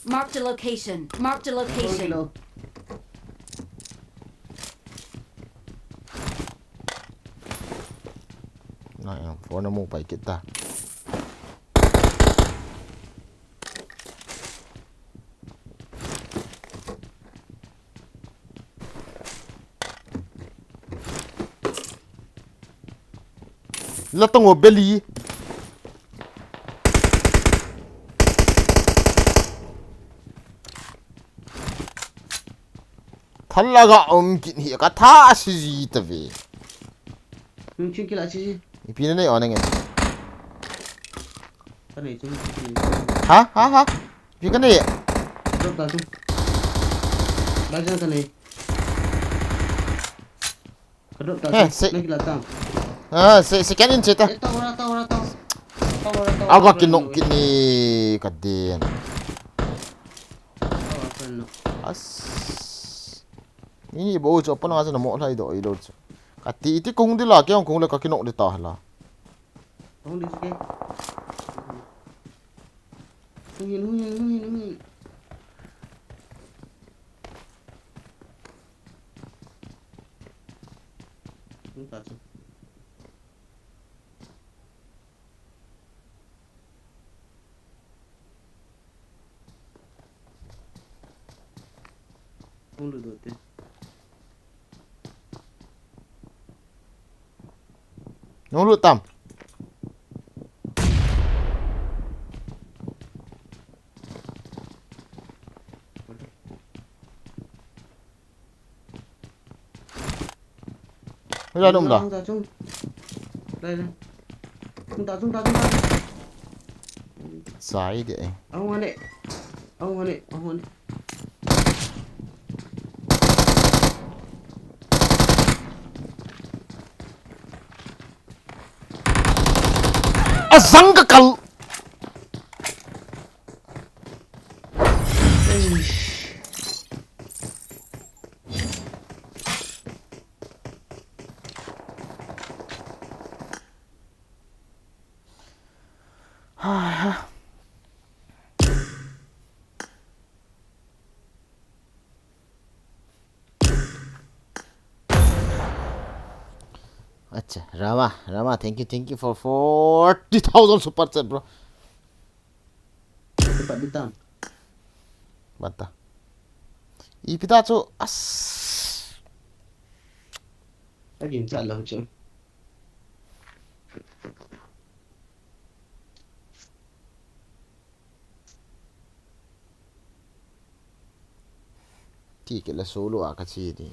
Marked a location. Marked a location. Na ya, phone mo pai kita. La tongo beli. Thalaga um kin hi ka tha si ji ta ve. Nung chin kila chi chi. Ipi na nei on nge. Ka nei chung chi chi. Ha ha ha. Ipi ka nei. Drop ta chung. Ba jang ka nei. Ka drop ta He, chung. Se- Nei kila tang. Ah, se second in cheta. Eh, tau ra, tau ra, tau. Tau ra, tau ra. Aga kinok kini ka den. Tau ra, friend no. As. Ini bo cho pana sa na mo lai do i do cho. Ka ti ti kung di la ke kung le ka kinok di ta la. Kung di ke. Hung in, hung in, hung in, hung in. Hung ta cho. Hung lut doh te. Hung lut tam. Ra dum da. Chung ta chung. Lai lai. Chung ta chung ta chung ta. Sai de. Ahung hane. Ahung hane. Ahung hane. Azang ka kal. Acha, Rama, Rama, thank you, thank you for forty thousand super chat, bro. Cepat datang. Bata. Ipi ta chu as. Lagi insya Allah chu. Ti ke la solo a ka chi di.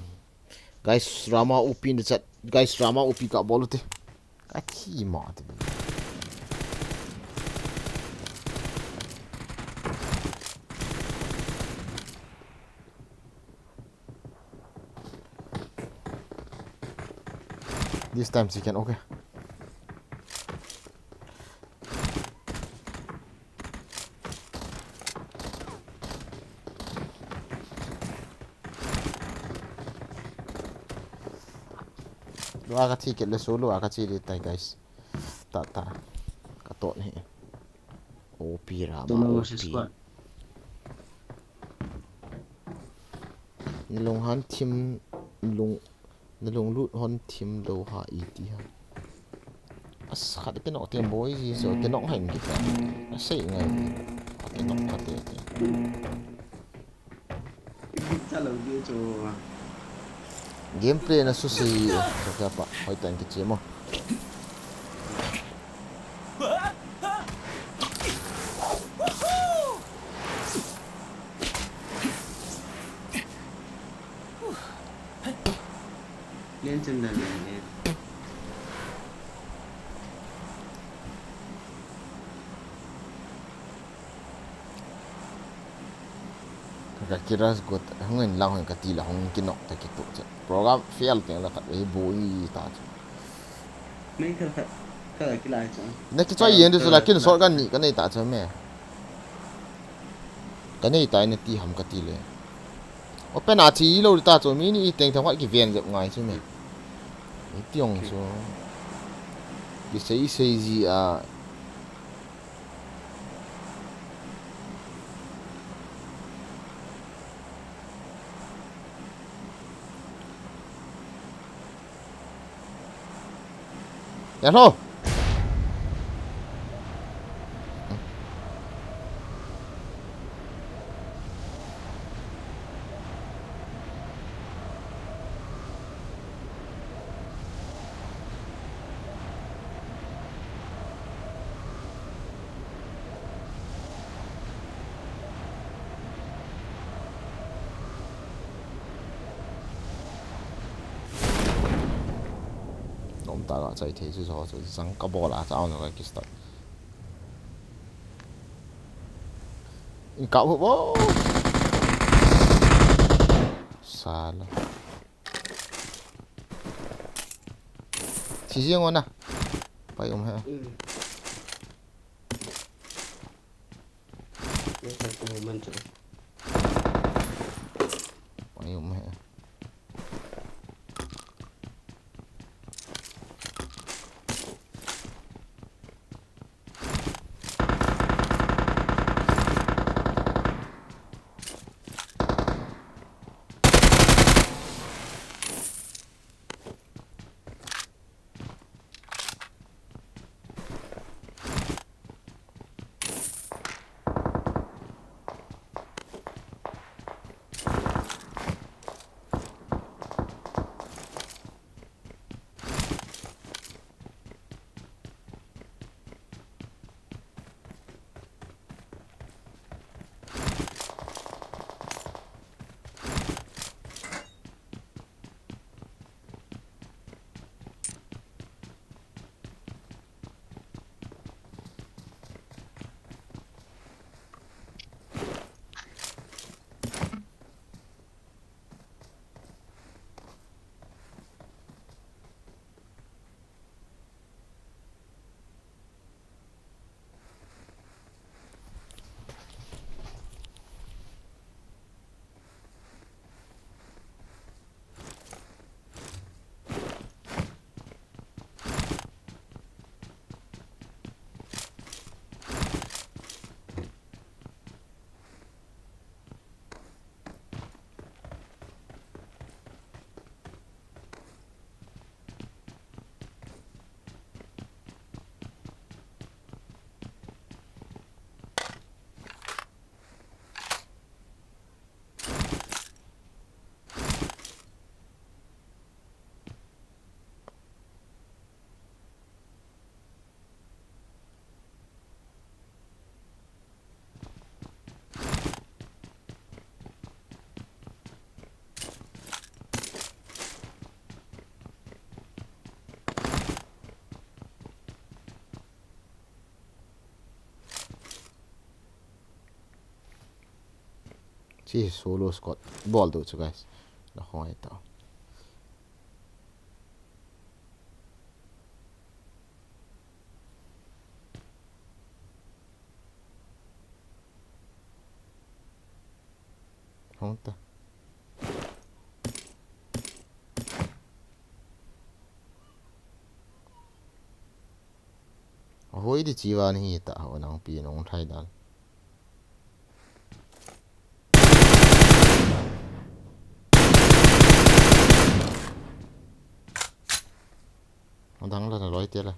Guys, Rama O P in the chat. Guys, Rama O P ka bol u te. Ka thi ma te. This time she can, okay. Lua ka thi ke le su lua ka chi di tai, guys. Ta ta. Ka to ni. O P ra ma, O P. Squad. Nalung han thim lung, nalung lut hon thim lo ha iti ha. As khat ke nok tem boi ji so ke nok han kita. Asei ngai. Ke nok khat te. Chalo di chu. Gameplay na su si so kya pa. Hoi tan ke chemo. Len chen dan len. Ka kiras got hung in lang hung ka ti la hung kinok ta kitu che. Program fail teng la khat ei boi ta che. Nei khat khat ka kilai che. Na kichoi yen du la kin sort kan ni ka nei ta che me. Ka nei tai na ti ham ka ti le. Open a chi lo ta chu mi ni i teng thang ki ven jep ngai chu me. I tiong chu. Ki sei sei ji a. Ya lo. Nom ta ga chai thei chu zo chu zang ka bol a chau no ka ki start. In ka hu bo. Sala. Chi jing ona. Pai um he. Chi solo squad. Bol do chu, guys. La hoi ta. Hong ta. Ahoi di chiva ni hi ta ho nang pi nong thai dan. Adang la na loi te la.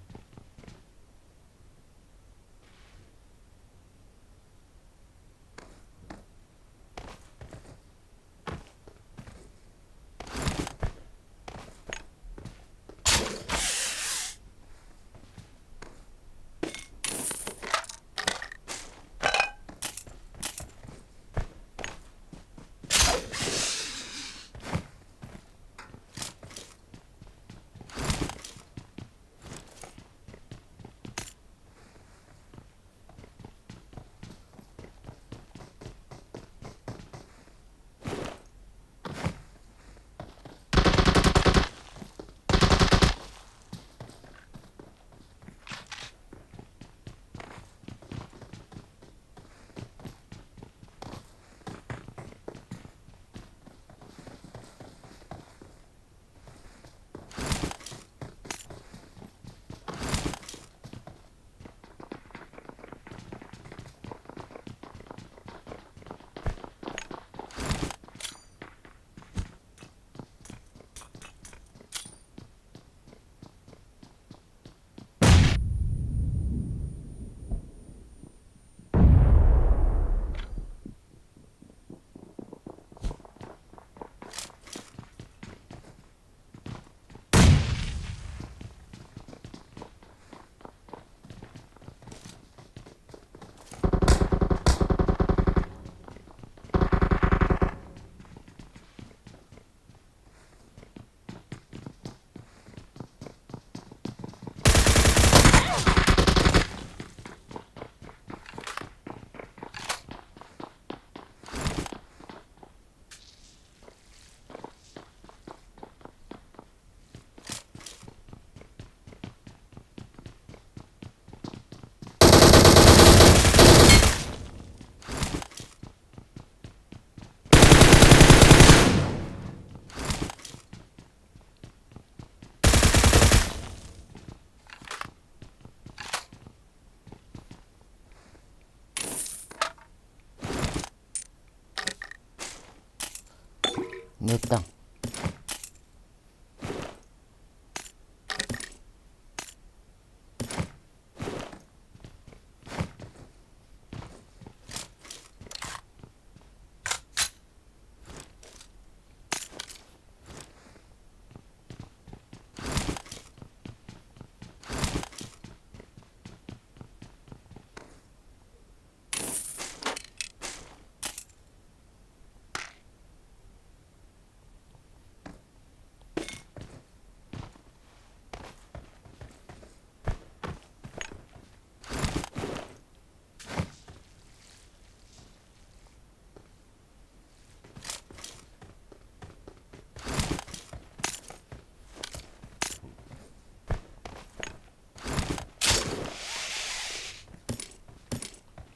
Nutang.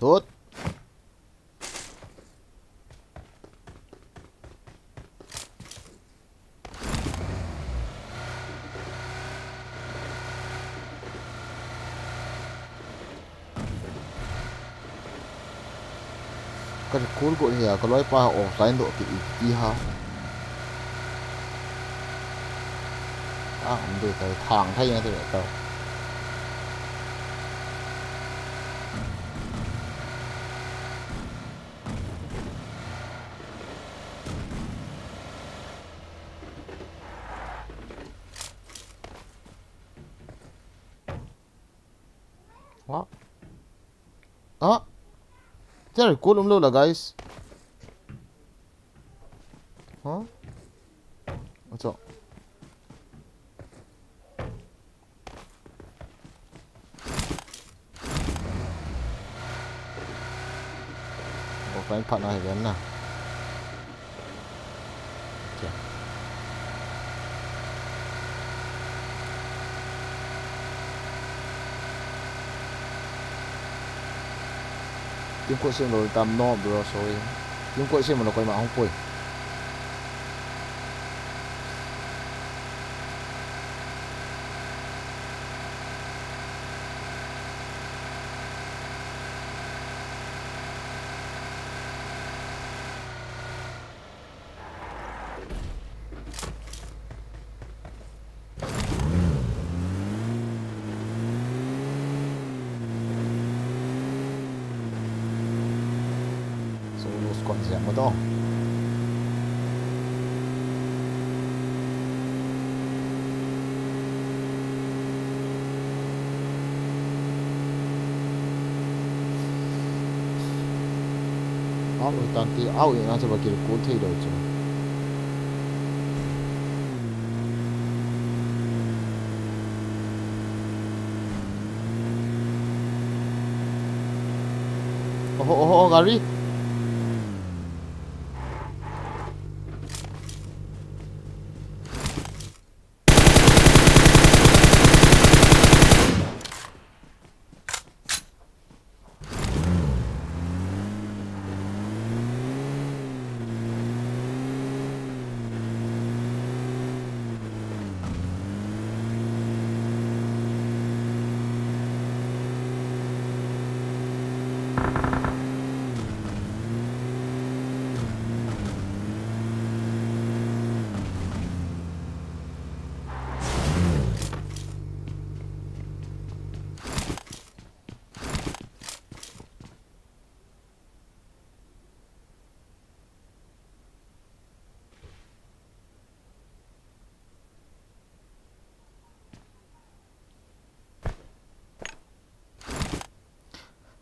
Tut. Ka recall got hi a, ka loipa offline doh kit i ti ha. A, um de ta, thang thai na te ta. Wah. Ah. Char, recall um lou la, guys. Huh? Acha. Offline phat na hi ven na. Team code sem lou tam no, bro, sorry. Team code sem lou koima hung poi. Solo squad jep mo to. Au, tan ti au, ina chu ba kil kul thei lou chu. Oho, oho, oho, gari.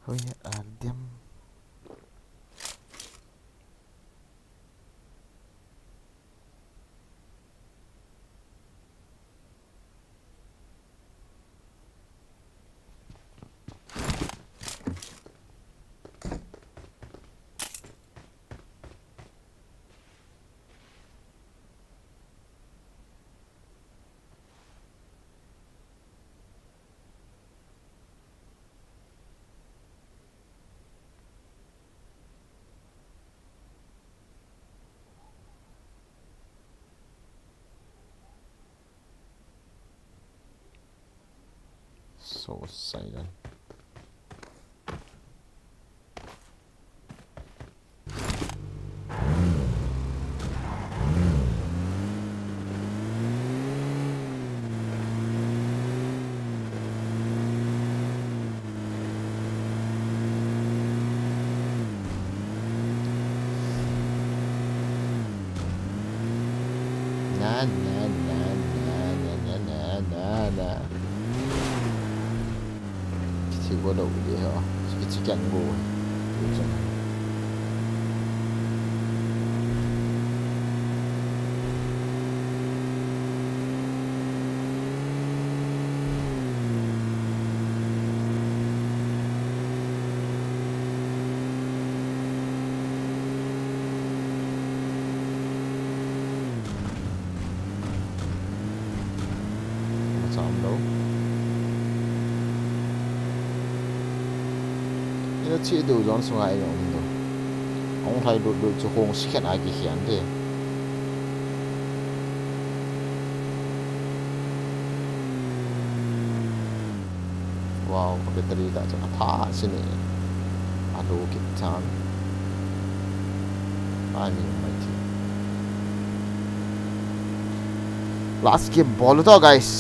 Hoi, a, dem. So silent. Na, na, na. Kithi go lou ding ho. Kichi khen go. Macham lou. Ina chi du zone sunga ina um do. Ahung lhai lut lut chu hung si khen a kikhen de. Wow, ka battery ta chu atha sini. Alu kit chan. Ai mi mai thi. Last game bol to, guys.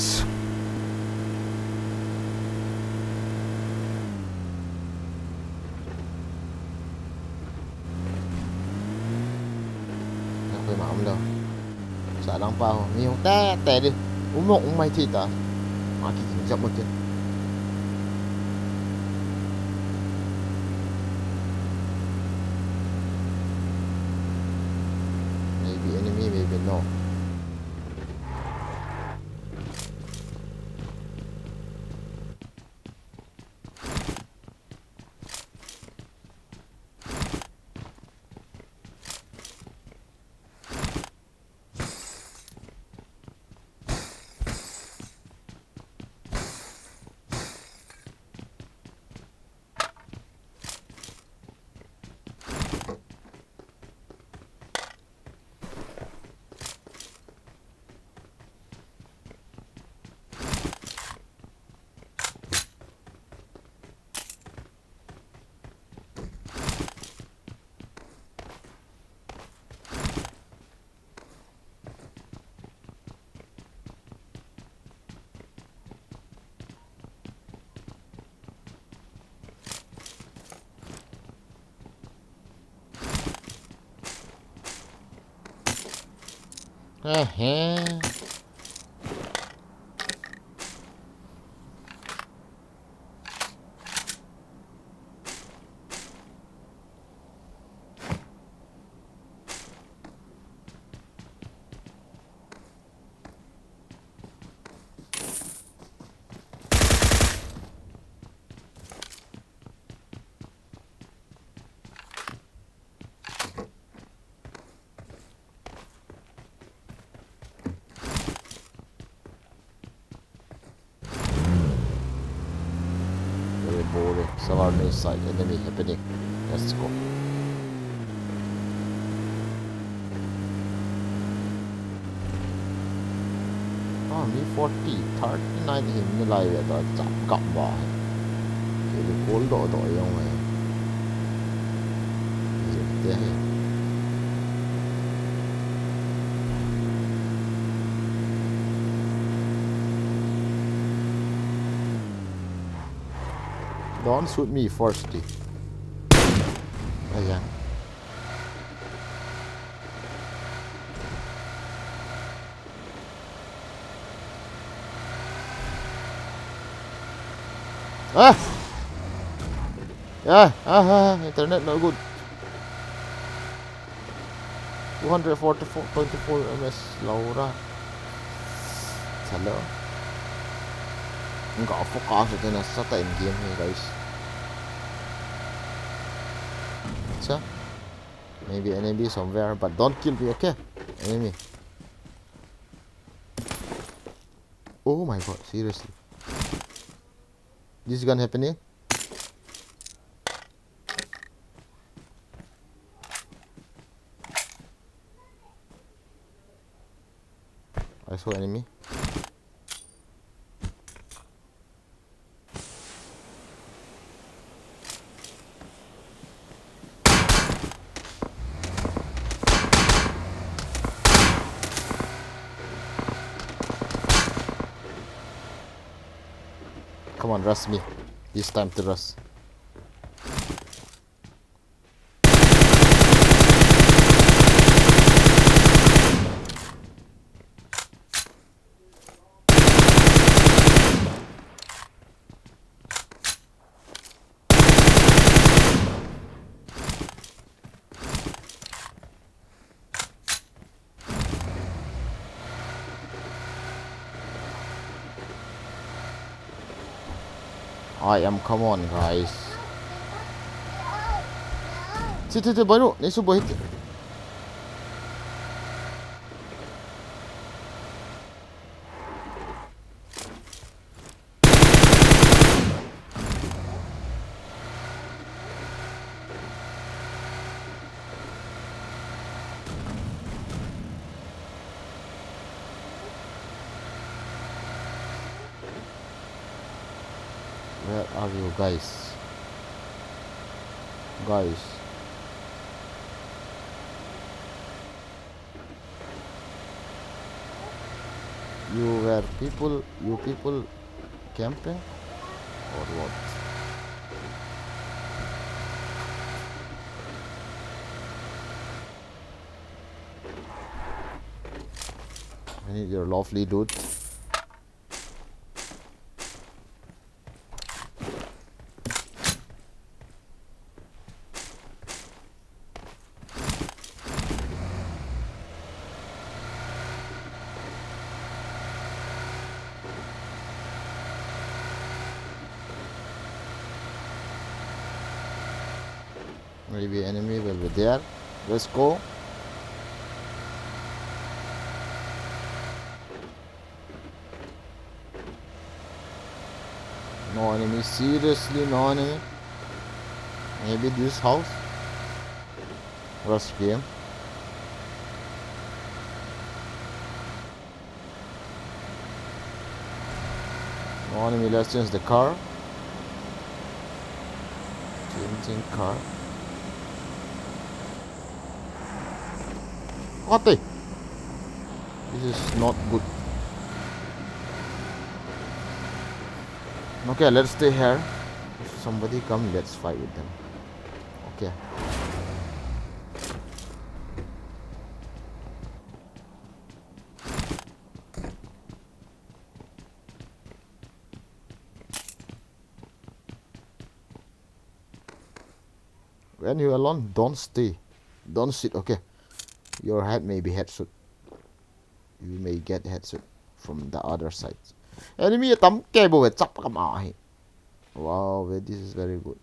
Koima um lou. Sa lang pa ho. Mi hung te te di. Um mong um mai thi ta. Ma ki jing jap mo te. Maybe enemy, maybe no. Ehe. Very boring. Savarni side, enemy happening. Let's go. Ah, mi forty, thirty-nine him nalai ve ta chap kap ba. Ke le kol do do yong ve. Zip te he. Don't shoot me first, eh. Ayan. Ah! Ah, ah, ah, internet no good. Two hundred forty-four, twenty-four M S Laura. Hello. Nga focus ito na sa ta in game here, guys. Acha. Maybe enemy somewhere, but don't kill me, okay? Enemy. Oh my God, seriously. This gun happening. I saw enemy. Come on, rush me. This time to rush. I am, come on, guys. Ti, ti, ti, boy, no, nisu boy. Where are you guys? Guys. You were people, you people camping or what? I need your lovely dude. Maybe enemy will be there. Let's go. No enemy, seriously, no enemy. Maybe this house. Rush game. No enemy, let's change the car. Changing car. What the? This is not good. Okay, let's stay here. If somebody come, let's fight with them. Okay. When you alone, don't stay. Don't sit, okay? Your head may be headshot. You may get headshot from the other side. Enemy tam kei bou ve, chap kama hi. Wow, ve, this is very good.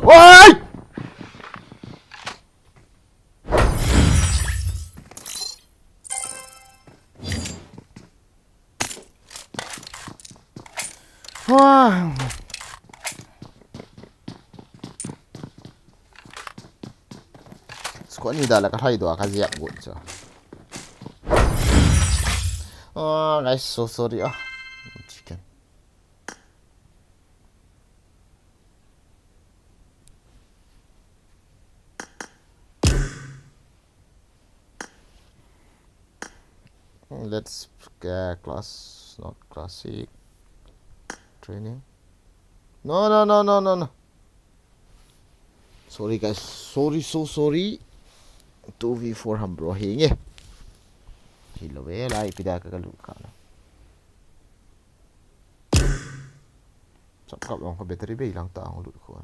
Oi! Wah. Squad ni dah lah ka thai doh a ka ziak got chu. Ah, guys, so sorry ah. Chicken. Let's, uh, class, not classic. Training. No, no, no, no, no, no. Sorry, guys. Sorry, so sorry. Two v four ham bro. Hi nge. Hi lo ve lai pida ka ka lu ka na. Chap kap long ka battery bei lang ta ang lut ko.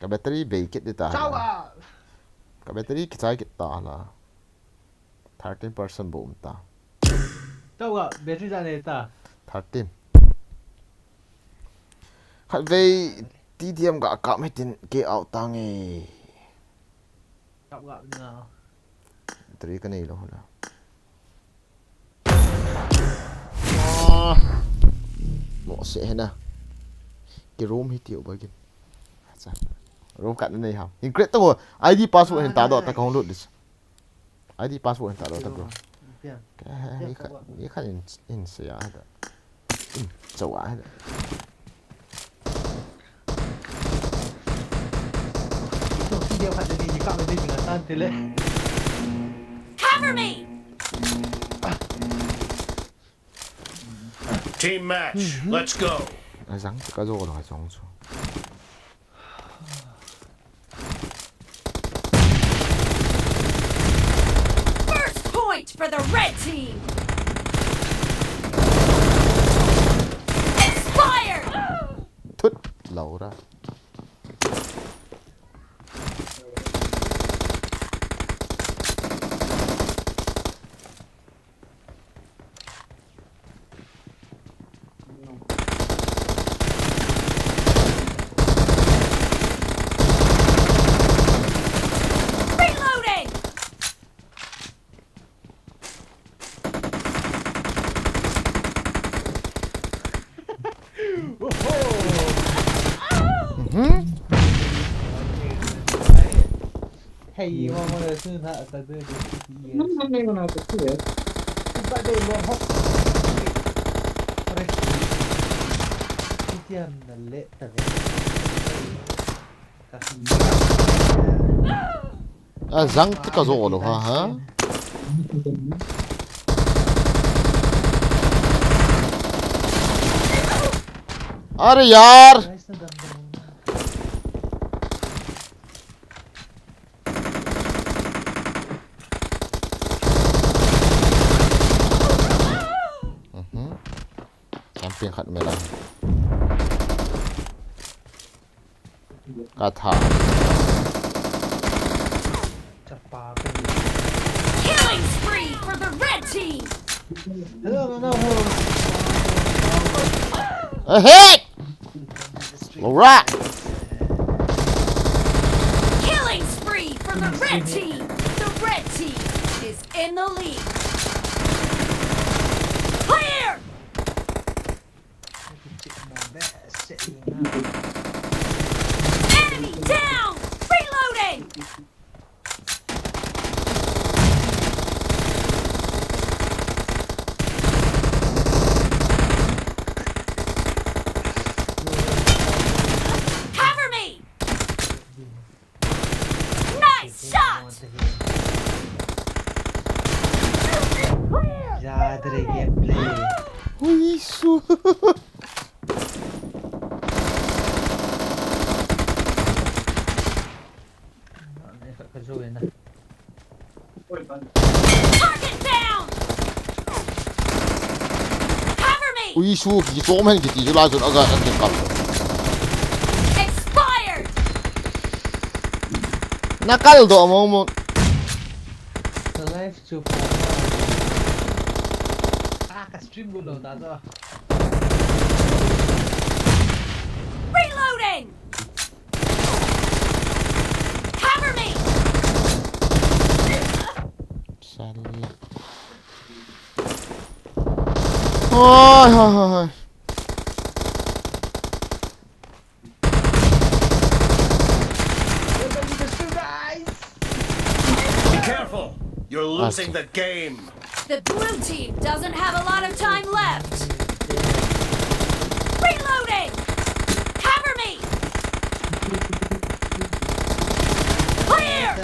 Ka battery bei kit de ta. Chau la. A. Ka battery kichai kit ta la. Thirteen percent bou um ta. Chau la, battery ja nei ta. Thirteen. Khat vei T D M ga kap mai tin ke out ta nge. Kap ga na. Battery ka nei lo la. Ah. Mo se he na. Ki room hi tiu ba ki. Acha. Room ka nei ham. Hi great to. I D password hin ta do ta ka hong lut dis. I D password hin ta do ta bro. Pian. Ka hi kha, hi kha in, in se ya da. In chau a da. Cover me! Team match, let's go. A zang ka zo lo a zong chu. First point for the red team. Expired. Thut, Laura. Reloading! Mhm. Hey, you want one as soon as I do this? Yes. No, no, no, no, no, no, no. But they were hot. Correct. Itian na le ta ve. A zang te ka zo lo ha, ha? Are yaar! Mhm. Camping khat mela. Ka tha. Killing spree for the red team. Hello, no, no, hello. Ahead! Laura! Killing spree for the red team. The red team is in the lead. Clear! Check my best, check my Yadre gameplay. Ui, su. Ka, ka zo ina. Target down! Cover me! Ui, su, kichom hen kiti chu la chun aga, aga kap. Expired! Nakal do mo mo. Ka live chu pa. Ah, ka stream gu lo ta to. Reloading! Cover me! Salla. Oi, oi, oi, oi. Be careful! You're losing the game! The blue team doesn't have a lot of time left! Reloading! Cover me! Clear!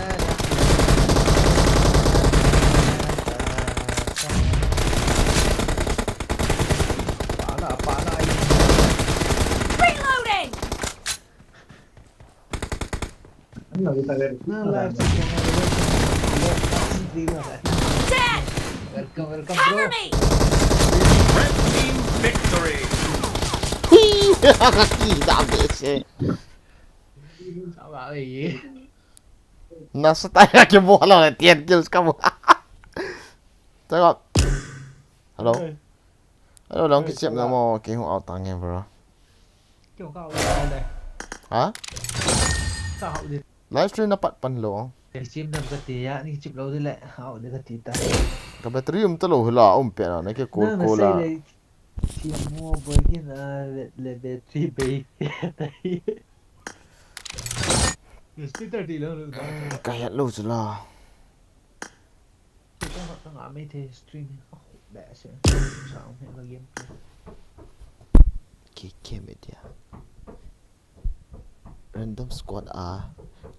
Reloading! Dead! Welcome, welcome, bro. Cover me! Red team victory! Hui! Kaki da bese. Sawa, eh. Nasa tayo ke bola na ten kills ka mo. Teka. Hello. Hello, long kichep na mo, kihung out tang e, bro. Kihung ka out le. Ha? Ka out le. Live stream na pat pan lo. Kichep na ka ti ya, ni kichep lo de le, out de ka ti ta. Ka battery um ta lo hila, um pe na, na ke ko ko la. Si mo boy kin a le, le battery bei. Yes, ti ta ti lo. Ka het lo chu la. Ka nga mai the stream. Oh, best. Sound he la gameplay. K K Media. Random squad a.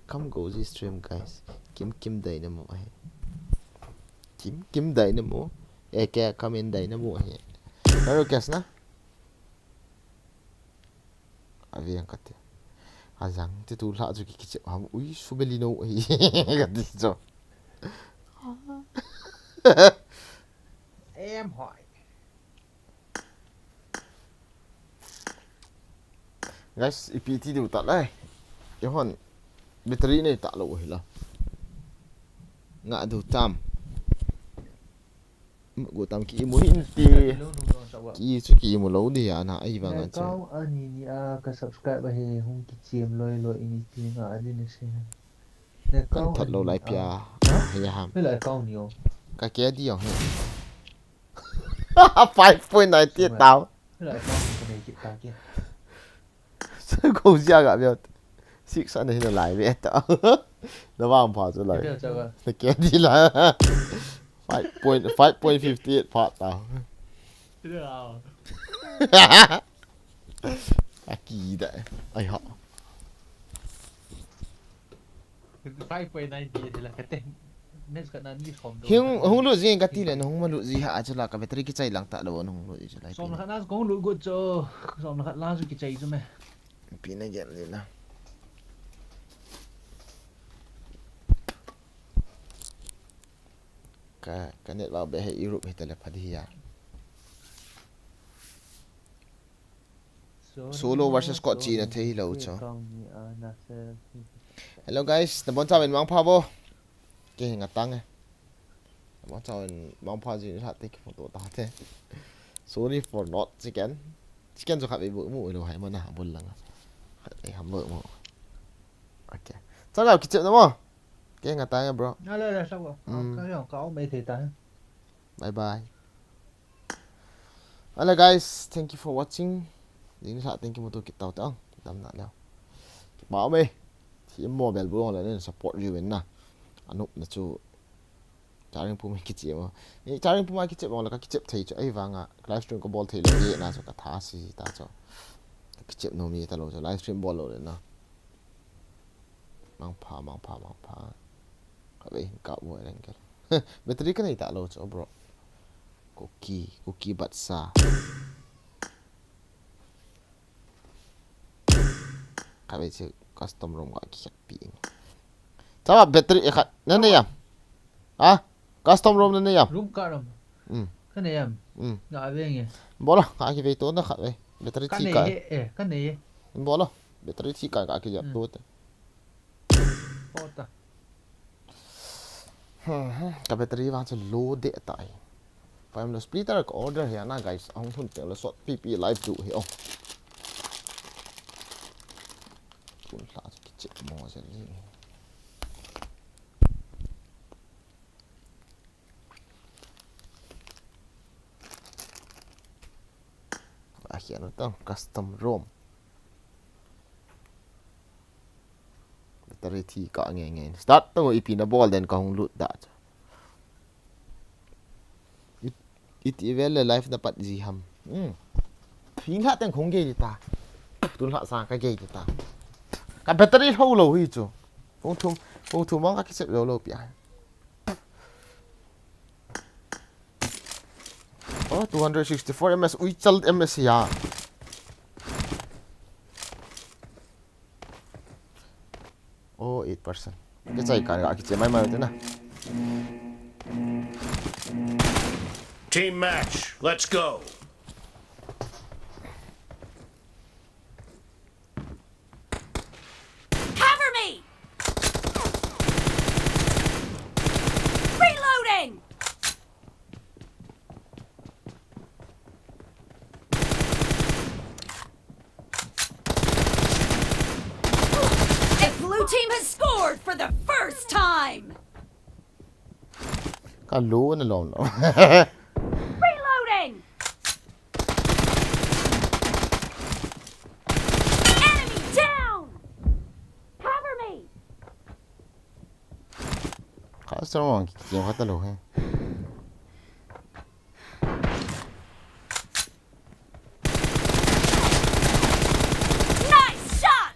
Come go this stream, guys. Kim Kim Dynamo ahi. Kim Kim Dynamo. Eh, ke come in Dynamo ahi. Hello, guys na. Aviang kati. Ajang ti tu la chu ki kichep ham. Ui, subeli no ahi. Kati chu. Em hoi. Guys, ipi ti diu ta lai. Ihon battery nei ta lo hi la. Nga diu tam. Go tam ki imu hin ti. Ki chu ki imu lo di ana ai vang a chu. Account ani ni a ka subscribe ahi hung kichem loi loi ini ti nga a din se. Kan that lo lai pia. He ham. He la account ni o. Ka ke di o he. Five point nine ti tao. He la account ni ka nei kit ta ke. Ko zia ga bia. Six ana hin lai ve ta. Na vang pha chu lai. Ke di la. Five point, five point fifty eight pha ta. Aki da. Ai ha. Five point nine ti la kate. Next ka na ni khom do. Hung, hung lut jing kati le, hung ma lut ji ha chu la ka battery kichai lang ta lo, hung lut ji chu la. Som la khat na kong lut got chu. Som la khat la chu kichai chu me. Pi na gel le na. Ka, ka net va be he Europe he tele pha di ya. Solo versus squad chi na thei lo cho. Hello guys, na bon cha ven mang pha bo. Ke nga tang e. Na bon cha ven mang pha ji ha te ki photo ta te. Sorry for not chicken. Chicken jo kha be bu mu lo hai mo na bol lang. Kha be ham lo mo. Okay. Cha ga kichep na mo. Ke nga tang e bro. Na le le sa bo. Ka yong ka o me thei ta. Bye bye. Hello guys, thank you for watching. Ding sa thank you mo to kit tau tau. Dam na leo. Ba me. Thi mo bel bu le nen support you na. Anup na chu. Charing pu mai kichep mo. Ni charing pu mai kichep mo la ka kichep thei chu. Ai vanga live stream ka bol thei lo ye na chu ka tha si ta chu. Ka kichep no mi ta lo chu live stream bol lo le na. Mang pha, mang pha, mang pha. Kave hin ka mo reng ke. Battery ka nei ta lo chu, bro. Kuki, Kuki batsa. Kave chu custom room ka kikhat pi. Chama battery e khat na nei am? Ha? Custom room na nei am? Room ka ram. Hmm. Ka nei am? Hmm. Nga ve nge. Bolo, ka ki ve to na khat ve. Battery thi ka. Ka nei he, eh, ka nei he. Bolo, battery thi ka ka ki jap to te. Pota. Hmm, hmm. Ka battery vang chu low de tai. Pai lo splitter ka order hi ana guys. Ahung hun teng le sot pi pi live chu hi o. Tun hla chu kichep mo se ni. Ahian tang custom room. Battery thi ka nge nge. Start tang ipi na bol den ka hung lut da. It, it event le live na pat ji ham. Hmm. Tun hla teng hung ge ta. Tun hla sang ka ge ta. Ka battery ho lo hi chu. Phone thum, phone thum mang ka kisep lo lo pia. Oh, two hundred sixty-four M S, ui chal M S ya. Oh, eight percent. Ke chai kan ga kiche mai mai te na. Team match, let's go. Cover me! Reloading! The blue team has scored for the first time! Ka lo na lom lo. Reloading! Enemy down! Cover me! Ka strong ki ki khat lo he. Nice shot!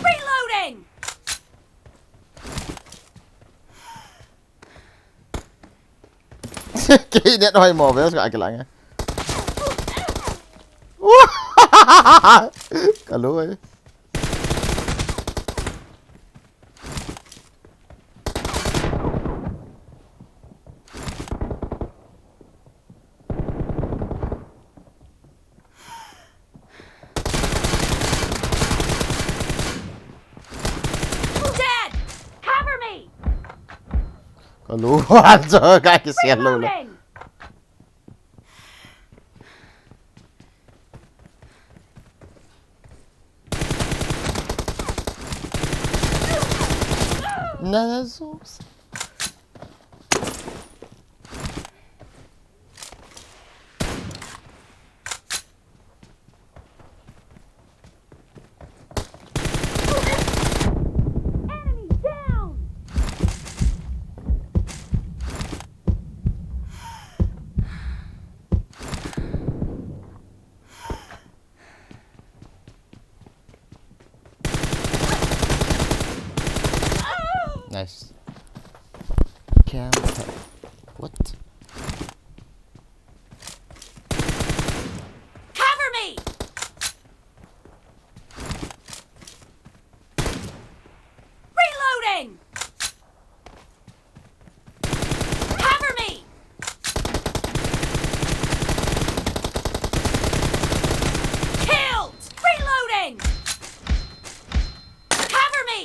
Reloading! Kei net hoi mo ve ka kilang e. Ka lo e. Dead! Cover me! Ka lo, anjo ka kisial lo le. Reloading! Na Jesus. Enemy down! Nice. Camp. What? Cover me! Reloading! Cover me! Killed! Reloading! Cover me!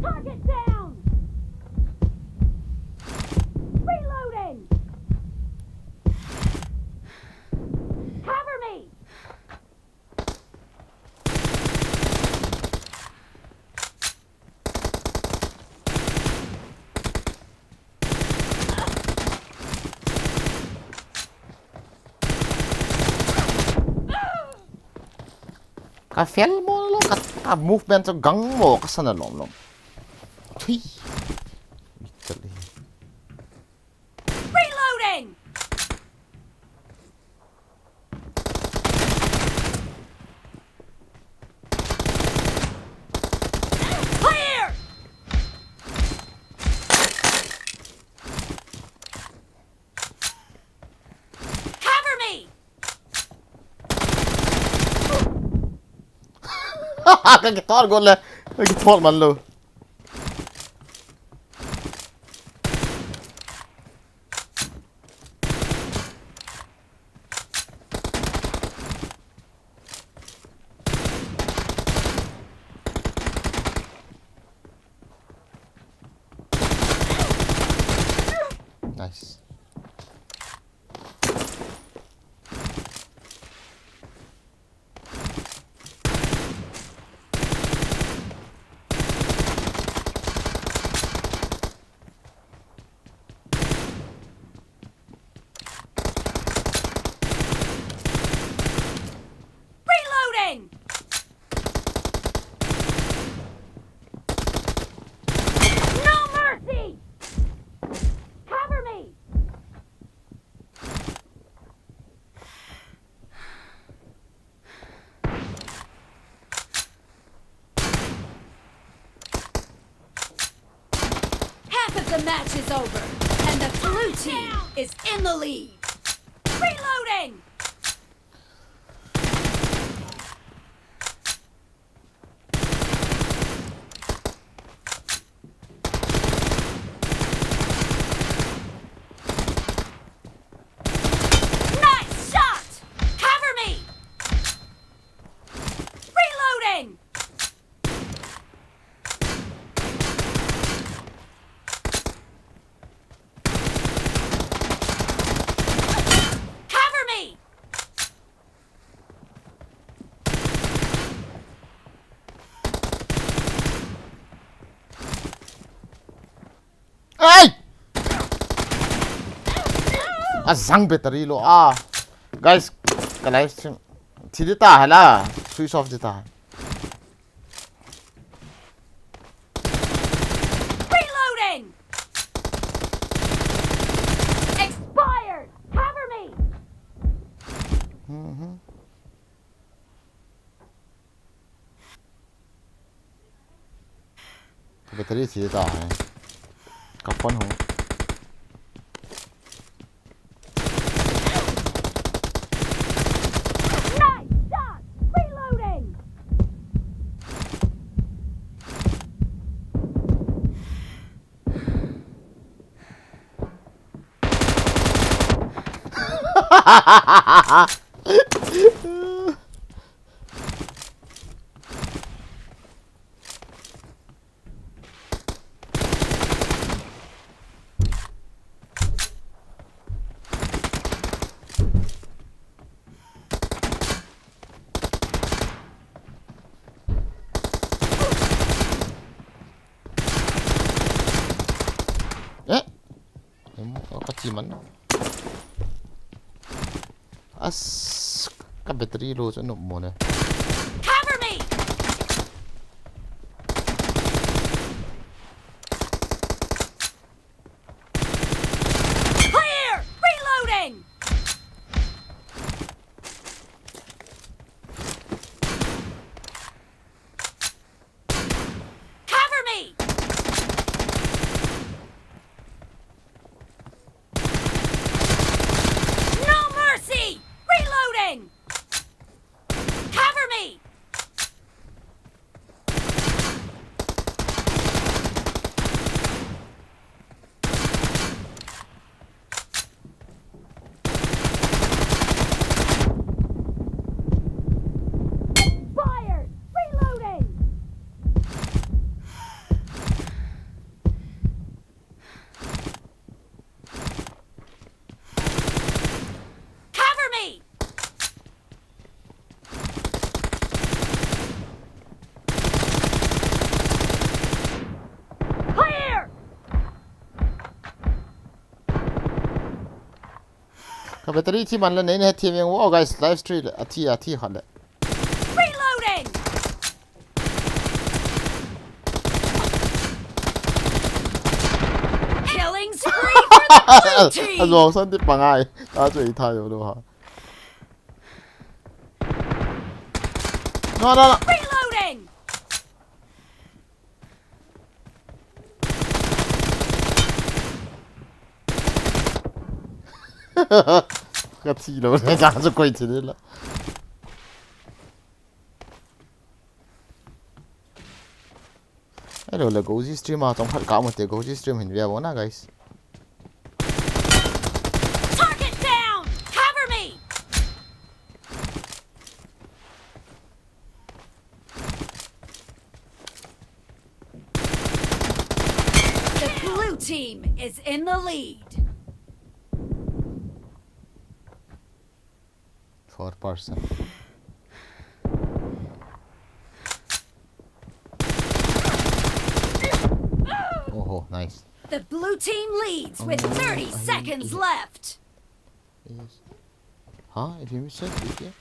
Target down! Reloading! Cover me! Ka fel mo lo, ka, ka A movement chu gang mo ka sana lom lom. Thui. Reloading! Clear! Cover me! Ka kithot got le. Ka kithot man lou. Nice. Reloading! No mercy! Cover me! Half of the match is over, and the blue team is in the lead. Reloading! Nice shot! Cover me! Reloading! Cover me! Ai! Azang battery lo a. Guys, ka live stream thi di ta hala. Switch off di ta. Reloading! Expired! Cover me! Mhm. Ka battery thi ta hai. Ka phone ho. Nice shot! Reloading! Eh? Em, oh, ka chi man. As, ka battery low chu nop mo ne. Cover me! Clear! Reloading! Cover me! No mercy! Reloading! Cover me! Expired! Reloading! Cover me! Clear! Ka battery thi man le nei ne thi meng wo, guys, live stream le. A thi, a thi khat le. Reloading! Azong san ti pangai. Ta chu i tha yo lo ha. No, no, no. Reloading! Ka thi lo le, ka chu koi thi le la. Hello, le Goji stream a, tong khat ka mo te, Goji stream hin via bona, guys. Target down! Cover me! The blue team is in the lead. Four person. Oh, nice. The blue team leads with thirty seconds left. Yes. Ha, if you miss it, if you...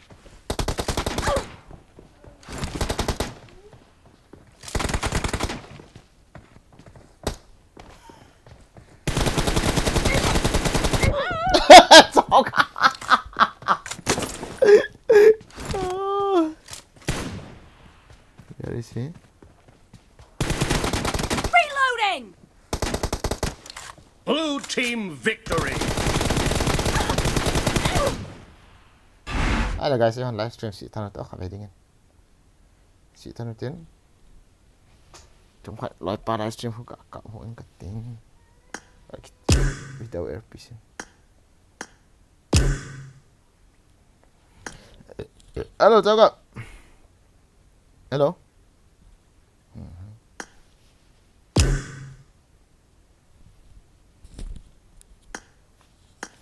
Where is he? Reloading! Blue team victory! Hello guys, hon live stream si tanu to khabe dingin. Si tanu tin. Tum khat loi pa live stream hu ka ka hu in ka tin. Without R P C. Hello, chao ka. Hello.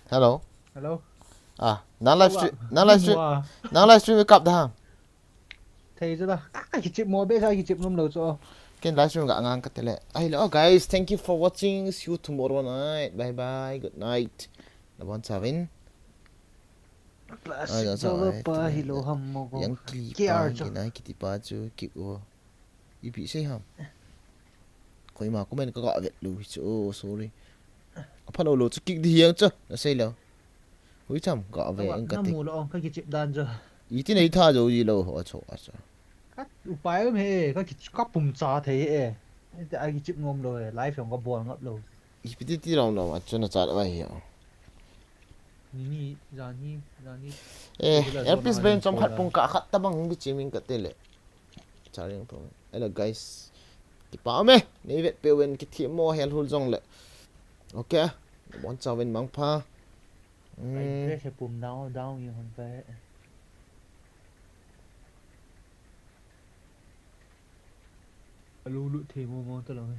Hello. Hello. Ah, nang live stream, nang live stream, nang live stream kap da ham. Thei chu da. Ka kichip mo be sa kichip nom lo chu. Ken live stream ka ngang ka tele. Hello guys, thank you for watching. See you tomorrow night. Bye bye. Good night. Nabon chavin. Classic developer hi lo ham mo ko. Yang ki pa, ki nai kiti pa chu kick o. Ipi sei ham. Koima comment ka ga vet lou hi chu. Oh, sorry. Apha lou lou chu kick di hiang chu. Na sei lou. Hui cham ga ve ang ka ti. Na mu lou ang ka kichip dan chu. Iti nei tha jo ji lou ho chu a chu. Ka upai um he, ka ki, ka pum cha thei e. Iti a kichip ngom lou e, live jong ka bol ngap lou. Ipi ti ti rong lou a chu na chat vai hi. Ni ni, jan hi, jan hi. Eh, L P S ben chom khat pung ka khat tabang hung kichim in ka tele. Charing thong. Hello guys. Kipa me. Nei vet pe ven kithi mo hel hul jong le. Okay. Bon chauvin mangpha. Ka impress he pum down, down yung hon pa he. Alu lu the mo mo ta lo he.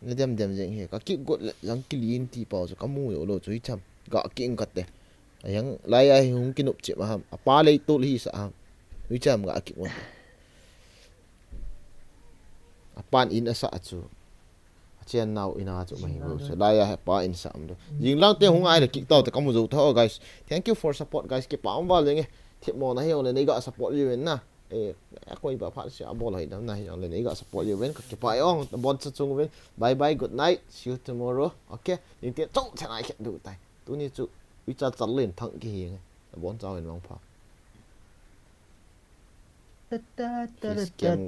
Na dem dem jeng he. Ka kick got le jang kilin ti pau chu ka mu yo lo chu hi cham. Ga kick ing kat te. A yang lai a hi hung kinup chip a ham. A pa lei tol hi sa ham. Hi cham ga kick got. A pan in a sa chu. A chen nau in a chu ma hi lo chu. Lai a he pa in sa am do. Jing lang te hung ai le kick tau te ka mu zo tho, guys. Thank you for support, guys. Kipa um val jeng e. Thip mo na hi ong le nei ga support ji ven na. Eh, a koi ba phat sia bol hoi dam na hi jong le nei ga support ji ven ka kipa ong, na bon cha chung ven. Bye bye, good night. See you tomorrow. Okay. Ning te chau cha nai khet du tai. Tuni chu ui cha chal len thang ki hi nge. Na bon cha ven mangpha. Ta ta ta ta.